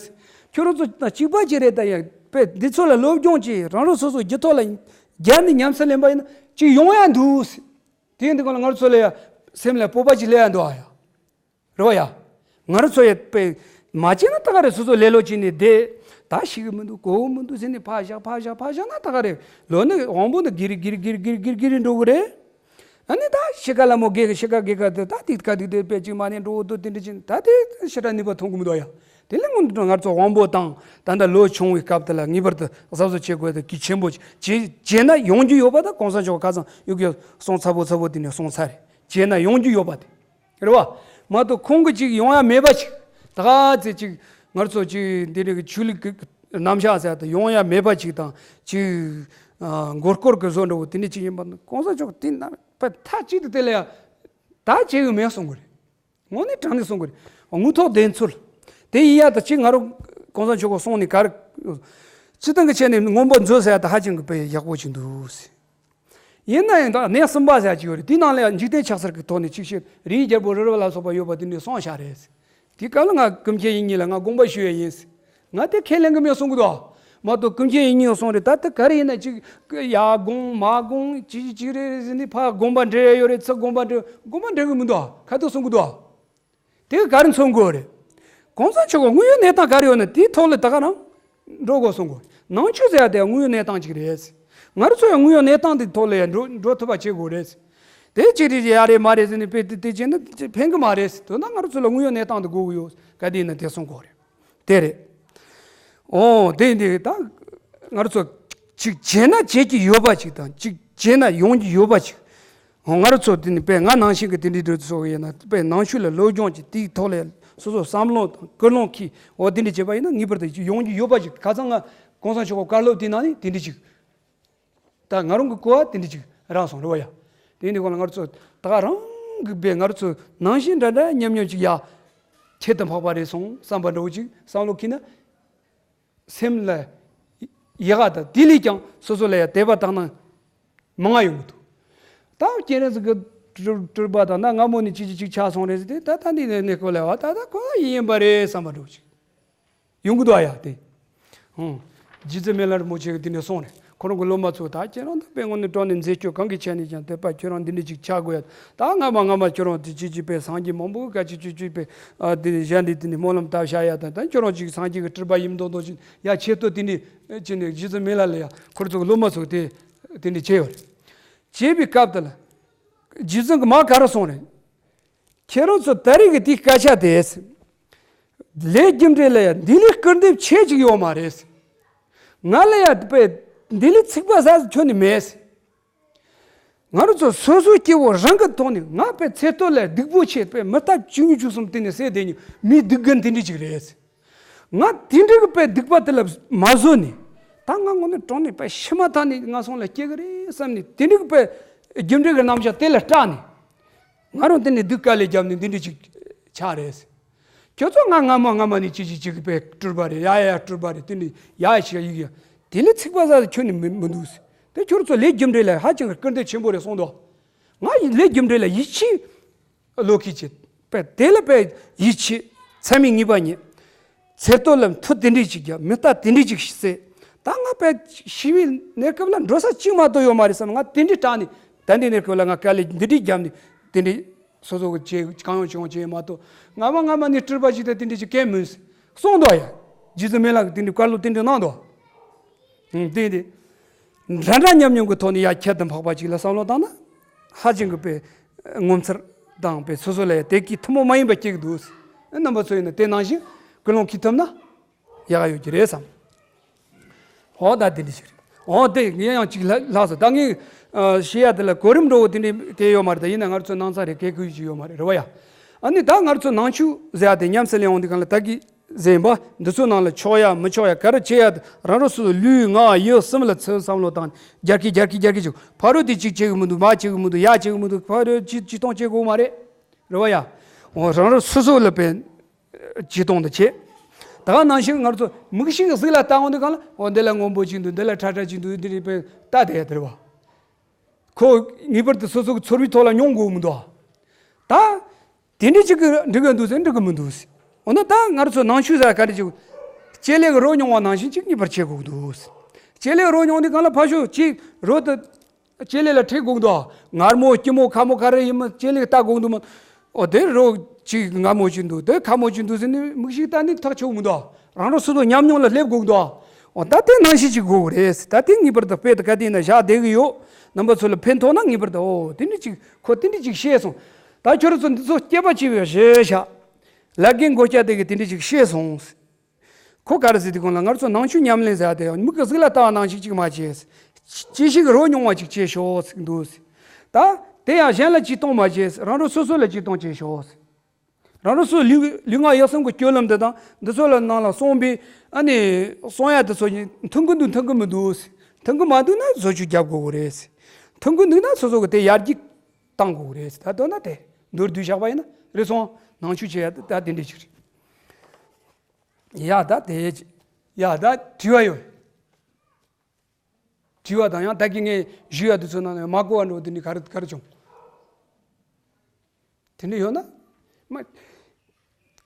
ཁྱོད་རང་ཚོ་དང་གཅིག་པ་ཅིག་རེད། ད་ཡ་དཔེ་འདི་ཚོ་ལ་སློབ་སྦྱོང་ཅིག་རང་རང་སོ་སོ་རྒྱུད་ཐོག་ལ་རྒྱ་ནི་ཉམས་སུ་ལེན་པ་ཡིན་ན་ཅིག་ཡོང་ཡ་འདུག། དེ་ཡིན་དུས་གང་ལ་ང་རང་ཚོ་ལ་ཡ་སེམས་ལ་སྤོབས་པ་ཅིག་སླེབས་ཡ་འདུག་ཨ་ཡ། རེད་བ་ཡ། ང་རང་ཚོ་ཡ་དཔེ་མ་བྱས་ན་ད་ག་རེ་སོ་སོ་ལེ་ལོ་བྱས་ནས་བསྡད། ད་ཤི་གི་མི་འདུག་གོ་གི་མི་འདུག་ཟེར་ནས་ཕར་བཞག་ཕར་བཞག་ཕར་བཞག་ན་ད་ག་རེ་ལོ་ནི་དབང་པོ་འདི་གི་རི་གི་རི་གི་རི་གི་རི་གི་རི་འགྲོ་གི་རེད། ཨ་ནི་ད་ཤི་ཁ་ལ་མོ་དགེ་གི་ཤི་ཁ་དགེ་ཁ་དེ་ད་དེ་ཁ་དེ་དེ་དཔེ་ཅིག་མ་ནས་འགྲོ་གི་འདུག་དེ་འདྲ་ཅིག་ད་དེ་ཞེ་དྲག་ནུས་པ་ཐོན་གི་མི་འདུག་ཡ། དེ་ལས་སྔོན་དུ་ང་ཚོ་དབང་པོ་དང་ད་ལྟ་ལོ་ཆུང་བའི་སྐབས་དེ་ལ་ངེས་པར་དུ་གཟབ་གཟབ་བྱེད་དགོས་དེ་གལ་ཆེན་པོ་ཅིག་བྱས་བྱས་ན་ཡོང་རྒྱུ་ཡོད་པ་ད་གོང་ས་མཆོག་ཁ་སང་ཡོད་གི་སོང་ཚ་པོ་ཚ་པོ་དེ་ནས་སོང་ཚར་རེད། བྱས་ན་ཡོང་རྒྱུ་ཡོད་པ་དེ། རེད་བ། མ་གཏོགས་ཁོང་གི་ཅིག་ཡོང་ཡ་མེད་པ་ཅིག་ད་ག་ཚེ་ཅིག་ང་ཚོ་ཅིག་འདི་རིགས་ཆོས་ལུགས་ཀྱི་རྣམ་གཞག་ཟེར་དུ་ཡོང་ཡ་མེད་པ་ཅིག་དང་ཅིག་ཨ་མགོ་སྐོར་གྱི་བཟོ་འདྲ་བོ་དེ་འདྲ་ཅིག་ཡིན་པ་ན་གོང་ས་མཆོག་དེ་ན་པ་མཐའ་གཅིག་ཏུ་དེ་ལ་ཡ་ད་བྱེད་གི་མེད་གསུང་གི་རེད། དངོས་གནས་དྲང་གནས་གསུང་གི་རེད། དངོས་ཐོག་བདེན་འཚོལ། དེ་ཡིན་ཡ་ད་ཅིག་ང་རང་གོང་ས་མཆོག་གི་གསུང་ནས་ག་རེ། སྤྱི་བཏང་གི་ཆ་ནས་མངོན་པ་མཛོད་ཟེར་ཡ་ད་ཧ་ཅང་གི་དཔེ་ཡག་པོ་ཅིག་འདུག་ཟེར། ཡིན་ན་ཡང་ད་གནས་གསུམ་པ་ཟེར་གྱི་ཡོད་རེད། དེའི་ནང་ལ་ཡང་འཇིག་རྟེན་ཆགས་ཚུལ་གྱི་ཐོག་ནས་ཅིག་བཤད་རིའི་རྒྱལ་པོ་རི་རབ་ལ་སོགས་པ་ཡོད་པ་དེ་འདྲའི་གསུངས་བཞག་རེད། དེའི་སྐབས་ལ་ང་ཀུན་མཁྱེན་དབྱིག་གཉེན་ལ་ང་དགོངས་པ་ཞུ་ཡ་ཡིན། ང་དེ་ཁས་ལེན་གྱི་མེད་གསུང་གི་འདུག་ཨ། མ་གཏོགས་ཀུན་མཁྱེན་དབྱིག་གཉེན་གསུང་རེད། ད་དེ་ག་རེ་ཡིན་ན་ཅིག་ཡ་དགོངས་མ་དགོངས་ཅི་ཅི་ཅི་རེད་ཟེར་ནས་ཕར་དགོངས་པ་འགྲེལ་ཡ་ཡོད་རེད། ཚུར་དགོངས་པ་འགྲེལ་དགོངས་པ་འགྲེལ་གི་མི་འདུག་ཨ། ཁ་ཐུག་གསུང་གི་འདུག་ཨ། དེ་ག་ག་རེ་མཚོན་དགོས་རེད། གོང་ས་མཆོག་གི་དངོས་ཡོད་གནས་སྟངས་ག་རེ་ཡོད་ན་དེའི་ཐོག་ལ་ད་ག་རང་འགྲོ་དགོས་གསུང་གོ། ནང་ཆོས་ཟེར་ཡ་དེ་དངོས་ཡོད་གནས་སྟངས་ཅིག་རེད། ང་རང་ཚོ་ཡང་དངོས་ཡོད་གནས་སྟངས་དེ་ཐོག་ལ་ཡང་འགྲོ་འགྲོ་ཐུབ་པ་བྱེད་དགོས་རེད། དེ་ཅིག་རེད་ཡ་རེད་མ་རེད་ཟེར་ནས་དཔེ་དེ་དེ་བྱས་ན་ཕན་གི་མ་རེད། དོན་དག་ང་རང་ཚོ་ལ་དངོས་ཡོད་གནས་སྟངས་དེ་དགོས་གི་ཡོད། ག་དེ་ཡིན་ན་དེ་གསུང་དགོས་རེད། དེ་རེད། ཨོ་དེ་འདི་ད་ང་རང་ཚོ་ཅིག་བྱས་ན་བྱེད་ཀྱི་ཡོད་པ་ཅིག་དང་ཅིག་བྱས་ན་ཡོང་གི་ཡོད་པ་ཅིག་ང་རང་ཚོ་དེ་ནི་དཔེ་ང་ནང་བཞིན་གྱི་དེ་འདྲའི་འདྲ་ཚོ་ཡིན་ན་དཔེ་ནང་ཆོས་ལ་སློབ་སྦྱོང་གྱི་དེའི་ཐོག་ལ་སོ་སོ་བསམ་བློ་དང་ཀུན་སློང་གིས་འོ་དེ་འདྲ་བྱས་པ་ཡིན་ན་ངེས་པར་དུ་ཡོང་རྒྱུ་ཡོད་པ་ཅིག་ཁ་སང་ང་གོང་ས་མཆོག་གི་བཀའ་སློབ་དེའི་ནང་ནས་དེ་འདྲ་ཅིག་ད་ང་རང་གི་གོ་བ་དེ་འདྲ་ཅིག་རག་སོང་རེད་བ་ཡ། དེ་ཡིན་དུས་གང་ལ་ང་རང་ཚོ་ད་ག་རང་གི་དཔེ་ང་རང་ཚོ་ནང་བཞིན་འདྲ་འདྲ་མཉམ་མཉམ་ཅིག་ཡ་ཁྱད་དུ་འཕགས་པ་རེད་སོང་བསམ་པ་འདྲ་བོ་ཅིག་བསམ་བློ་འཁྱེར་ན། སེམས་ལ་ཡག་ག་དང་དེ་ལས་ཀྱང་སོ་སོ་ལ་ཡང་དད་པ་དག་སྣང་མང་ང་ཡོང་གི་འདུག་ད་སྐྱེ་རེ་ཟིག་གི་སྤྲུལ་སྤྲུལ་པ་དང་ན་སྔ་མོ་ནས་ཅི་ཅི་ཅིག་ཆགས་སོང་རེད་ཟེར་ཏེ་ད་ད་འདི་ནས་གནས་སྐོར་ལ་བ་ད་ད་ཁོ་ཡིན་ཡིན་པ་རེད་བསམ་པ་འདྲ་བོ་ཅིག་ཡོང་གི་འདུག་ཨ་ཡ་དེ། ཧུང་། རྗེ་བཙུན་མི་ལ་རིན་པོ་ཆེ་གི་དེ་ནས་གསུངས་རེད། ཁོ་རང་གི་སློབ་མ་ཚོ་ད་ཁྱེད་རང་ད་དཔེ་དངོས་གནས་དྲང་གནས་མཛེས་སྤྱོད་གང་གི་ཆ་ནས་ཀྱང་དད་པ་ཁྱོད་རང་འདི་འདྲ་ཅིག་ཆགས་དགོས་ཡ། ད་སྔ་མ་སྔ་མ་ཁྱོད་རང་དེ་ཅི་ཅི་པའི་སངས་རྒྱས་མང་པོ་ག་ཅི་ཅི་ཅི་པའི་ཨ་དེ་གཞན་འདི་དེ་ནས་སྨོན་ལམ་བཏབ་བཞག་ཡ་དང་ད་ཁྱོད་རང་ཅིག་སངས་རྒྱས་ཀྱི་སྤྲུལ་པ་ཡིན་མདོག་མདོག་ཅིག་ཡ་ཆེད་དུ་དེ་འདྲ་ཅི་ནས་རྗེ་བཙུན་མི་ལ་ལ་ཡ་ཁོ་ཚོ་གི་སློབ་མ་ཚོ་དེ་དེ་འདྲ་བྱས་ཡོད་རེད། བྱས་པའི་སྐབས་དེ་ལ་རྗེ་བཙུན་གི་མ་ག་རེ་གསུངས་རེད། ཁྱེད་རང་ཚོ་ད་རེས་ཀྱི་དེའི་སྐད་ཆ་དེ། ལས་རྒྱུ་འབྲས་ལ་ཡང་འདི་ལས་སྐུར་འདེབས་ཆེ་ཅིག་ཡོད་མ་རེད། ང་ལ་ཡང་དཔེ་འདི་ལས་ཚིག་པ་ཟ་ཁྱོན་ནས་མེད། ང་རང་ཚོ་སོ་སོའི་སྐྱེ་བོ་རང་གི་ཐོག་ནས་ང་དཔེ་ཚེ་སྟོད་ལ་སྡིག་པོ་ཆེ་དཔེ་མི་རྟག་བཅུ་གཉིས་བཅུ་གསུམ་དེ་ནས་བསད་བསྡད་ཉིན་མི་སྡུག་རྒན་དེ་འདྲ་ཅིག་རེད། ང་དེ་འདྲ་གི་དཔེ་སྡིག་པ་དེ་ལ་མ་བཟོད་ནས། ད་ང་དངོས་གནས་དྲང་གནས་དཔེ་ཤི་མ་ཐག་ནས་ང་སོང་ལ་སྐྱེ་གི་རེད་བསམ་ནས་དེ་འདྲ་གི་དཔེ་རྒྱུ་འབྲས་ཀྱི་རྣམ་གཞག་དེ་ལ་སྐྲག་ནས། ང་རང་དེ་ནས་སྡུག་དཀའ་ལས་བརྒྱབ་ནས་འདི་འདྲ་ཅིག་ཆགས་རེད། ཁྱོད་ཚོ་ང་སྔ་མ་སྔ་མ་ནས་ཅི་ཅི་ཅི་གི་དཔེ་སྤྲུལ་པ་རེད་ཡ་ཡ་ཡ་སྤྲུལ་པ་རེད་དེ་ནས་ཡ་ཡ་ཞིག་ཡིག་ཡ། དེ་ལས་ཚིག་པ་ཟ་ཁྱོན་ནས་མི་མི་འདུག་དེ་ཁྱོད་ཚོ་ལས་རྒྱུ་འབྲས་ལ་ཧ་ཅང་གི་སྐུར་འདེབས་ཆེན་པོ་རེད་གསུངས་འདུག་ང་ཡི་ལས་རྒྱུ་འབྲས་ལ་ཡིད་ཆེས། བློ་ཁེལ་བྱེད། པས་དེ་ལ་པས་ཡིད་ཆེས། ཚད་མེད་ངེས་པ་རྙེད། ཚེ་སྟོད་ལ་མཐུ་དེ་འདྲས་ཅིག་རྒྱབ་མི་རྟག་དེ་འདྲས་ཅིག་བསད། ད་ང་པས་ཤི་བའི་གནས་སྐབས་ལ་འགྲོ་ས་གཅིག་མ་གཏོགས་ཡོད་མ་རེད་བསམ་ང་དེ་འདྲས་སྐྲག་ནས་ད་འདི་གནས་སྐབས་ལ་ང་དཀའ་ལས་འདི་འདྲས་བརྒྱབ་ནས་དེ་འདྲས་སོ་སོ་གི་བྱས་གང་ཡོང་ཅི་ཡོང་བྱས་མ་གཏོགས་སྔ་མ་སྔ་མ་ནས་སྤྲུལ་པ་ཞིག་དང་དེ་འདྲས་ཅིག་གང་མིན་གསུངས་འདུག་ཡ། རྗེ་བཙུན་མི་ལ་གི་དེ་འདྲས་བཀའ་སློབ་དེ་འདྲས་གནང་འདུག་ཨང་། དེ་དེ། འདྲ་འདྲ་མཉམ་མཉམ་གྱི་ཐོག་ནས་ཡ་ཁྱད་དུ་འཕགས་པ་ཅིག་ལ་བསམ་བློ་བཏང་ན། ཧ་ཅང་གི་པའི་ངོ་མཚར་དང་པའི་སོ་སོ་ལ་ཡ་དེ་གི་ཐུན་མོང་མ་ཡིན་པ་སྐྱེ་གི་འདུག་རྣམ་པ་ཚོ་ཡིན་ན་དེ་ནང་བཞིན་ཀུན་སློང་འཁྱེར་ཐུབ་ན་ཡག་ག་ཡོད་ཀྱི་རེད་བསམ། ཧོ་ད་དེ་འདྲ་ཞིག་རེད། ཨོ་དེ་ངས་ཡང་ཅིག་ལ་ལྷག་སོང་། ད་ངས་ཨ་བཤད་ཡ་དེ་ལ་གོ་རིམ་འདྲ་བོ་དེ་འདྲ་གལ་ཡོད་མ་རེད། ད་ཡིན་ན་ང་ཚོ་ནང་ཚང་རེད་གལ་དགོས་ཀྱི་ཡོད་མ་རེད། རེད་བ་ཡ། ཨ་ནི་ད་ང་ཚོ་ནང་ཆོས་ཟེར་ཡ་དེ་ཉམས་སུ་ལེན་འོང་དུས་གང་ལ་ད་གི་ཟེར་བ་འདི་ཚོ་ནང་ལ་ཆོག་ཡ་མི་ཆོག་ཡ་ག་རེ་བྱེད་ཡ་དེ་རང་རང་སོ་སོ་ལུས་ངག་ཡིད་གསུམ་ལ་ཚུར་བསམ་བློ་བཏང་རྒྱ་སྐྱེད་རྒྱ་སྐྱེད་རྒྱ་སྐྱེད་བྱེད། ཕ་རོལ་དེ་གཅིག་བྱེད་གི་མི་འདུག་མ་བྱེད་གི་མི་འདུག་ཡ་བྱེད་གི་མི་འདུག་ཕ་རོལ་ཅི་ཅི་གཏོང་བྱེད་དགོས་མ་རེད། རེད་བ་ཡ། འོ་རང་རང་སོ་སོ་ལ་དཔེ་ཅི་གཏོང་དུ་བྱེད། ད་ག་ནང་བཞིན་ང་ཚོ་མིག་ཤེས་ཀྱི་གཟུགས་ལ་ལྟ་འོང་དུས་གང་ལ་འོ་འདི་ལ་སྔོན་པོ་ཅིག་འདུག་འདི་ལ་ཁྲ་ཁྲ་ཅིག་འདུག་འདི་རེད་པས་ལྟ་དེ་ཡ་དེ་རེད་བ། ཁོ་ངེས་པར་དུ་སོ་སོ་གི་ཚོར་བའི་ཐོག་ལ་མྱོང་དགོས་མི་འདུག་ད། དེ་འདྲ་ཅིག་གི་འགྲིག་གི་འདུག་ཟེར་འགྲིག་གི་མི་འདུག་ཟེར། འོ་ན་ད་ང་ཚོ་ནང་ཆོས་ཟེར་ག་རེ་ཅིག་ལྕེ་ལེ་གི་རོ་མྱོང་བ་ནང་བཞིན་ཅིག་ངེས་པར་བྱེད་དགོས་འདུག་ཟེར། ལྕེ་ལེ་གི་རོ་མྱོང་དུས་གང་ལ་ཕར་ཞོག་ཅིག་རོ་དེ་ལྕེ་ལེ་ལ་འཁྲིད་དགོས་འདུག་མངར་མོ་སྐྱི་མོ་ཁ་མོ་ག་རེ་ཡིན་མིན་ལྕེ་ལེ་གི་ལྟ་དགོས་འདུག་མིན། འོ་དེ་རོ་ཅིག་མངར་མོ་ཅིག་འདུག་དེ་ཁ་མོ་ཅིག་འདུག་ཟེར་ནས་མིག་ཤེས་ལྟ་ནས་ཐག་ཆོད་མི་འདུག་རང་རང་སོ་སོ་ཉམས་མྱོང་ལ་སླེབས་དགོས་འདུག་འོ་ད་དེ་ནང་བཞིན་ཅིག་དགོས་རེད། ད་དེ་ངེས་པར་དུ་དཔེ་དེ་ག་དེ་ཡིན་ན་བཞག་བསྡད་གི་ཡོད། རྣམ་པ་ཚོ་ལ་ཕན་ཐོགས་ན་ངེས་པར་དུ་འོ་དེ་འདྲ་ཅིག་ཁོ་དེ་འདྲ་ཅིག་བཤད་སོང་། ད་ཁྱོད་རང་ཚོ་འདི་ཚོ་སྐྱེས་པ་སྐྱེས་པའི་བཞེས་བཞག་ལ་རྒན་མགོ་སྐྱ་དེ་གི་དེ་འདྲ་ཅིག་བཤད་སོང་། ཁོ་ག་རེ་ཟེར་དུས་གང་ལ་ང་ཚོ་ནང་ཆོས་ཉམས་ལེན་ཟེར་ཡ་དེ་མིག་གི་གཟུགས་ལ་ལྟ་བ་ནང་བཞིན་ཅིག་མ་བྱེད། ཅི་ཞིག་རོ་མྱོང་བ་ཅིག་བྱེད་ཤོག་ཟེར་འདུག་ད་དེ་ཡང་གཞན་ལ་ཅིག་གཏོང་མ་བྱེད། རང་རང་སོ་སོ་ལ་ཅིག་གཏོང་བྱེད་ཤོག་རང་རང་སོ་སོའི་ལུས་ལུས་ངག་ཡིད་གསུམ་གྱི་སྤྱོད་ལམ་འདི་དང་འདི་ཚོ་ལ་ནང་ལ་གསུངས་པའི་ཨ་ནི་གསུང་ཡ་དེ་ཚོ་མཐུན་གི་འདུག་མཐུན་གི་མི་འདུག་མཐུན་གི་མ་འདུག་ན་བཟོ་བཅོས་རྒྱབ་དགོས་གི་རེད། མཐུན་གི་འདུག་ན་སོ་སོ་གི་དེ་ཡར་རྒྱས་གཏང་དགོས་གི་རེད། ད་དོན་ན་དེ་མདོར་བསྡུས་བཞག་པ་ཡིན་ན་རེད་སོང་། ནང་ཆོས་བྱེད་ཡ་ད་དེ་འདྲ་ཅིག་རེད། ཡ་ད་དེ་ཡ་ད་དྲི་བ་ཡོད། དྲི་བ་དང་ཡང་ད་གིན་ངས་ཞུས་ཡ་དེ་ཚོ་ནང་ནས་མ་གོ་བ་འགྲོ་དེ་འདྲ་ག་རེ་ག་རེ་བྱུང་། དེ་འདྲ་ཡོད་ན། མ།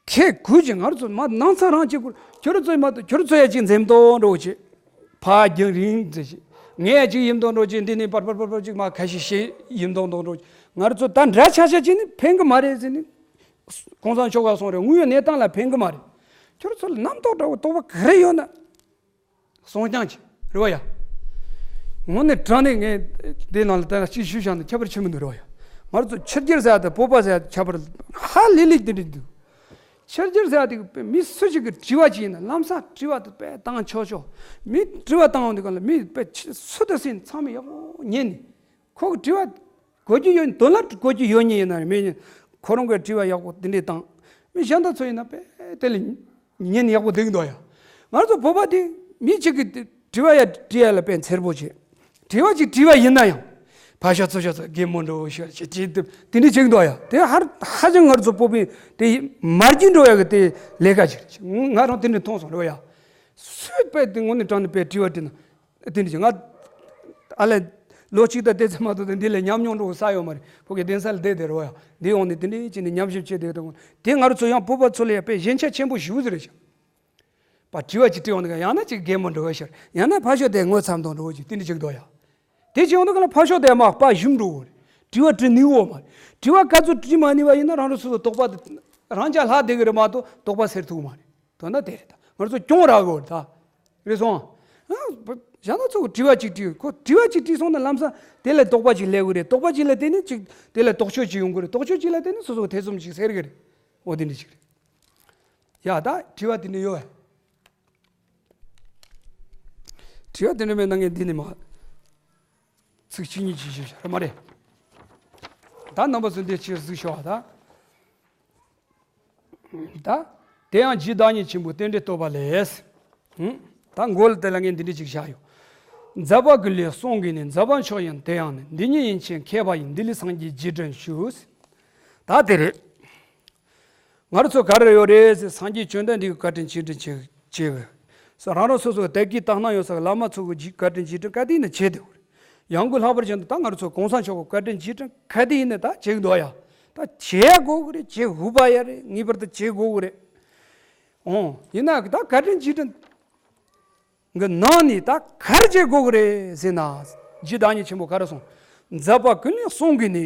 ཁྱེད་གུས་ཀྱི་ང་རང་ཚོ་མ་ནང་ཚ་རང་གཅིག་པུ་ཁྱོད་རང་ཚོ་མ་གཏོགས་ཁྱོད་རང་ཚོ་ཡ་གཅིག་འཛེམ་དོ་འགྲོ་གི་ཕ་རྒྱང་རིང་ཚེ་ཞིག་ངས་ཡ་གཅིག་ཡིན་དོ་འགྲོ་གི་འདི་ནས་པར་པར་པར་པར་གཅིག་མ་ཁ་ཤས་ཤིག་ཡིན་དོ་འགྲོ་གི་ང་རང་ཚོ་ད་འདྲ་ཆགས་ཆགས་གཅིག་ནི་ཕན་གི་མ་རེད་ཟེར་ནི། གོང་ས་མཆོག་ག་གསུངས་རེད། དངོས་ཡོད་གནས་སྟངས་ལ་ཕན་གི་མ་རེད། ཁྱོད་རང་ཚོ་ལ་རྣམ་རྟོག་འདྲ་བོ་རྟོག་པ་ག་རེ་ཡོད་ན། གསུང་རྐྱང་གྱིས་རེད་བ་ཡ། དངོས་གནས་དྲང་གནས་ངས་འདི་ནང་ལ་ད་གཅིག་ཞུས་བཞག་ན་ཁྱད་པར་ཆེན་པོ་འདུག་རེད་བ་ཡ། ང་ཚོ་ཕྱི་རྒྱལ་ཟེར་ཡ་དང་བོད་པ་ཟེར་ཡ་ཁྱད་པར་ཧ་ལས་ལས་དེ་འདྲ་འདུག་ཕྱི་རྒྱལ་ཟེར་ཡ་དེ་མི་སུ་ཞིག་གི་དྲི་བ་ཅིག་ཡིན་ན་ལམ་སང་དྲི་བ་དེ་དཔེ་བཏང་ཆོག་ཆོག་མི་དྲི་བ་བཏང་འོང་དུས་གང་ལ་མི་དཔེ་ཆ་སུ་དང་སུ་ཡིན་ཚང་མས་ཡག་པོ་ཉན་ནས། ཁོ་གི་དྲི་བ་གོ་རྒྱུ་ཡོད་དོན་ལ་གོ་རྒྱུ་ཡོད་ཉིད་ཡིན་ན་མེད་ཉིད་ཁོ་རང་གི་དྲི་བ་ཡག་པོ་དེ་འདྲས་བཏང་། མི་གཞན་དག་ཚོ་ཡིན་ན་དཔེ་དེ་ལ་ཉན་ཡག་པོ་བསྡད་ཀྱི་འདུག་ཡ། ང་ཚོ་བོད་པ་དེ་མི་གཅིག་གི་དྲི་བ་ཡ་དྲི་ཡ་ལ་དཔེ་འཚེར་པོ་བྱེད། དྲི་བ་གཅིག་དྲི་བ་ཡིན་ན་ཡང་ཕ་ཤ་ཚོ་ཤ་ཚོ་གད་མོ་འགྲོ་ཤ་ཤ་ཅི་དེ་འདྲས་བྱེད་ཀྱི་འདུག་ཡ། དེ་ཧར་ཧ་ཅང་ང་ཚོ་བོད་པའི་དེ་མར་གྱི་འགྲོ་ཡ་གི་དེ་ལས་ཀ་ཅིག་ང་རང་དེ་འདྲས་མཐོང་སོང་རེད་བ་ཡ། སུས་དཔེ་དེ་དངོས་གནས་དྲང་གནས་དཔེ་དྲི་བ་དྲིས་ན། དེ་འདྲ་ཅིག་ང་ཨ་ལས་ལོ་གཅིག་དང་དེ་ཙམ་མ་གཏོགས་དེ་འདི་ལས་ཉམས་མྱོང་འགྲོ་ས་ཡོད་མ་རེད། ཕ་གི་གདན་ས་ལ་བསྡད་དེ་རོ་ཡ། འདི་ཡོང་ནས་དེ་འདྲ་ཅིག་ནས་ཉམས་ཞིབ་བྱས་དེ་དང་དེ་ང་རང་ཚོ་ཡང་བོད་པ་ཚོ་ལ་ཡང་དཔེ་ཞན་ཆ་ཆེན་པོ་ཞེ་པོ་ཟིག་རེད་ཤག་པ་དྲི་བ་ཅིག་དྲི་ཡོང་ནས་ཡང་ན་ཅིག་གད་མོ་འགྲོ་བ་ཤར་ཡང་ན་ཕ་ཤོ་དེ་ངོ་ཚ་མདོག་འགྲོ་བ་ཅིག་དེ་འདྲ་ཅིག་འདུག་ཡ། དེ་ཅིག་ཡོང་དུས་ག་ལ་ཕ་ཤོ་དེ་མ་པ་ཞུམ་འགྲོ་བ་རེད། དྲི་བ་དྲི་ནུས་བོ་མ་རེད། དྲི་བ་ག་ཚོད་དྲི་མ་ནུས་པ་ཡིན་ན་རང་རང་སོ་སོ་དོགས་པ་རང་ཅག་ལྷག་བསྡད་གི་རེད་མ་གཏོགས་དོགས་པ་སེལ་ཐུབ་མ་རེད། དོན་དག་དེ་རེད་ད། ང་ཚོ་སྐྱོན་རག་གི་རེད་ད། རེད་སོང་། ཨ། གཞན་དག་ཚོ་དྲི་བ་གཅིག་དྲིས་ཁོ་དྲི་བ་གཅིག་དྲིས་སོང་ན་ལམ་སང་དེ་ལ་དོགས་པ་གཅིག་སླེབས་གི་རེད། དོགས་པ་གཅིག་ལ་བརྟེན་ནས་གཅིག་དེ་ལ་དོགས་གཅོད་གཅིག་ཡོང་གི་རེད། དོགས་གཅོད་གཅིག་ལ་བརྟེན་ནས་སོ་སོ་ཐེ་ཚོམ་གཅིག་སེལ་གི་རེད། འོ་དེ་འདྲ་གཅིག་རེད། ཡ་ད་དྲི་བ་དེ་འདྲ་ཡོད་བས། དྲི་བ་དེ་འདྲ་མེད་ན་ངས་འདི་ནས་མ་ཚིག་གཅིག་གཉིས་ཅིག་ཞུས་བཞག་རེད་མ་རེད། ད་རྣམ་པ་ཚོ་འདི་ཕྱིར་གཟིགས་ཤོག་ད། ད། དེ་ཡང་རྗེ་བདག་ཉིད་ཆེན་པོའི་རྟེན་འབྲེལ་བསྟོད་པ་ལས། ཧུམ། ད་མགོ་ལ་དེ་ལ་ངས་འདི་འདྲ་ཅིག་བཞག་ཡོད། མཛད་པ་ཀུན་ལས་གསུང་གིས་ནི། མཛད་པ་མཆོག་ཡིན་དེ་ཡང་ནི། འདི་ཉིད་ཡན་ཆད་མཁས་པ་ཡིས། འདི་ལས་སངས་རྒྱས་རྗེས་དྲན་ཞུ། ད་དེ་རེད། ང་རང་ཚོ་ག་རེ་ཡོད་རེད་ཟེར་སངས་རྒྱས་བཅོམ་ལྡན་འདས་ཀྱི་བཀའ་དྲིན་རྗེས་དྲན་བྱེད་བྱེད་དགོས། ས་རང་རང་སོ་སོ་དད་ཀྱི་དག་སྣང་ཡོད་ས་གི་བླ་མ་ཚོ་གི་བཀའ་དྲིན་རྗེས་དྲན་ག་དུས་ཡིན་ན་བྱེད་དེ་ཡོད་རེད། ཡང་སྒོས་ལྷག་པར་བྱས་ན་ད་ང་རང་ཚོ་གོང་ས་མཆོག་གི་བཀའ་དྲིན་རྗེས་དྲན་ག་དུས་ཡིན་ན་ད་བྱེད་དགོས་ཡ། ད་བྱེད་དགོས་གི་རེད། བྱེད་དགོས་པ་ཡ་རེད། ངེས་པར་དུ་བྱེད་དགོས་གི་རེད། འོང་ཡིན་ན་ད་བཀའ་དྲིན་རྗེས་དྲན་གི་ནང་ནས་ད་ག་རེ་བྱེད་དགོས་གི་རེད་ཟེར་ན། རྗེ་བདག་ཉིད་ཆེན་པོ་ག་རེ་གསུངས། མཛད་པ་ཀུན་ལས་གསུང་གིས་ནི།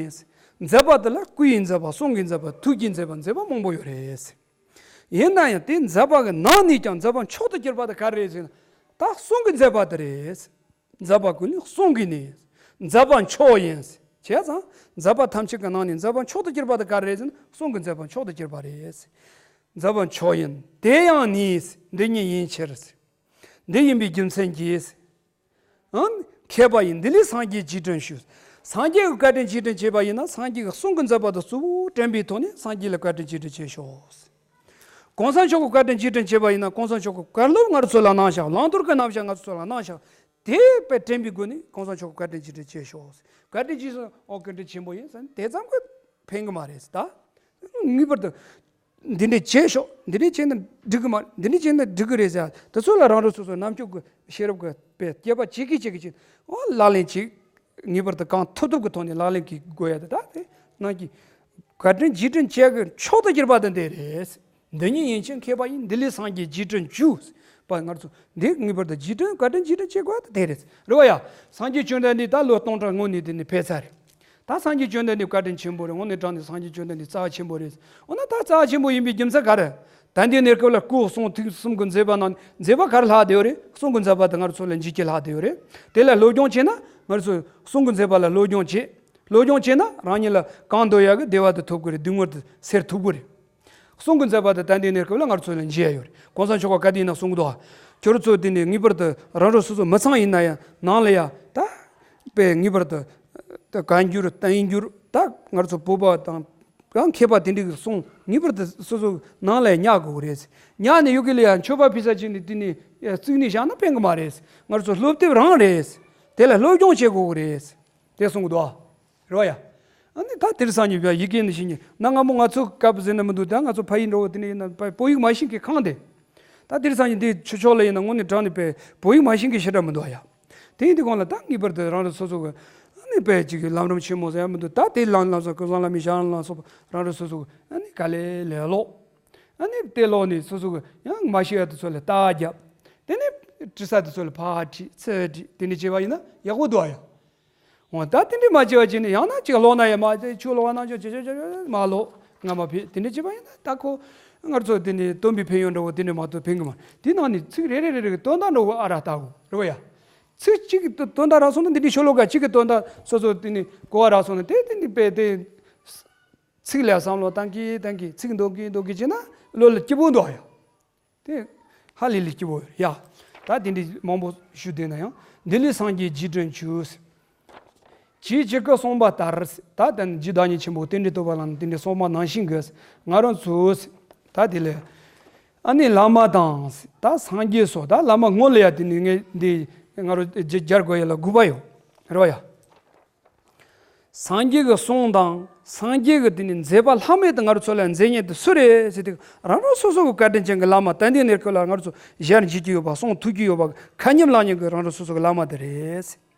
མཛད་པ་འདི་ལ་སྐུ་ཡི་མཛད་པ་གསུང་གི་མཛད་པ་ཐུགས་ཀྱི་མཛད་པ་མཛད་པ་མང་པོ་ཡོད་རེད། ཡིན་ན་ཡང་དེ་མཛད་པ་གི་ནང་ནས་ཀྱང་མཛད་པ་མཆོག་ཏུ་གྱུར་པ་དེ་ག་རེ་རེད་ཟེར་ན། ད་གསུང་གི་མཛད་པ་དེ་རེད། མཛད་པ་ཀུན་ལས་གསུང་གིས་ནི། མཛད་པ་མཆོག་ཡིན། བྱས་ཙང་མཛད་པ་ཐམས་ཅད་ཀྱི་ནང་ནས་མཛད་པ་མཆོག་ཏུ་གྱུར་པ་དེ་ག་རེ་རེད་ཟེར་ན་གསུང་གི་མཛད་པ་མཆོག་ཏུ་གྱུར་པ་རེད། མཛད་པ་མཆོག་ཡིན་དེ་ཡང་ནི། འདི་ཉིད་ཡིན་ཕྱིར། འདི་ཡིན་པའི་རྒྱུ་མཚན་གྱིས། ཨང་། མཁས་པ་ཡིས་འདི་ལས་སངས་རྒྱས་རྗེས་དྲན་ཞུ། སངས་རྒྱས་ཀྱི་བཀའ་དྲིན་རྗེས་དྲན་བྱས་པ་ཡིན་ན་སངས་རྒྱས་ཀྱི་གསུང་གི་མཛད་པ་དང་གཙོ་བོ་དྲན་པའི་ཐོག་ནས་སངས་རྒྱས་ལ་བཀའ་དྲིན་རྗེས་དྲན་བྱེད་ཤོག་གོང་ས་མཆོག་གི་བཀའ་དྲིན་རྗེས་དྲན་བྱས་པ་ཡིན་ན་གོང་ས་མཆོག་གི་བཀའ་སློབ་ང་རང་ཚོ་ལ་གནང་ཤག་བླང་དོར་གྱི་རྣམ་གཞག་ང་ཚོ་ལ་གནང་ཤག་དེ་དཔེ་དྲན་པའི་སྒོ་ནས་གོང་ས་མཆོག་གི་བཀའ་དྲིན་རྗེས་དྲན་བྱེད་ཤོག་བཀའ་དྲིན་རྗེས་སུ་ཨོ་བཀའ་དྲིན་ཆེན་པོ་ཡིན་ཟེར་ན་དེ་ཙམ་གྱིས་ཕན་གི་མ་རེད་ད། ངེས་པར་དུ། འདི་འདྲས་བྱས་ཤོག་འདི་འདྲས་བྱས་ན་འགྲིག་གི་མ་རེད། འདི་འདྲས་བྱས་ན་འགྲིག་གི་རེད་ཟེར་ཡ་དེ་ཚོ་ལ་རང་རང་སོ་སོ་རྣམ་དཔྱོད་ཀྱི་ཤེས་རབ་ཀྱི་དཔེ་སྐྱེད་པ་བྱེད་ཀྱི་བྱེད་ཀྱི་བྱེད། འོ་ལག་ལེན་བྱེད། ངེས་པར་དུ་གང་ཐུབ་ཐུབ་ཀྱི་ཐོག་ནས་ལག་ལེན་གྱི་དགོས་ཡ་དེ་ད་དེ་ནང་གི་བཀའ་དྲིན་རྗེས་དྲན་བྱེད་དགོས་མཆོག་ཏུ་གྱུར་པ་དེ་འདི་རེད། འདི་ཉིད་ཡིན་ཕྱིར་མཁས་པ་ཡིས། འདི་ལས་སངས་རྒྱས་རྗེས་དྲན་ཞུ། པ་ང་ཚོ་འདི་ངེས་པར་དུ་རྗེས་དྲན་བཀའ་དྲིན་རྗེས་དྲན་བྱེད་དགོས་དེ་རེད། རེད་བ་ཡ། སངས་རྒྱས་བཅོམ་ལྡན་འདས་ད་ལོ་སྟོང་ཕྲག་སྔོན་ནས་དེ་ནས་ཕེབས་ཚར་རེད། ད་སངས་རྒྱས་བཅོམ་ལྡན་འདས་བཀའ་དྲིན་ཆེན་པོ་རེད། དངོས་གནས་དྲང་གནས་སངས་རྒྱས་བཅོམ་ལྡན་འདས་རྩ་བ་ཆེན་པོ་རེད། འོ་ན་ད་རྩ་བ་ཆེན་པོ་ཡིན་པའི་རྒྱུ་མཚན་ག་རེ། ད་ལྟའི་གནས་སྐབས་ལ་སྐུ་གསུང་ཐུགས་གསུམ་གྱི་མཛད་པ་ནང་མཛད་པ་ག་རེ་ལྷག་བསྡད་ཡོད་རེད། གསུང་གི་མཛད་པ་དེ་ང་ཚོ་ལ་འཇིགས་སྐྱེ་ལྷག་བསྡད་ཡོད་རེད། དེ་ལ་སློབ་སྦྱོང་བྱས་ན་ང་ཚོ་གསུང་གི་མཛད་པ་ལ་སློབ་སྦྱོང་བྱས། སློབ་སྦྱོང་བྱས་ན་རང་ཉིད་ལ་གང་འདོད་ཡག་གི་བདེ་བ་དེ་ཐོབ་གི་རེད། སྡུག་བསྔལ་དེ་སེལ་ཐུབ་གི་རེད། གསུང་གི་མཛད་པ་དེ་ད་ལྟའི་གནས་སྐབས་ལ་ང་ཚོ་ལ་མཇལ་ཡོད་རེད། གོང་ས་མཆོག་ག་ག་དུས་ཡིན་ན་གསུང་གི་འདུག་ཨ། ཁྱོད་རང་ཚོ་དེ་ནས་ངེས་པར་དུ་རང་རང་སོ་སོ་མི་ཚང་ཡིན་ན་ཡང་ནང་ལ་ཡ་ད་དཔེ་ངེས་པར་དུ་ད་བཀའ་འགྱུར་བསྟན་འགྱུར་ད་ང་ཚོ་བོད་པ་དང་ཡང་མཁས་པ་དེ་འདྲའི་གི་གསུང་ངེས་པར་དུ་སོ་སོ་ནང་ལ་ཡ་ཉར་དགོས་གི་རེད། ཉར་ནས་ཡོད་གི་ལ་ཡ་མཆོད་པ་ཕུལ་ས་ཅིག་ནས་དེ་ནས་ཡ་བཙུགས་ནས་བཞག་ན་ཕན་གི་མ་རེད། ང་ཚོ་སློབ་དེབ་རང་རེད། དེ་ལ་སློབ་སྦྱོང་བྱེད་དགོས་གི་རེད། དེ་གསུང་གི་འདུག་ཨ། རེད་བ་ཡ། ཨ་ནི་ད་དེར་སང་ཉིན་ཡ་ཡི་གེ་ནི་ཤེས་ཉིན་ན་སྔ་མོ་ང་ཚོ་སྐབས་ཟེར་ན་མི་འདུག་ད་ང་ཚོ་ཕ་ཡུལ་འགྲོ་བ་དེ་ནས་ཡིན་ན་བོད་ཡིག་མ་ཤེས་མཁན་གང་དེ། ད་དེར་སང་ཉིན་དེ་ཆུ་ཕྱོགས་ལ་ཡིན་ན་དངོས་གནས་དྲང་གནས་པའི་བོད་ཡིག་མ་ཤེས་མཁན་ཞེ་དྲག་མི་འདུག་ཡ། དེ་ཡིན་དུས་གང་ལ་ད་ངེས་པར་དུ་རང་རང་སོ་སོ་གི་ཨ་ནི་དཔེ་ཅིག་གི་ལམ་རིམ་ཆེན་མོ་ཟེར་ཡ་མི་འདུག་ད་དེ་ལམ་ལམ་སོགས་ཀུན་བཟང་བླ་མའི་ཞལ་ལམ་སོགས་རང་རང་སོ་སོ་གི་ཨ་ནི་ག་ལེ་ལེ་ཀློག་ཨ་ནི་དེ་ཀློག་ནས་སོ་སོ་གི་ཡང་མ་ཤེས་ཡ་དེ་ཚོ་ལ་རྟགས་བརྒྱབ། དེ་ནས་དྲི་ས་དེ་ཚོ་ལ་ཕར་དྲིས་ཚུར་དྲིས་དེ་འདྲ་བྱས་པ་ཡིན་ན་ཡག་པོ་འདུག་ཡ། འོ་ད་དེ་འདྲས་མ་བྱས་པ་བྱས་ནས་ཡང་ན་ཅིག་ཀློག་ན་ཡང་མ་བྱས་ཆུ་ཀློག་པ་ནང་ཆོག་ཅེ་ཅེ་ཅེ་ཅེ་མ་ཀློག་ང་མ་ཕེབས་དེ་འདྲས་བྱས་པ་ཡིན་ན་ད་ཁོ་ང་ཚོ་དེ་འདྲས་སྟོན་པའི་ཕན་ཡོན་འདྲ་བོ་དེ་འདྲས་མ་གཏོགས་ཕན་གི་མ་རེད། དེ་ནང་ནས་ཚིག་རེ་རེ་རེ་རེ་གི་དོན་དག་འདྲ་བོ་ཨ་རག་ལྟ་བུ་རེད་བ་ཡ། ཚིག་གཅིག་གི་དོན་དག་རག་སོང་ན་འདི་འདྲས་ཤོ་ལོ་ཀ་གཅིག་གི་དོན་དག་སོ་སོ་དེ་ནས་གོ་བ་རག་སོང་ན་དེ་དེ་འདྲས་དཔེ་དེ་ཚིག་ལ་བསམ་བློ་བཏང་གི་བཏང་གི་ཚིག་འདོན་གི་འདོན་གི་བྱས་ན་བློ་ལ་སྐྱིད་པོ་འདུག་ཡ། དེ་ཧ་ལས་ལས་སྐྱིད་པོ་ཡོད་ཡ། ད་དེ་འདྲའི་མང་པོ་ཞུ་བསྡད་ན་ཡང་འདི་ལས་སངས་རྒྱས་རྗེས་དྲན་བྱོས། ཇི་ཇི་སྐད་གསུངས་པ་ལྟར། ད་དེ་ནི་རྗེ་བདག་ཉིད་ཆེན་པོ་རྟེན་འབྲེལ་ཐོབ་པ་ལ་ནི་དེ་འདྲའི་གསུངས་པ་ནང་བཞིན་གྱི་ང་རང་ཚོས་ད་དེ་ལས་ཨ་ནི་བླ་མ་དང་ད་སངས་རྒྱས་སོགས་ད་བླ་མ་སྔོན་ལ་ཡ་དེ་ནི་ངས་འདི་ང་རང་རྒྱ་རྒྱར་དགོས་ཡ་ལ་དགོས་པ་ཡོད་རེད་བ་ཡ། སངས་རྒྱས་ཀྱི་གསུང་དང་སངས་རྒྱས་ཀྱི་དེ་ནི་མཛད་པ་ལྷག་མེད་དུ་ང་རང་ཚོ་ལ་མཛད་མཁན་དེ་སུ་རེད་ཟེར་དུས་རང་རང་སོ་སོ་གི་བཀའ་དྲིན་ཅན་གྱི་བླ་མ་ད་ལྟའི་གནས་སྐབས་ལ་ང་རང་ཚོ་ཞལ་མཇལ་རྒྱུ་ཡོད་པ་གསུང་ཐོས་རྒྱུ་ཡོད་པ་ཁ་ཉམས་བླངས་མཁན་གྱི་རང་རང་སོ་སོ་གི་བླ་མ་དེ་རེད།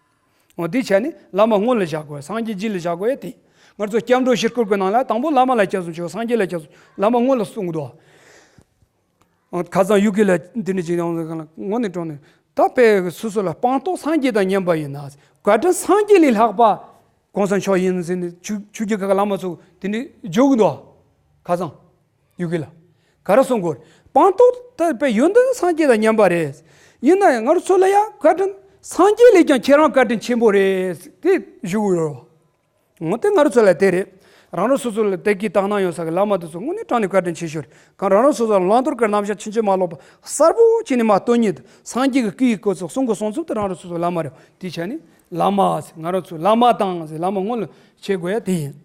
འོ་དེ་བྱས་ནས་བླ་མ་སྔོན་ལ་བཞག་དགོས་སངས་རྒྱས་རྗེས་ལ་བཞག་དགོས་ཡ་དེ། ང་ཚོ་སྐྱབས་འགྲོ་ཞི་སྐོར་གྱི་ནང་ལ་དང་པོ་བླ་མ་ལ་སྐྱབས་སུ་མཆིའོ། སངས་རྒྱས་ལ་སྐྱབས་སུ་བླ་མ་སྔོན་ལ་གསུང་གི་འདུག་ཁ་སང་ཡུལ་གྱི་ལ་འདི་འདྲ་ཅིག་ཡོང་ཟེར་གང་ལ་དངོས་གནས་དྲང་གནས་ད་དཔེ་སོ་སོ་ལ་སྤངས་རྟོགས་སངས་རྒྱས་དང་མཉམ་པ་ཡིན་ན་བཀའ་དྲིན་སངས་རྒྱས་ལས་ལྷག་པ་གོང་ས་མཆོག་ཡིན་ཟེར་ནས་ཆོས་ཆོས་བརྒྱུད་ཁག་གི་བླ་མ་ཚོ་དེ་འདྲ་བརྗོད་གི་འདུག་ཁ་སང་ཡུལ་གྱི་ལ་ག་རེ་གསུང་དགོས་རེད། སྤངས་རྟོགས་ད་དཔེ་ཡོན་ཏན་སངས་རྒྱས་དང་མཉམ་པ་རེད། ཡིན་ན་ཡང་ང་རང་ཚོ་ལ་ཡང་བཀའ་དྲིན་སངས་རྒྱས་ལས་ཀྱང་ཁྱེད་རང་བཀའ་དྲིན་ཆེན་པོ་རེད་དེ་ཞུ་གི་ཡོད། འོ་དེ་ང་རང་ཚོ་ལ་དེ་རེད། རང་རང་སོ་སོ་ལ་དད་གུས་དག་སྣང་ཡོད་ས་གི་བླ་མ་དེ་ཚོ་དངོས་གནས་དྲང་གནས་བཀའ་དྲིན་ཆེ་ཤོས་རེད། གང་རང་རང་སོ་སོ་ལ་བླང་དོར་གྱི་རྣམ་གཞག་ཕྱིན་ཅི་མ་ལོག་པ་གསལ་པོ་བྱས་ནས་མ་སྟོན་ཉིད་དུ་སངས་རྒྱས་ཀྱི་སྐུ་ཡི་སྐུ་ཚོགས་གསུང་གི་གསུང་ཚུལ་དེ་རང་རང་སོ་སོ་བླ་མ་རེད། དེ་བྱས་ནས་བླ་མ་ཟེར་ང་རང་ཚོ་བླ་མ་དང་ཟེར་བླ་མ་སྔོན་ལ་བྱེད་དགོས་ཡ་དེ་ཡིན།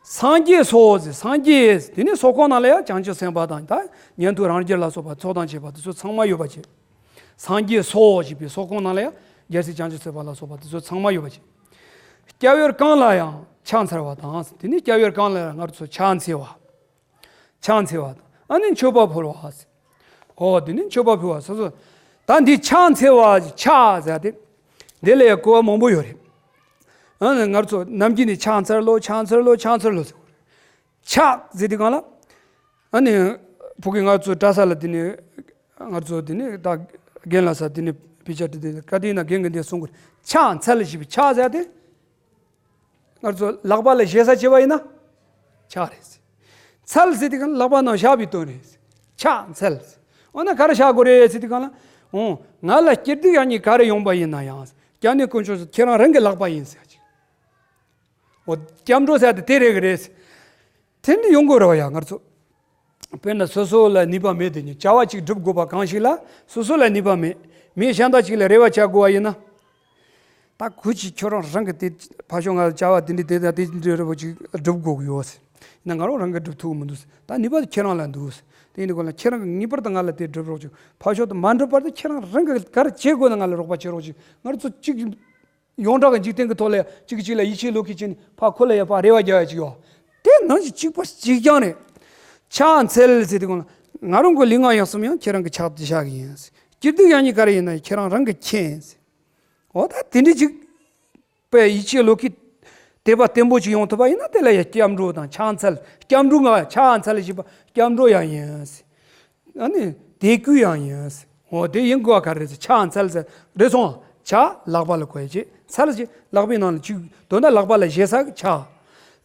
སངས་རྒྱས་སོ་ཟེར་སངས་རྒྱས་དེ་ནས་སོགས་གང་རྣམས་ལ་ཡང་བྱང་ཆུབ་སེམས་དཔའ་དང་ད་ཉན་ཐོས་རང་རྒྱལ་ལ་སོགས་པ་ཚོགས་དང་བཅས་པ་དེ་ཚོ་ཚང་མ་ཡོད་པ་བྱེད། སངས་རྒྱས་སོ་ཞེས་པའི་སོགས་གང་རྣམས་ལ་ཡང་རྒྱལ་སྲས་བྱང་ཆུབ་སེམས་དཔའ་ལ་སོགས་པ་དེ་ཚོ་ཚང་མ་ཡོད་པ་བྱེད། སྐྱབས་ཡུལ་གང་ལ་ཡང་ཕྱག་འཚལ་བ་དང་དེ་ནས་སྐྱབས་ཡུལ་གང་ལ་ཡང་ང་ཚོ་ཕྱག་འཚལ་བ། ཕྱག་འཚལ་བ་དང་ཨ་ནི་མཆོད་པ་ཕུལ་བ། ཨོ་དེ་ནས་མཆོད་པ་ཕུལ་བ་སོ་སོ། ད་འདི་ཕྱག་འཚལ་བ་ཕྱག་ཟེར་ཏེ། འདི་ལ་ཡང་གོ་བ་མང་པོ་ཡོད་རེད། ཨ་ནི་ང་ཚོ་ནམ་རྒྱུན་ནས་ཕྱག་འཚལ་ལོ་ཕྱག་འཚལ་ལོ་ཕྱག་འཚལ་ལོ་ཟེར། ཕྱག་ཟེར་དུས་གང་ལ། ཨ་ནི་ཕ་གི་ང་ཚོ་གྲྭ་ས་ལ་དེ་ནས་ང་ཚོ་དེ་ནས་ད་རྒན་ལགས་ས་དེ་ནས་དཔེ་ཆ་དེ་དེ་ག་དེ་ཡིན་ན་རྒན་གྱིས་འདི་གསུང་གི་རེད། ཕྱག་འཚལ་ཞེས་པའི་ཕྱག་ཟེར་ཏེ། ང་ཚོ་ལག་པ་ལ་བཞེས་ས་བྱས་པ་ཡིན་ན་ཕྱག་རེད། འཚལ་ཟེར་དུས་གང་ལག་པ་ནང་བཞག་པའི་དོན་རེད། ཕྱག་འཚལ། འོ་ན་ག་རེ་བཞག་དགོས་རེད་ཟེར་དུས་གང་ལ། འོ་ང་ལ་སྐྱིད་སྡུག་ཡག་ཉེས་ག་རེ་ཡོང་པ་ཡིན་ན་ཡང་སྐྱབས་གནས་དཀོན་མཆོག་ཁྱེད་རང་རང་གི་ལག་པ་ཡིན་ཟེར་ཅིག་འོ་སྐྱབས་འགྲོ་ཟེར་དེ་དེ་རེད་གི་རེད། དེ་འདྲ་ཡོང་དགོས་རེད་བ་ཡ་ང་ཚོ། དཔེར་ན་སོ་སོ་ལ་ནུས་པ་མེད་དེ་ནི་བྱ་བ་ཅིག་སྒྲུབ་དགོས་པ་གང་ཞིག་ལ་སོ་སོ་ལ་ནུས་པ་མེད། མི་གཞན་དག་ཅིག་ལ་རེ་བ་བྱ་དགོས་པ་ཡིན་ན། ད་གུས་ཀྱིས་ཁྱོད་རང་རང་གི་དེ་ཕ་ཤོག་ང་བྱ་བ་དེ་འདྲ་དེ་དང་དེ་འདྲ་རེ་བ་ཅིག་སྒྲུབ་དགོས་ཀྱི་ཡོད་ཟེར། ཡིན་ན་ང་རང་རང་གིས་སྒྲུབ་ཐུབ་ཀྱི་མི་འདུག་ཟེར། ད་ནུས་པ་དེ་ཁྱེད་རང་ལ་འདུག་ཟེར། དེ་ཡིན་དུས་གང་ལ་ཁྱེད་རང་གིས་ངེས་པར་དུ་ང་ལ་དེ་སྒྲུབ་རོགས་བྱོས། ཕ་ཤོག་དེ་མ་འགྲུབ་བར་དུ་ཁྱེད་རང་རང་གིས་ག་རེ་བྱེད་དགོས་ན་ང་ལ་རོགས་པ་བྱེད་རོགས་བྱོས། ང་ཚོ་གཅིག་ཡོངས་གྲགས་ཀྱི་འཇིག་རྟེན་གྱི་ཐོག་ལ་གཅིག་གིས་གཅིག་ལ་ཡིད་ཆེས་བློས་འཁེལ་བྱས་ནས་ཕར་ཁོ་ལ་ཡ་ཕར་རེ་བ་རྒྱག་ཡ་ཅིག་ཡོད། དེ་ནང་བཞིན་གཅིག་པ་གཅིག་རྐྱང་རེད། ཕྱག་འཚལ་ཟེར་དུས་གང་ལ་ང་རང་གི་ལུས་ངག་ཡིད་གསུམ་ཡང་ཁྱེད་རང་གི་ཕྱག་ཏུ་བཞག་གི་ཡིན། སྐྱིད་སྡུག་ཡང་སྙིང་ག་རེ་ཡིན་ན་ཁྱེད་རང་རང་གིས་མཁྱེན། འོ་ད་དེ་འདྲ་ཅིག་པའི་ཡིད་ཆེས་བློ་སྐྱེད་དད་པ་བརྟན་པོ་ཅིག་ཡོང་ཐུབ་པ་ཡིན་ན་དེ་ལ་ཡང་སྐྱབས་འགྲོ་དང་ཕྱག་འཚལ། སྐྱབས་འགྲོ་ང་ཕྱག་འཚལ་ཞེས་པ་སྐྱབས་འགྲོ་ཡང་ཡིན། ཨ་ནི་དད་གུས་ཡང་ཡིན། འོ་དེ་ཡིན་དགོས་པ་ག་རེ་རེད་ཟེར། ཕྱག་འཚལ་ཟེར་རེད་སོང་། ཕྱག་ལག་པ་ལ་གོ་ཡ་བྱེད། འཚལ་ཞེས་ལག་པའི་ནང་ལ་བཅུག་དོན་དག་ལག་པ་ལ་བཞེས་ས་གི་ཕྱག་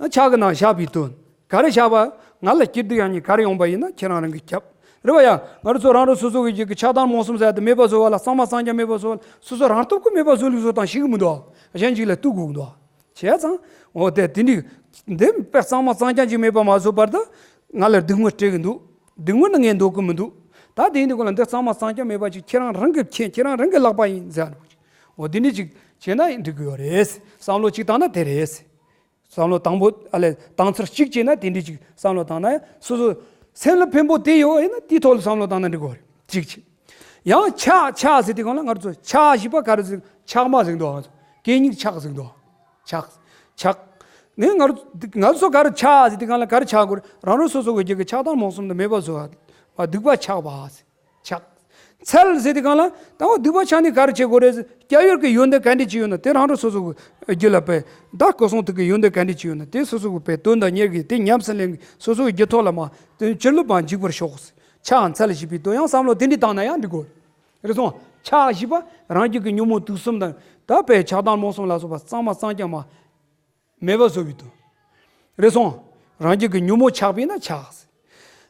ཕྱག་གི་ནང་བཞག་པའི་དོན། ག་རེ་བཞག་པ། ང་ལ་སྐྱིད་སྡུག་ཡང་སྙིང་ག་རེ་ཡོང་པ་ཡིན་ན་ཁྱེད་རང་རང་གིས་ཁྱབ། རེད་བ་ཡ། ང་རང་ཚོ་རང་རང་སོ་སོ་གི་ཅིག་གི་ཆགས་སྡང་རྨོངས་གསུམ་ཟེར་ཡ་དེ་མེད་པ་བཟོ་བ་ལ། གཙང་མ་གཙང་རྐྱང་མེད་པ་བཟོ་བ་ལ་སོ་སོ་རང་སྟོབས་ཀྱིས་མེད་པ་བཟོ་ལུགས་བཟོ་སྟངས་ཤེས་གི་མི་འདུག་གཞན་ཅིག་ལ་གཏུག་དགོས་གི་འདུག་བྱས་ཙང་། འོ་དེ་དེ་འདྲ་འདི་དཔེ་གཙང་མ་གཙང་རྐྱང་ཅིག་མེད་པ་མ་བཟོ་བར་དུ་ང་ལ་སྡུག་བསྔལ་སྤྲད་གི་འདུག་སྡུག་བསྔལ་ནི་ངས་འདོད་གི་མི་འདུག་ད་དེ་ཡིན་དུས་གང་ལ་འདི་གཙང་མ་གཙང་རྐྱང་མེད་པ་ཅིག་ཁྱེད་རང་རང་གིས་མཁྱེན། ཁྱེད་རང་རང་གི་ལག་པ་ཡིན་ཟེར། འོ་དེ་འདྲ་ཅིག་བྱས་ན་འགྲིག་གི་ཡོད་རེད། བསམ་བློ་གཅིག་བཏང་ན་དེ་རེད། བསམ་བློ་དང་པོ་ཨ་ལས་དང་ཚར་གཅིག་བྱས་ན་དེ་འདྲ་ཅིག་བསམ་བློ་བཏང་ན་ཡང་སོ་སོ་སེམས་ལ་ཕན་པོ་དེ་ཡོད་ཡིན་ན་དེའི་ཐོག་ལ་བསམ་བློ་བཏང་ན་འགྲིག་གི་རེད། གཅིག་བྱས། ཡང་ཕྱག་ཕྱག་ཟེར་དུས་གང་ལ་ང་ཚོ་ཕྱག་ཞེས་པ་ག་རེ་ཟེར། ཕྱགས་མ་ཟེར་འདུག་ང་ཚོ་གད་སྙིགས་ཕྱགས་ཟེར་འདུག་ཕྱགས། ཕྱགས། ནས་ང་ཚོ་ང་ཚོ་ག་རེ་ཕྱག་ཟེར་དུས་གང་ལ་ག་རེ་ཕྱག་དགོས་རེད། རང་རང་སོ་སོ་གི་རྒྱུད་ཀྱི་ཆགས་སྡང་རྨོངས་གསུམ་དེ་མེད་པ་བཟོ་བ། སྡིག་པ་ཕྱགས་པ་ཟེར། ཕྱག་འཚལ་ཟེར་དུས་གང་ལ་ད་འོ་སྡིག་པ་ཕྱགས་ནས་ག་རེ་བྱེད་དགོས་རེད་ཟེར། སྐྱབས་ཡུལ་གྱི་ཡོན་ཏན་ག་འདྲ་ཅིག་ཡོད་ན་དེ་རང་རང་སོ་སོ་གི་རྒྱུད་ལ་དཔེ་ད་སྐུ་གསུང་ཐུགས་ཀྱི་ཡོན་ཏན་ག་འདྲ་ཅིག་ཡོད་ན་དེ་སོ་སོ་གི་དཔེ་དོན་དང་གཉེར་གྱི་དེ་ཉམས་སུ་ལེན་གྱི་སོ་སོ་གི་རྒྱུད་ཐོག་ལ་མ་དེ་ཕྱིར་ལོག་པ་འཇུག་པར་ཤོག་ཕྱག་འཚལ་ཞེས་པའི་དོན་ཡང་བསམ་བློ་དེ་འདྲ་བཏང་ན་ཡང་འགྲིག་གོ། རེད་སོང་། ཕྱག་ཞེས་པ་རང་རྒྱུད་ཀྱི་ཉོན་མོངས་དུག་གསུམ་དང་ད་དཔེ་ཆགས་སྡང་རྨོངས་གསུམ་ལ་སོགས་པ་གཙང་མ་གཙང་རྐྱང་མ། མེད་པ་བཟོ་བའི་དོན། རེད་སོང་། རང་རྒྱུད་ཀྱི་ཉོན་མོངས་ཆགས་པས་ན་ཕྱག་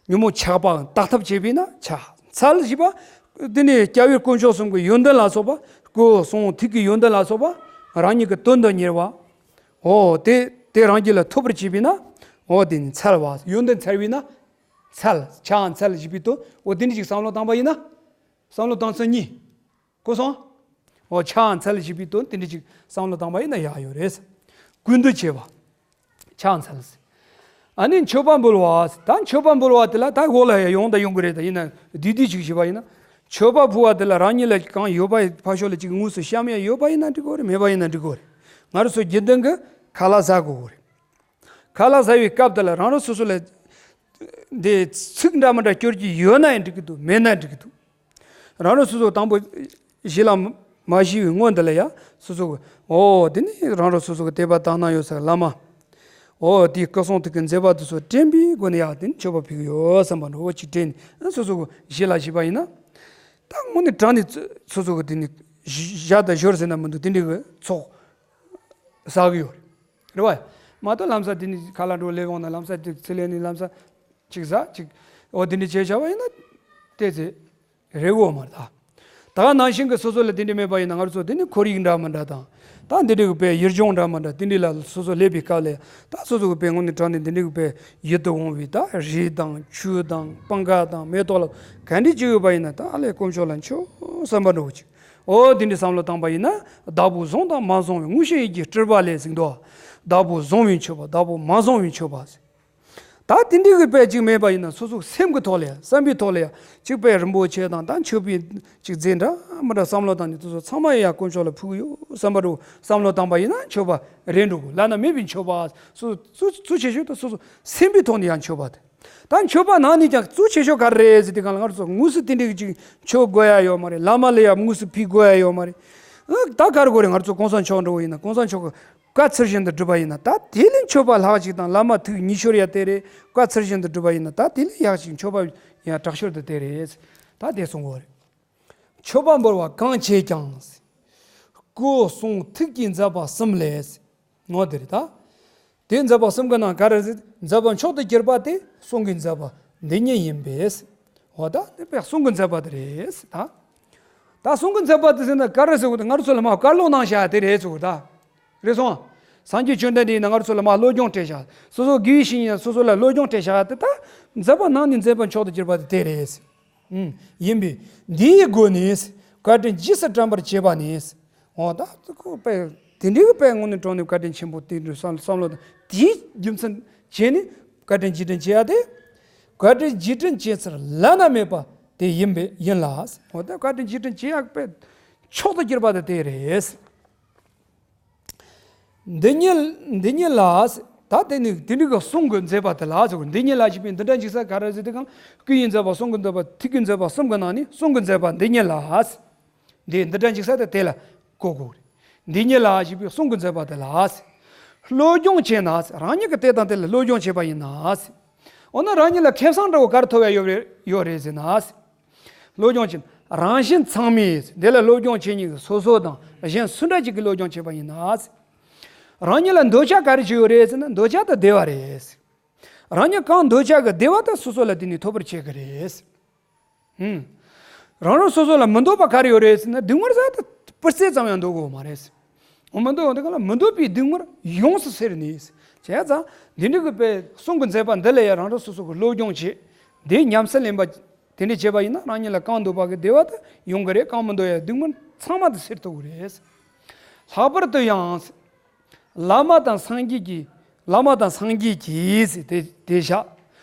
ཉོན་མོངས་ཆགས་པའང་དག་ཐབས་བྱེད་པས་ན་ཕྱག་འཚལ་ཞེས་པ། དེ་ནས་སྐྱབས་ཡུལ་དཀོན་མཆོག་གསུམ་གྱི་ཡོན་ཏན་ལ་སོགས་པ། སྐུ་གསུང་ཐུགས་ཀྱི་ཡོན་ཏན་ལ་སོགས་པ། རང་ཉིད་ཀྱི་དོན་དུ་གཉེར་བ། འོ་དེ་དེ་རང་རྒྱུད་ལ་ཐོབ་པར་བྱེད་པས་ན། འོ་དེ་ནི་འཚལ་བ། ཡོན་ཏན་འཚལ་བས་ན། འཚལ། ཕྱག་འཚལ་ཞེས་པའི་དོན། འོ་དེ་འདྲ་ཞིག་བསམ་བློ་བཏང་པ་ཡིན་ན། བསམ་བློ་བཏང་ཚུལ་གཉིས། གོ་སོང་། འོ་ཕྱག་འཚལ་ཞེས་པའི་དོན་དེ་འདྲ་ཅིག་བསམ་བློ་བཏང་པ་ཡིན་ན་ཡག་ཡོད་རེད། ཀུན་ཏུ་སྤྱོད་པ། ཕྱག་འཚལ་ཟེར། ཨ་ནི་མཆོད་པ་འབུལ་བ་ཟེར། ད་མཆོད་པ་འབུལ་བ་དེ་ལ་ད་འོག་ལ་ཡང་ཡོང་དང་ཡོང་གི་རེད། ད་ཡིན་ན་བསྡུས་བསྡུས་ཅིག་ཞུས་པ་ཡིན་ན། མཆོད་པ་ཕུལ་བ་དེ་ལ་རང་ཉིད་ལ་གང་ཡོད་པ་ཕར་ཕྱོགས་ལ་ཅིག་དངོས་སུ་བཤམས་ཡ་ཡོད་པ་ཡིན་ན་འགྲིག་གི་རེད། མེད་པ་ཡིན་ན་འགྲིག་གི་རེད། ང་རང་ཚོ་དགེ་འདུན་གྱི་ཁ་ལག་ཟ་དགོས་རེད། ཁ་ལག་ཟ་བའི་སྐབས་དེ་ལ་རང་རང་སོ་སོ་ལ་འདི་ཚིག་འདྲ་མི་འདྲ་སྐྱོར་གྱི་ཡོད་ན་ཡང་འགྲིག་གི་འདུག་མེད་ན་འགྲིག་གི་འདུག་རང་རང་སོ་སོ་དང་པོ་ཞི་ལ་མ་ཞི་བའི་སྔོན་དེ་ལ་ཡང་སོ་སོ་གི་འོ་དེ་ནི་རང་རང་སོ་སོ་གི་དད་པ་དག་སྣང་ཡོད་ས་གི་བླ་མ། འོ་དེའི་སྐུ་གསུང་ཐུགས་ཀྱི་མཛད་པ་དེ་ཚོ་དྲན་པའི་སྒོ་ནས་ཡང་དེ་ནི་མཆོད་པ་ཕུལ་གི་ཡོད་བསམ་པ་འདྲ་བོ་ཅིག་དྲན་ནས་སོ་སོ་གི་ཞི་ལ་ཞི་བ་ཡིན་ན། ད་དངོས་གནས་དྲང་ནས་སོ་སོ་གི་དེ་ནི་ཞི་ཞི་དང་ཞོར་ཟེར་ན་མི་འདུག་དེ་འདྲའི་གི་ཚོགས། ཟ་གི་ཡོད་རེད། རེད་བ། མ་གཏོགས་ལམ་སང་དེ་ནི་ཁ་ལག་འགྲོ་སླེབས་འོང་ན་ལམ་སང་དེ་ཚེ་ལས་ནི་ལམ་སང་ཅིག་ཟ་ཅིག་འོ་དེ་འདྲ་བྱས་བཞག་པ་ཡིན་ན་ཏོག་ཙམ་རེད་གོ་མ་རེད་ད། ད་ག་ནང་བཞིན་གི་སོ་སོ་ལ་དེ་འདྲ་མེད་པ་ཡིན་ན་ང་ཚོ་དེ་ནི་ཁོར་ཡུག་འདྲ་མི་འདྲ་དང་། ད་འདི་འདྲ་གི་དཔེ་ཡུལ་ལྗོངས་འདྲ་མི་འདྲ་དེ་འདྲ་ལ་སོ་སོ་སླེབས་པའི་སྐབས་ལ་ད་སོ་སོ་གི་དཔེ་དངོས་གནས་དྲང་གནས་དེ་འདྲ་གི་དཔེ་ཡིད་དུ་འོང་བའི་ད་རི་དང་ཆུ་དང་སྤང་ཁ་དང་མེ་ཏོག་ལ་ག་འདྲ་ཅིག་ཡོད་པ་ཡིན་ན་ད་ཨ་ལས་དཀོན་མཆོག་ལ་མཆོད་བསམ་པ་འདྲ་བོ་ཅིག་འོ་དེ་འདྲ་བསམ་བློ་བཏང་པ་ཡིན་ན་བདག་པོས་བཟུང་དང་མ་བཟུང་བའི་དངོས་ཤེས་ཡིད་ཀྱི་སྤྲུལ་པ་ལས་ཟེར་འདུག་བདག་པོས་བཟུང་བའི་མཆོད་པ་བདག་པོས་མ་བཟུང་བའི་མཆོད་པ་ཟེར། ད་དེ་འདྲའི་གི་དཔེ་ཅིག་མེད་པ་ཡིན་ན་སོ་སོ་སེམས་ཀྱི་ཐོག་ལ་ཡ་བསམ་པའི་ཐོག་ལ་ཡ་ཅིག་དཔེ་རིན་པོ་ཆེ་དང་ད་མཆོད་པའི་ཅིག་རྫས་འདྲ་མི་འདྲ་བསམ་བློ་བཏང་ནས་དེ་ཚོ་ཚང་མ་ཡ་དཀོན་མཆོག་ལ་ཕུལ་གི་ཡོད་བསམ་པ་འདྲ་བོ་བསམ་བློ་བཏང་པ་ཡིན་ན་མཆོད་པ་རེད་འགྲོ་གི་ལབ་ན་མེད་པའི་མཆོད་པ་སོ་སོ་གཙོ་ཆེ་ཤོས་དང་སོ་སོ་སེམས་པའི་ཐོག་ནས་ཡང་མཆོད་པ་དེ། ད་མཆོད་པ་ནང་ནས་ཀྱང་གཙོ་ཆེ་ཤོས་ག་རེ་རེད་ཟེར་དུས་གང་ལ་ང་ཚོ་དངོས་སུ་དེ་འདྲའི་ཅིག་མཆོད་དགོས་ཡ་ཡོད་མ་རེད། བླ་མ་ལ་ཡ་དངོས་སུ་ཕུལ་དགོས་ཡ་ཡོད་མ་རེད། ཨ་ད་ག་རེ་དགོས་རེད། ང་ཚོ་གོང་ས་མཆོག་འདྲ་བོ་ཡིན་ན་གོང་ས་མཆོག་གི་བཀའ་ཚུལ་བཞིན་དུ་སྒྲུབ་པ་ཡིན་ན་ད་དེ་ལས་མཆོད་པ་ལྷག་ཅིག་དང་བླ་མ་ཐུགས་ཉེ་ཤོས་ཡ་དེ་རེད། བཀའ་ཚུལ་བཞིན་དུ་སྒྲུབ་པ་ཡིན་ན་ད་དེ་ལས་ཡག་ཅིག་མཆོད་པ་ཡང་དྲག་ཤོས་དེ་དེ་རེད། ད་དེ་གསུང་དགོས་རེད། མཆོད་པ་འབུལ་བ་གང་བྱེད་ཀྱང་། སྐུ་གསུང་ཐུགས་ཀྱི་མཛད་པ་གསུམ་ལས། ངོ་དེ་རེད་ད། དེ་མཛད་པ་གསུམ་གྱི་ནང་ག་རེ་རེད། མཛད་པ་མཆོག་ཏུ་གྱུར་པ་དེ་གསུང་གི་མཛད་པ་འདི་ཉིད་ཡིན་པས། འོ་ད་དེ་དཔེ་གསུང་གི་མཛད་པ་དེ་རེད་ད། ད་གསུང་གི་མཛད་པ་དེ་ཟེར་ན་ག་རེ་ཟེར་དགོས་ད། ང་རང་ཚོ་ལ་མ་བཀའ་སློབ་གནང་བཞག་དེ་རེད་ཟེར་དགོས་ད། རེད་སོང་། སངས་རྒྱས་བཅོམ་ལྡན་འདས་ཡིན་ན་ང་རང་ཚོ་ལ་མ་སློབ་སྦྱོང་སྤྲད་བཞག་སོ་སོ་དགེ་བའི་བཤེས་གཉེན་ཡིན་ན་སོ་སོ་ལ་སློབ་སྦྱོང་སྤྲད་བཞག་དེ་ད་མཛད་པ་ནང་ནས་མཛད་པ་མཆོག་ཏུ་གྱུར་པ་དེ་དེ་རེད། ཡིན་པས་འདིའི་སྒོ་ནས་བཀའ་དྲིན་རྗེས་སུ་དྲན་པར་བྱེད་པ་ནི། འོ་ད་ཁོ་དཔེ་དེ་འདྲའི་དཔེ་དངོས་གནས་དྲང་གནས་བཀའ་དྲིན་ཆེན་པོ་དེ་འདྲ་བསམ་བསམ་བློ་དང་དེའི་རྒྱུ་མཚན་བྱས་ནས་བཀའ་དྲིན་རྗེས་དྲན་བྱེད་ཡ་དེ། བཀའ་དྲིན་རྗེས་དྲན་བྱེད་ཚུལ་བླ་ན་མེད་པ་དེ་ཡིན་པས་ཡིན་ལ། འོ་ད་བཀའ་དྲིན་རྗེས་དྲན་བྱེད་ཡ་དཔེ་མཆོག་ཏུ་གྱུར་པ་དེ་དེ་རེད། འདི་ཉིད་འདི་ཉིད་ལ། ད་དེ་ནི་དེ་འདྲ་གི་གསུང་གི་མཛད་པ་དེ་ལ་ཟེར་གོ། འདི་ཉིད་ལ་ཞེས་པའི་འདི་འདྲ་འཇིགས་ས་ག་རེ་ཟེར་དེ་གང་སྐུ་ཡི་མཛད་པ་གསུང་གི་མཛད་པ་ཐུགས་ཀྱི་མཛད་པ་གསུམ་གྱི་ནང་ནས་གསུང་གི་མཛད་པ་འདི་ཉིད་ལ། འདི་འདི་འདྲ་འཇིགས་ས་དེ་དེ་ལ་གོ་དགོས་རེད། འདི་ཉིད་ལ་ཞེས་པའི་གསུང་གི་མཛད་པ་དེ་ལ། བློ་སྦྱོང་བྱས་ན། རང་ཉིད་ཀྱིས་དེ་དང་དེ་ལ་བློ་སྦྱོང་བྱས་པ་ཡིན་ན། འོ་ན་རང་ཉིད་ལ་ཁེ་བཟང་འདྲ་བོ་ག་རེ་ཐོབ་ཡ་ཡོད་རེད་ཡོད་རེད་ཟེར་ན། བློ་སྦྱོང་བྱེད། རང་གཞན་ཚང་མས་འདི་ལ་བློ་སྦྱོང་བྱེད་མཁན་གྱི་སོ་སོ་དང་གཞན་སུ་འདྲ་ཅིག་གིས་བློ་སྦྱོང་བྱེད་པ་ཡིན་ན། རང་ཉིད་ལ་འདོད་ཆགས་ག་རེ་ཅིག་ཡོད་རེད་ཟེར་ན། འདོད་ཆགས་དེ་བདེ་བ་རེད། རང་ཉིད་གང་འདོད་ཆགས་ཀྱི་བདེ་བ་དེ་སོ་སོ་ལ་དེ་ནས་ཐོབ་པར་བྱེད་ཀྱི་རེད། ཧུམ། རང་རང་སོ་སོ་ལ་མི་འདོད་པ་ག་རེ་ཡོད་རེད་ཟེར་ན། སྡུག་བསྔལ་ཟེར་དེ་སྤུ་རྩེ་ཙམ་ཡང་འདོད་དགོས་མ་རེད། འོ་མི་འདོད་འོ་དེ་ག་ལ་མི་འདོད་པའི་སྡུག་བསྔལ་ཡོངས་སུ་སེལ་ནས། བྱས་ཙང་འདི་འདྲ་གི་དཔེ་གསུང་གི་མཛད་པ་འདི་ལ་ཡང་རང་རང་སོ་སོ་གི་བློ་སྦྱོང་བྱེད། དེ་ཉམས་སུ་ལེན་པ། དེ་འདྲ་བྱས་པ་ཡིན་ན་རང་ཉིད་ལ་གང་འདོད་པ་གི་བདེ་བ་དེ་ཡོང་གི་རེད། གང་མི་འདོད་ཡ་སྡུག་བསྔལ་ཚང་མ་དེ་སེལ་ཐུབ་ཀྱི་རེད། ལྷག་པར་དུ་ཡང་། བླ་མ་དང་སངས་རྒྱས་ཀྱི། བླ་མ་དང་སངས་རྒྱས་ཀྱིས་ཟེར་དེ་དེ་བཞག་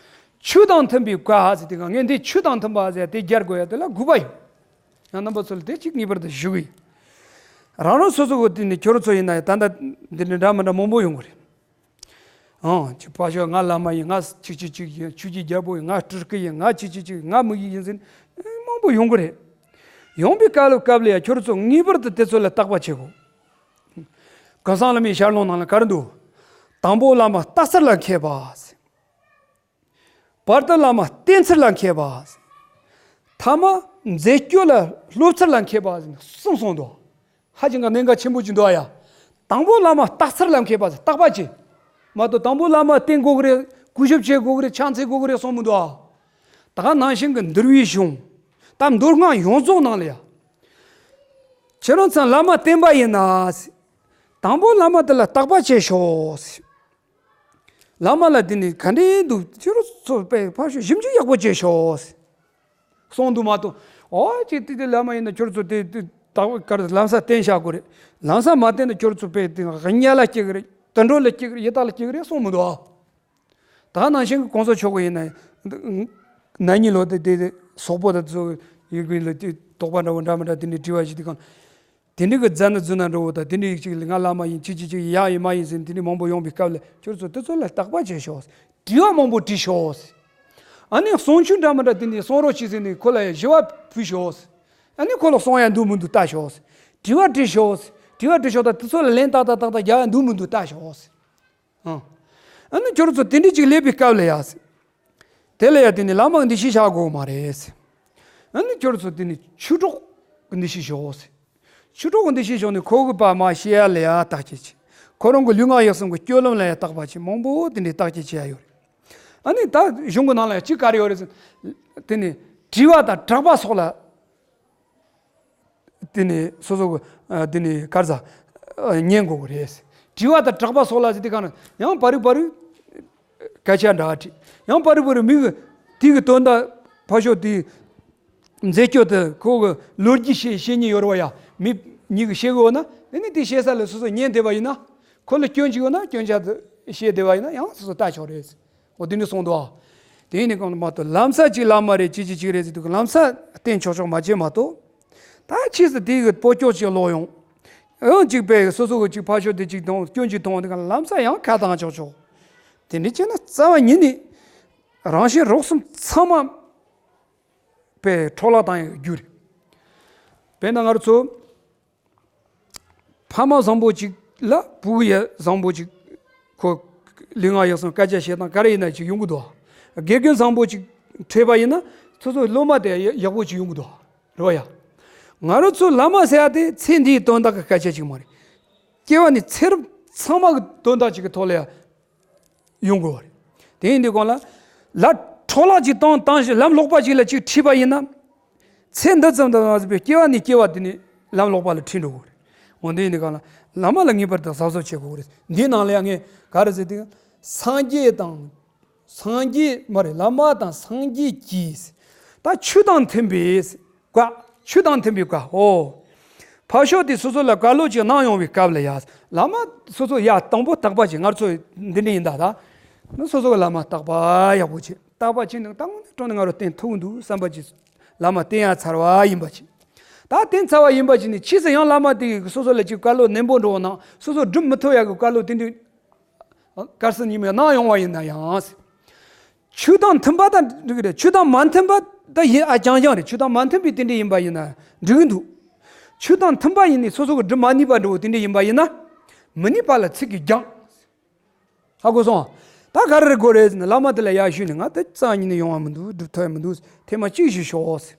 ཆོས་དང་མཐུན་པའི་བཀའ་ཟེར་དེ་ག་ངས་འདི་ཆོས་དང་མཐུན་པ་ཟེར་དེ་རྒྱལ་དགོས་ཡ་དེ་ལ་དགོས་པ་ཡིན། ཡང་རྣམ་པ་ཚོ་ལ་དེ་གཅིག་ངེས་པར་དུ་ཞུ་གི་ཡིན། རང་རང་སོ་སོ་གི་དེ་ནི་ཁྱོད་རང་ཚོ་ཡིན་ན་ཡང་ད་ལྟ་འདི་འདྲ་འདྲ་མི་འདྲ་མང་པོ་ཡོང་གི་རེད། ཨང་། ཅིག་ཕར་ཞོག་ང་བླ་མ་ཡིན། ང་ཆིག་ཆིག་ཅིག་ཡིན། ཆོས་ཀྱི་རྒྱལ་པོ་ཡིན། ང་སྤྲུལ་སྐུ་ཡིན། ང་ཆིག་ཆིག་ཅིག་ང་དམིགས་ཡུལ་ཡིན་ཟེར་མང་པོ་ཡོང་གི་རེད། ཡོང་པའི་སྐབས་ལ་སྐབས་ལ་ཡང་ཁྱོད་ཚོ་ངེས་པར་དུ་དེ་ཚོ་ལ་བརྟག་པ་བྱེད་དགོས། གང་ཟག་བླ་མའི་ཞལ་ལུང་ནང་ལ་ག་རེ་འདུག་དང་པོ་བླ་མ་བརྟག་ཚུལ་ལ་མཁས་པ། བར་དུ་བླ་མ་བསྟེན་ཚུལ་ལ་མཁས་པ། ཐ་མ་མཛད་སྤྱོད་ལ་སློབ་ཚུལ་ལ་མཁས་པ་ཟེར་ནས་གསུམ་གསུངས་འདུག་ཧ་ཅང་གི་གནད་འགག་ཆེན་པོ་ཅིག་འདུག་ཨ་ཡ། དང་པོ་བླ་མ་བརྟག་ཚུལ་ལ་མཁས་པ་ཟེར་བརྟག་པ་བྱེད། མ་གཏོགས་དང་པོ་བླ་མ་བསྟེན་དགོས་ཀྱི་རེད། གུས་ཞབས་བྱེད་དགོས་ཀྱི་རེད། ཕྱག་འཚལ་དགོས་ཀྱི་རེད་གསུངས་མི་འདུག་ཨ། ད་ག་ནང་བཞིན་གྱི་འདུལ་བའི་གཞུང་། ད་མདོ་སྔགས་ཡོངས་རྫོགས་ནང་ལ་ཡ། ཁྱེད་རང་ཚང་བླ་མ་བསྟེན་པ་ཡིན་ན། དང་པོ་བླ་མ་དེ་ལ་བརྟག་པ་བྱེད་ཤོག་བླ་མ་ལ་དེ་ནི་ག་འདྲའི་འདུག་ཁྱོད་ཚོ་དཔེ་ཕར་ཞོག་ཞིབ་འཇུག་ཡག་པོ་བྱེད་ཤོག་གསུངས་འདུག་མ་གཏོགས། ཨོ་ཅིག་དེ་དེ་བླ་མ་ཡིན་ན་ཁྱོད་ཚོ་དེ་དེ་ད་གར་ལམ་སང་བསྟེན་བཞག་དགོས་རེད། ལམ་སང་མ་བསྟེན་ན་ཁྱོད་ཚོ་དཔེ་དེ་དམྱལ་ལ་སྐྱེ་གི་རེད། དུད་འགྲོ་ལ་སྐྱེ་གི་རེད། ཡི་དྭགས་ལ་སྐྱེ་གི་རེད་གསུངས་མི་འདུག་ཨ། ད་ནང་བཞིན་གྱི་གོང་ས་མཆོག་གི་ཡིན་ན། ན་ནིང་ལོ་དེ་དེ་དེ་སོག་པོ་དང་ཚོ་ཡི་གེ་ལ་དེ་དོགས་པ་འདྲ་བོ་འདྲ་མི་འདྲ་དེ་འདྲའི་དྲི་བ་ཞིག་དེ་གང་། དེ་འདྲའི་གི་རྫ་ནི་རྫུན་ན་འགྲོ་བོ་དང་དེ་འདྲའི་ཅིག་ལ་ང་བླ་མ་ཡིན། ཅི་ཅི་ཅིག་ཡག་ཡིན་མ་ཡིན་ཟེར་དེ་འདྲའི་མང་པོ་ཡོང་པའི་སྐབས་ལ་ཁྱོད་ཚོ་དེ་ཚོ་ལ་བརྟག་པ་བྱེད་ཤོག་དྲི་བ་མང་པོ་དྲིས་ཤོག་ཨ་ནི་གསུང་ཆོས་འདྲ་མི་འདྲ་དེ་འདྲའི་གསུང་རོགས་བྱེད་ཟེར་ནས་ཁོ་ལ་ཞུ་བ་ཕུལ་ཤོག་ཨ་ནི་ཁོ་ལ་གསུང་ཡ་འདུག་མི་འདུག་ལྟ་ཤོག་དྲི་བ་དྲིས་ཤོག་དྲི་བ་དྲིས་ཤོག་ད་དེ་ཚོ་ལ་ལན་ཏག་ཏག་ཏག་ཏག་རྒྱག་ཡ་འདུག་མི་འདུག་ལྟ་ཤོག་ཨ། ཨ་ནི་ཁྱོད་ཚོ་དེ་འདྲ་ཅིག་སླེབས་པའི་སྐབས་ལ་ཡ། དེ་ལ་ཡ་དེ་ནི་བླ་མ་འདི་ཤེས་བྱ་དགོས་མ་རེད། ཨ་ནི་ཁྱོད་ཚོ་དེ་ནི་ཆོས་གྲོགས་འདི་ཤེས་ཤོག་ཆོས་གྲོགས་འདི་ཤེས་ཤོག་ནི་ཁོ་གི་པ་མ་ཤེས་ཡ་ལ་ཡ་བརྟག་དཔྱད་བྱེད། ཁོ་རང་གི་ལུས་ངག་ཡིད་གསུམ་གི་སྤྱོད་ལམ་ལ་ཡ་བརྟག་པ་བྱེད། མང་པོ་དེ་འདྲའི་བརྟག་དཔྱད་བྱེད་ཡ་ཡོད་རེད། ཨ་ནི་ད་གཞུང་གི་ནང་ལ་ཡ་ཅི་ག་རེ་ཡོད་རེད་ཟེར། དེ་ནི་དྲི་བ་དང་དྲག་པ་སོགས་ལ། དེ་ནས་སོ་སོ་གི་ཨ་དེ་ནས་ག་རེ་ཟ་ཨ་ཉན་དགོས་ཀྱི་རེད། དྲི་བ་དང་དྲག་པ་སོགས་ལ་ཟེར་དུས་གང་ན་ཡང་བར་རུ་བར་རུ་སྐད་ཆ་འདྲ་དྲིས། ཡང་བར་རུ་བར་རུ་མི་གི་དེ་གི་དོན་དག་ཕར་ཞོག་དེ་མཛད་སྤྱོད་དེ་ཁོ་གི་ལོ་རྒྱུས་བཤད་བཤད་ཉེན་ཡོད་རེད་བ་ཡ། མི་གཉིས་ཀྱི་བཤད་གི་ཡོད་ན་དེ་ནས་དེ་བཤད་ས་ལ་སོ་སོ་ཉན་བསྡད་པ་ཡིན་ན། ཁོ་ལ་སྐྱོན་ཅིག་ཡོད་ན་སྐྱོན་ཆ་དེ་བཤད་བསྡད་པ་ཡིན་ན་ཡང་སོ་སོ་ལྟ་ཆོག་རེད། འོ་དེ་ནས་གསུངས་འདུག་ཨ། དེ་ནས་གང་མ་གཏོགས་ལམ་སང་ཅིག་བླ་མ་རེད་ཅི་ཅི་ཅིག་རེད་ཟེར་དུས་ལམ་སང་བསྟེན་ཆོག་ཆོག་མ་བྱེད་མ་གཏོགས། ད་ཕྱིས་སུ་དེ་གི་སྤོ་སྐྱོག་ཅིག་ལོག་ཡོང་། ཡང་ཅིག་པས་སོ་སོ་གི་ཅིག་ཕར་ཞོག་དེ་ཅིག་མཐོང་སྐྱོན་ཅིག་མཐོང་དེ་གང་ལམ་སང་ཡང་ཁ་བཏང་ཆོག་ཆོག་དེ་འདྲ་བྱས་ན་རྩ་བ་ཉིད་ནས་རང་གཞན་རོགས་གསུམ་ཚང་མ་པས་འཕྲོ་བརླག་བཏང་ཡག་རྒྱུ་རེད། དཔེར་ན་ང་རང་ཚོ། ཕ་མ་བཟང་པོ་ཅིག་ལ་བུ་ཡ་བཟང་པོ་ཅིག་ཁོ་ལུས་ངག་ཡིད་གསུམ་སྐད་ཆ་བཤད་སྟངས་ག་རེ་ཡིན་ན་ཅིག་ཡོང་གི་འདུག་དགེ་རྒན་བཟང་པོ་ཅིག་འཕྲད་པ་ཡིན་ན་སོ་སོའི་སློབ་མ་དེ་ཡག་པོ་ཅིག་ཡོང་གི་འདུག་རེད་བ་ཡ། ང་རང་ཚོ་བླ་མ་ཟེར་ཡ་དེ་ཚེ་འདིའི་དོན་དག་གི་སྐད་ཆ་ཅིག་མ་རེད། སྐྱེ་བ་ནས་ཚེ་རབས་ཚང་མ་གི་དོན་དག་ཅིག་གི་ཐོག་ལ་ཡ། ཡོང་དགོས་པ་རེད། དེ་ཡིན་དུས་གང་ལ། ལ་འཕྲོ་བརླག་ཅིག་བཏང་བཏང་ཞིག་ལམ་ལོག་པ་ཅིག་ལ་ཅིག་ཁྲིད་པ་ཡིན་ན། ཚེ་འདི་ཙམ་དུ་མ་ཟད་པའི་སྐྱེ་བ་ནས་སྐྱེ་བ་དེ་ནས་ལམ་ལོག་པ་ལ་ཁྲིད་འགྲོ་དགོས་རེད། འོ་དེ་ཡིན་དུས་གང་ལ། བླ་མ་ལ་ངེས་པར་དུ་གཟབ་གཟབ་བྱེད་དགོས་རེད། འདིའི་ནང་ལ་ཡང་ངས་ག་རེ་ཟེར་དུས། སངས་རྒྱས་དང་། སངས་རྒྱས་མ་རེད་བླ་མ་དང་སངས་རྒྱས་ཀྱིས། ད་ཆོས་དང་མཐུན་པའི། བཀའ། ཆོས་དང་མཐུན་པའི་བཀའ། ཨོ། ཕར་ཕྱོགས་དེ་སོ་སོ་ལ་བཀའ་སློབ་ཅིག་གནང་ཡོང་བའི་སྐབས་ལ་ཡ། བླ་མ་སོ་སོ་ཡ་དང་པོ་བརྟག་པ་བྱེད། ང་ཚོ་འདི་འདྲ་ཡིན་ད་ད། ནི་སོ་སོ་གི་བླ་མ་བརྟག་པ་ཡག་པོ་བྱེད། བརྟག་པ་བྱེད་ནས་ད་དངོས་གནས་དྲང་གནས་ང་རང་བསྟེན་ཐུབ་ཀྱི་འདུག་བསམ་པ་ཅིག་བླ་མ་བསྟེན་ཡ་ཚར་བ་ཡིན་པ་ཅིག་ད་བསྟེན་ཚར་བ་ཡིན་པ་ཅིག་ནི་ཕྱིས་སུ་ཡང་བླ་མ་དེ་གིས་སོ་སོ་ལ་ཅིག་བཀའ་སློབ་ནན་པོ་འགྲོ་བ་ན་སོ་སོ་སྒྲུབ་མི་ཐུབ་ཡག་གི་བཀའ་སློབ་དེ་འདྲའི་ དཀར་གསལ་གཉིས་མེད་སྣང་ཡོང་བ་ཡིན་ན་ཡང་། ཆོས་དང་མཐུན་པ་དང་འགྲིག་གི་རེད། ཆོས་དང་མ་མཐུན་པ་ད་ཡིན་ཨ་རྐྱང་རྐྱང་རེད། ཆོས་དང་མ་མཐུན་པའི་རྟེན་འབྲེལ་ཡིན་པ་ཡིན་ན་འགྲིག་གི་འདུག་ཆོས་དང་མཐུན་པ་ཡིན་ནི་སོ་སོ་གི་སྒྲུབ་མ་ནུས་པ་འདྲ་བོ་རྟེན་འབྲེལ་ཡིན་པ་ཡིན་ན། མི་ནུས་པ་ལ་ཚིག་གིས་སྦྱང་། ཧ་གོ་སོང་། ད་ག་རེ་དགོས་རེད་ཟེར་ན་བླ་མ་དེ་ལ་ཡར་ཞུས་ནས་ང་དེ་རྩ་ཉིད་ནས་ཡོང་བ་མི་འདུག་སྒྲུབ་ཐུབ་ཡ་མི་འདུག་ཐེངས་མ་གཅིག་ཞུ་ཤོག་ཟེར།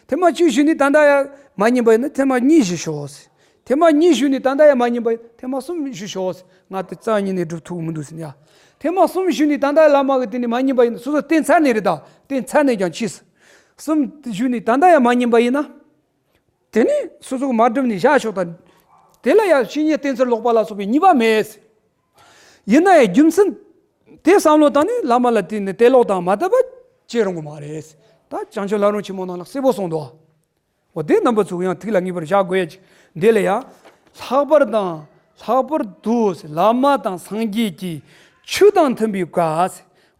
ཐེངས་མ་གཅིག་ཞུས་ནས་ད་ལྟ་ཡ་མ་ཉན་པ་ཡིན་ན་ཐེངས་མ་གཉིས་ཞུ་ཤོག་ཟེར། ཐེངས་མ་གཉིས་ཞུས་ནས་ད་ལྟ་ཡ་མ་ཉན་པ་ཡིན་ན་ཐེངས་མ་གསུམ་ཞུ་ཤོག་ཟེར། ང་དེ་རྩ་ཉིད་ནས་སྒྲུབ་ཐུབ་མི་འདུག་ཟེར་ཡ། ཐེངས་མ་གསུམ་ཞུས་ནས་ད་ལྟ་ཡ་བླ་མ་གི་དེ་ནས་མ་ཉན་པ་ཡིན་ན་སོ་སོ་བསྟེན་ཚར་ནས་རེད། ད་བསྟེན་ཚར་ནས་ཀྱང་ཕྱིས་ཟེར། གསུམ་ཞུས་ནས་ད་ལྟ་ཡ་མ་ཉན་པ་ཡིན་ན། དེ་ནས་སོ་སོ་གི་མ་སྒྲུབ་ནས་བཞག་ཆོག་དང་། དེ་ལ་ཡང་བཤེས་གཉེན་བསྟེན་ཚུལ་ལོག་པ་ལ་སོགས་པའི་ཉེས་པ་མེད། ཡིན་ན་ཡང་རྒྱུ་མཚན་དེ་བསམ་བློ་བཏང་ནས་བླ་མ་ལ་བརྟེན་ནས་དེ་ལོག་དང་མ་དད་པ་བྱེད་རུང་གི་མ་རེད། ད་བྱང་ཆུབ་ལམ་རིམ་ཆེན་མོ་ནང་ལ་གསལ་པོ་གསུངས་འདུག་འོ་དེ་རྣམ་པ་ཚོ་ཡང་ཐུགས་ལ་ངེས་པར་བཞག་དགོས་ཡ་ཅིག་འདི་ལ་ཡང་། ལྷག་པར་དང་ལྷག་པར་དུ་བླ་མ་དང་སངས་རྒྱས་ཀྱི་ཆོས་དང་མཐུན་པའི་བཀའ།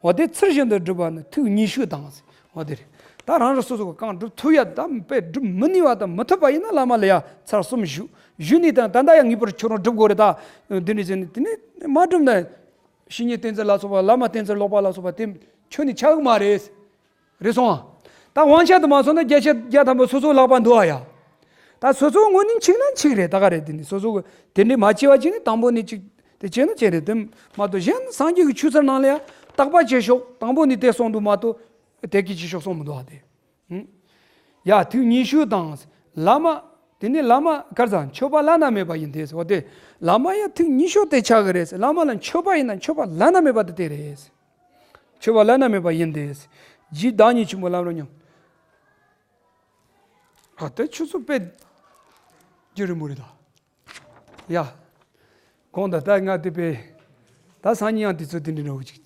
འོ་དེ་ཚུལ་བཞིན་དུ་སྒྲུབ་པ་ནི་ཐུགས་ཉེ་ཤོས་དང་། འོ་དེ་རེད། ད་རང་རང་སོ་སོ་གི་གང་སྒྲུབ་ཐུབ་ཡ་དང་དཔེ་སྒྲུབ་མི་ནུས་པ་དང་མི་ཐུབ་པ་ཡིན་ན་བླ་མ་ལ་ཡ་ཚར་གསུམ་ཞུ། ཞུས་ནས་དང་ད་ལྟ་ཡང་ངེས་པར་ཁྱོད་རང་སྒྲུབ་དགོས་རེད། ད་འདི་འདྲ་བྱས་ནས་དེ་ནས་མ་སྒྲུབ་ན། བཤེས་གཉེན་བསྟེན་ཚུལ་ལ་སོགས་པ་བླ་མ་བསྟེན་ཚུལ་ལོག་པ་ལ་སོགས་པ་དེ་ཁྱོན་ནས་ཆགས་ཀྱི་མ་རེད། རེད་སོང་ཨ། ད་དབང་ཆ་དུ་མ་སོང་ན་བརྒྱ་ཆ་བརྒྱ་ཐམ་པ་སོ་སོ་ལག་པ་འདུག་ཨ་ཡ། ད་སོ་སོ་དངོས་གནས་འཆིག་ན་འཆིག་རེད། ད་ག་རེད། དེ་ནི་སོ་སོ་གི་དེ་འདྲའི་མ་བྱས་པ་ཅིག་ནི་དང་པོ་ནས་ཅིག་དེ་བྱས་ན་བྱས་རེད། དེ་མ་གཏོགས་གཞན་སངས་རྒྱས་ཀྱི་ཆོས་ཚུལ་ནང་ལ་ཡ་བརྟག་པ་བྱེད་ཤོག་དང་པོ་ནས་དེ་གསུངས་འདུག་མ་གཏོགས་དེ་གི་བྱེད་ཤོག་གསུངས་མི་འདུག་ཨ་དེ། ཡ་ཐུགས་ཉེ་ཤོས་དང་། བླ་མ། དེ་ནས་བླ་མ་གར་ཚང་མཆོད་པ་བླ་ན་མེད་པ་ཡིན་ཏེ། འོ་དེ་བླ་མ་ཡ་ཐུགས་ཉེ་ཤོས་དེ་ཆགས་ཀྱི་རེད། བླ་མ་ལ་མཆོད་པ་ཡིན་ན་མཆོད་པ་བླ་ན་མེད་པ་དེ་དེ་རེད། མཆོད་པ་བླ་ན་མེད་པ་ཡིན་ཏེ། རྗེ་བདག་ཉིད་ཆེན་པོ་ལམ་རིམ་མཉམ། ཨ་དེ་ཆུ་ཚོད་དཔེ་རྒྱུན་རིང་པོ་རེད་ད། ཡ། གོང་དང་ད་ང་དེ་དཔེ། ད་སང་ཉིན་ཡང་དེ་ཚོ་དེ་འདྲ་འགྲོ་གི་ཅིག་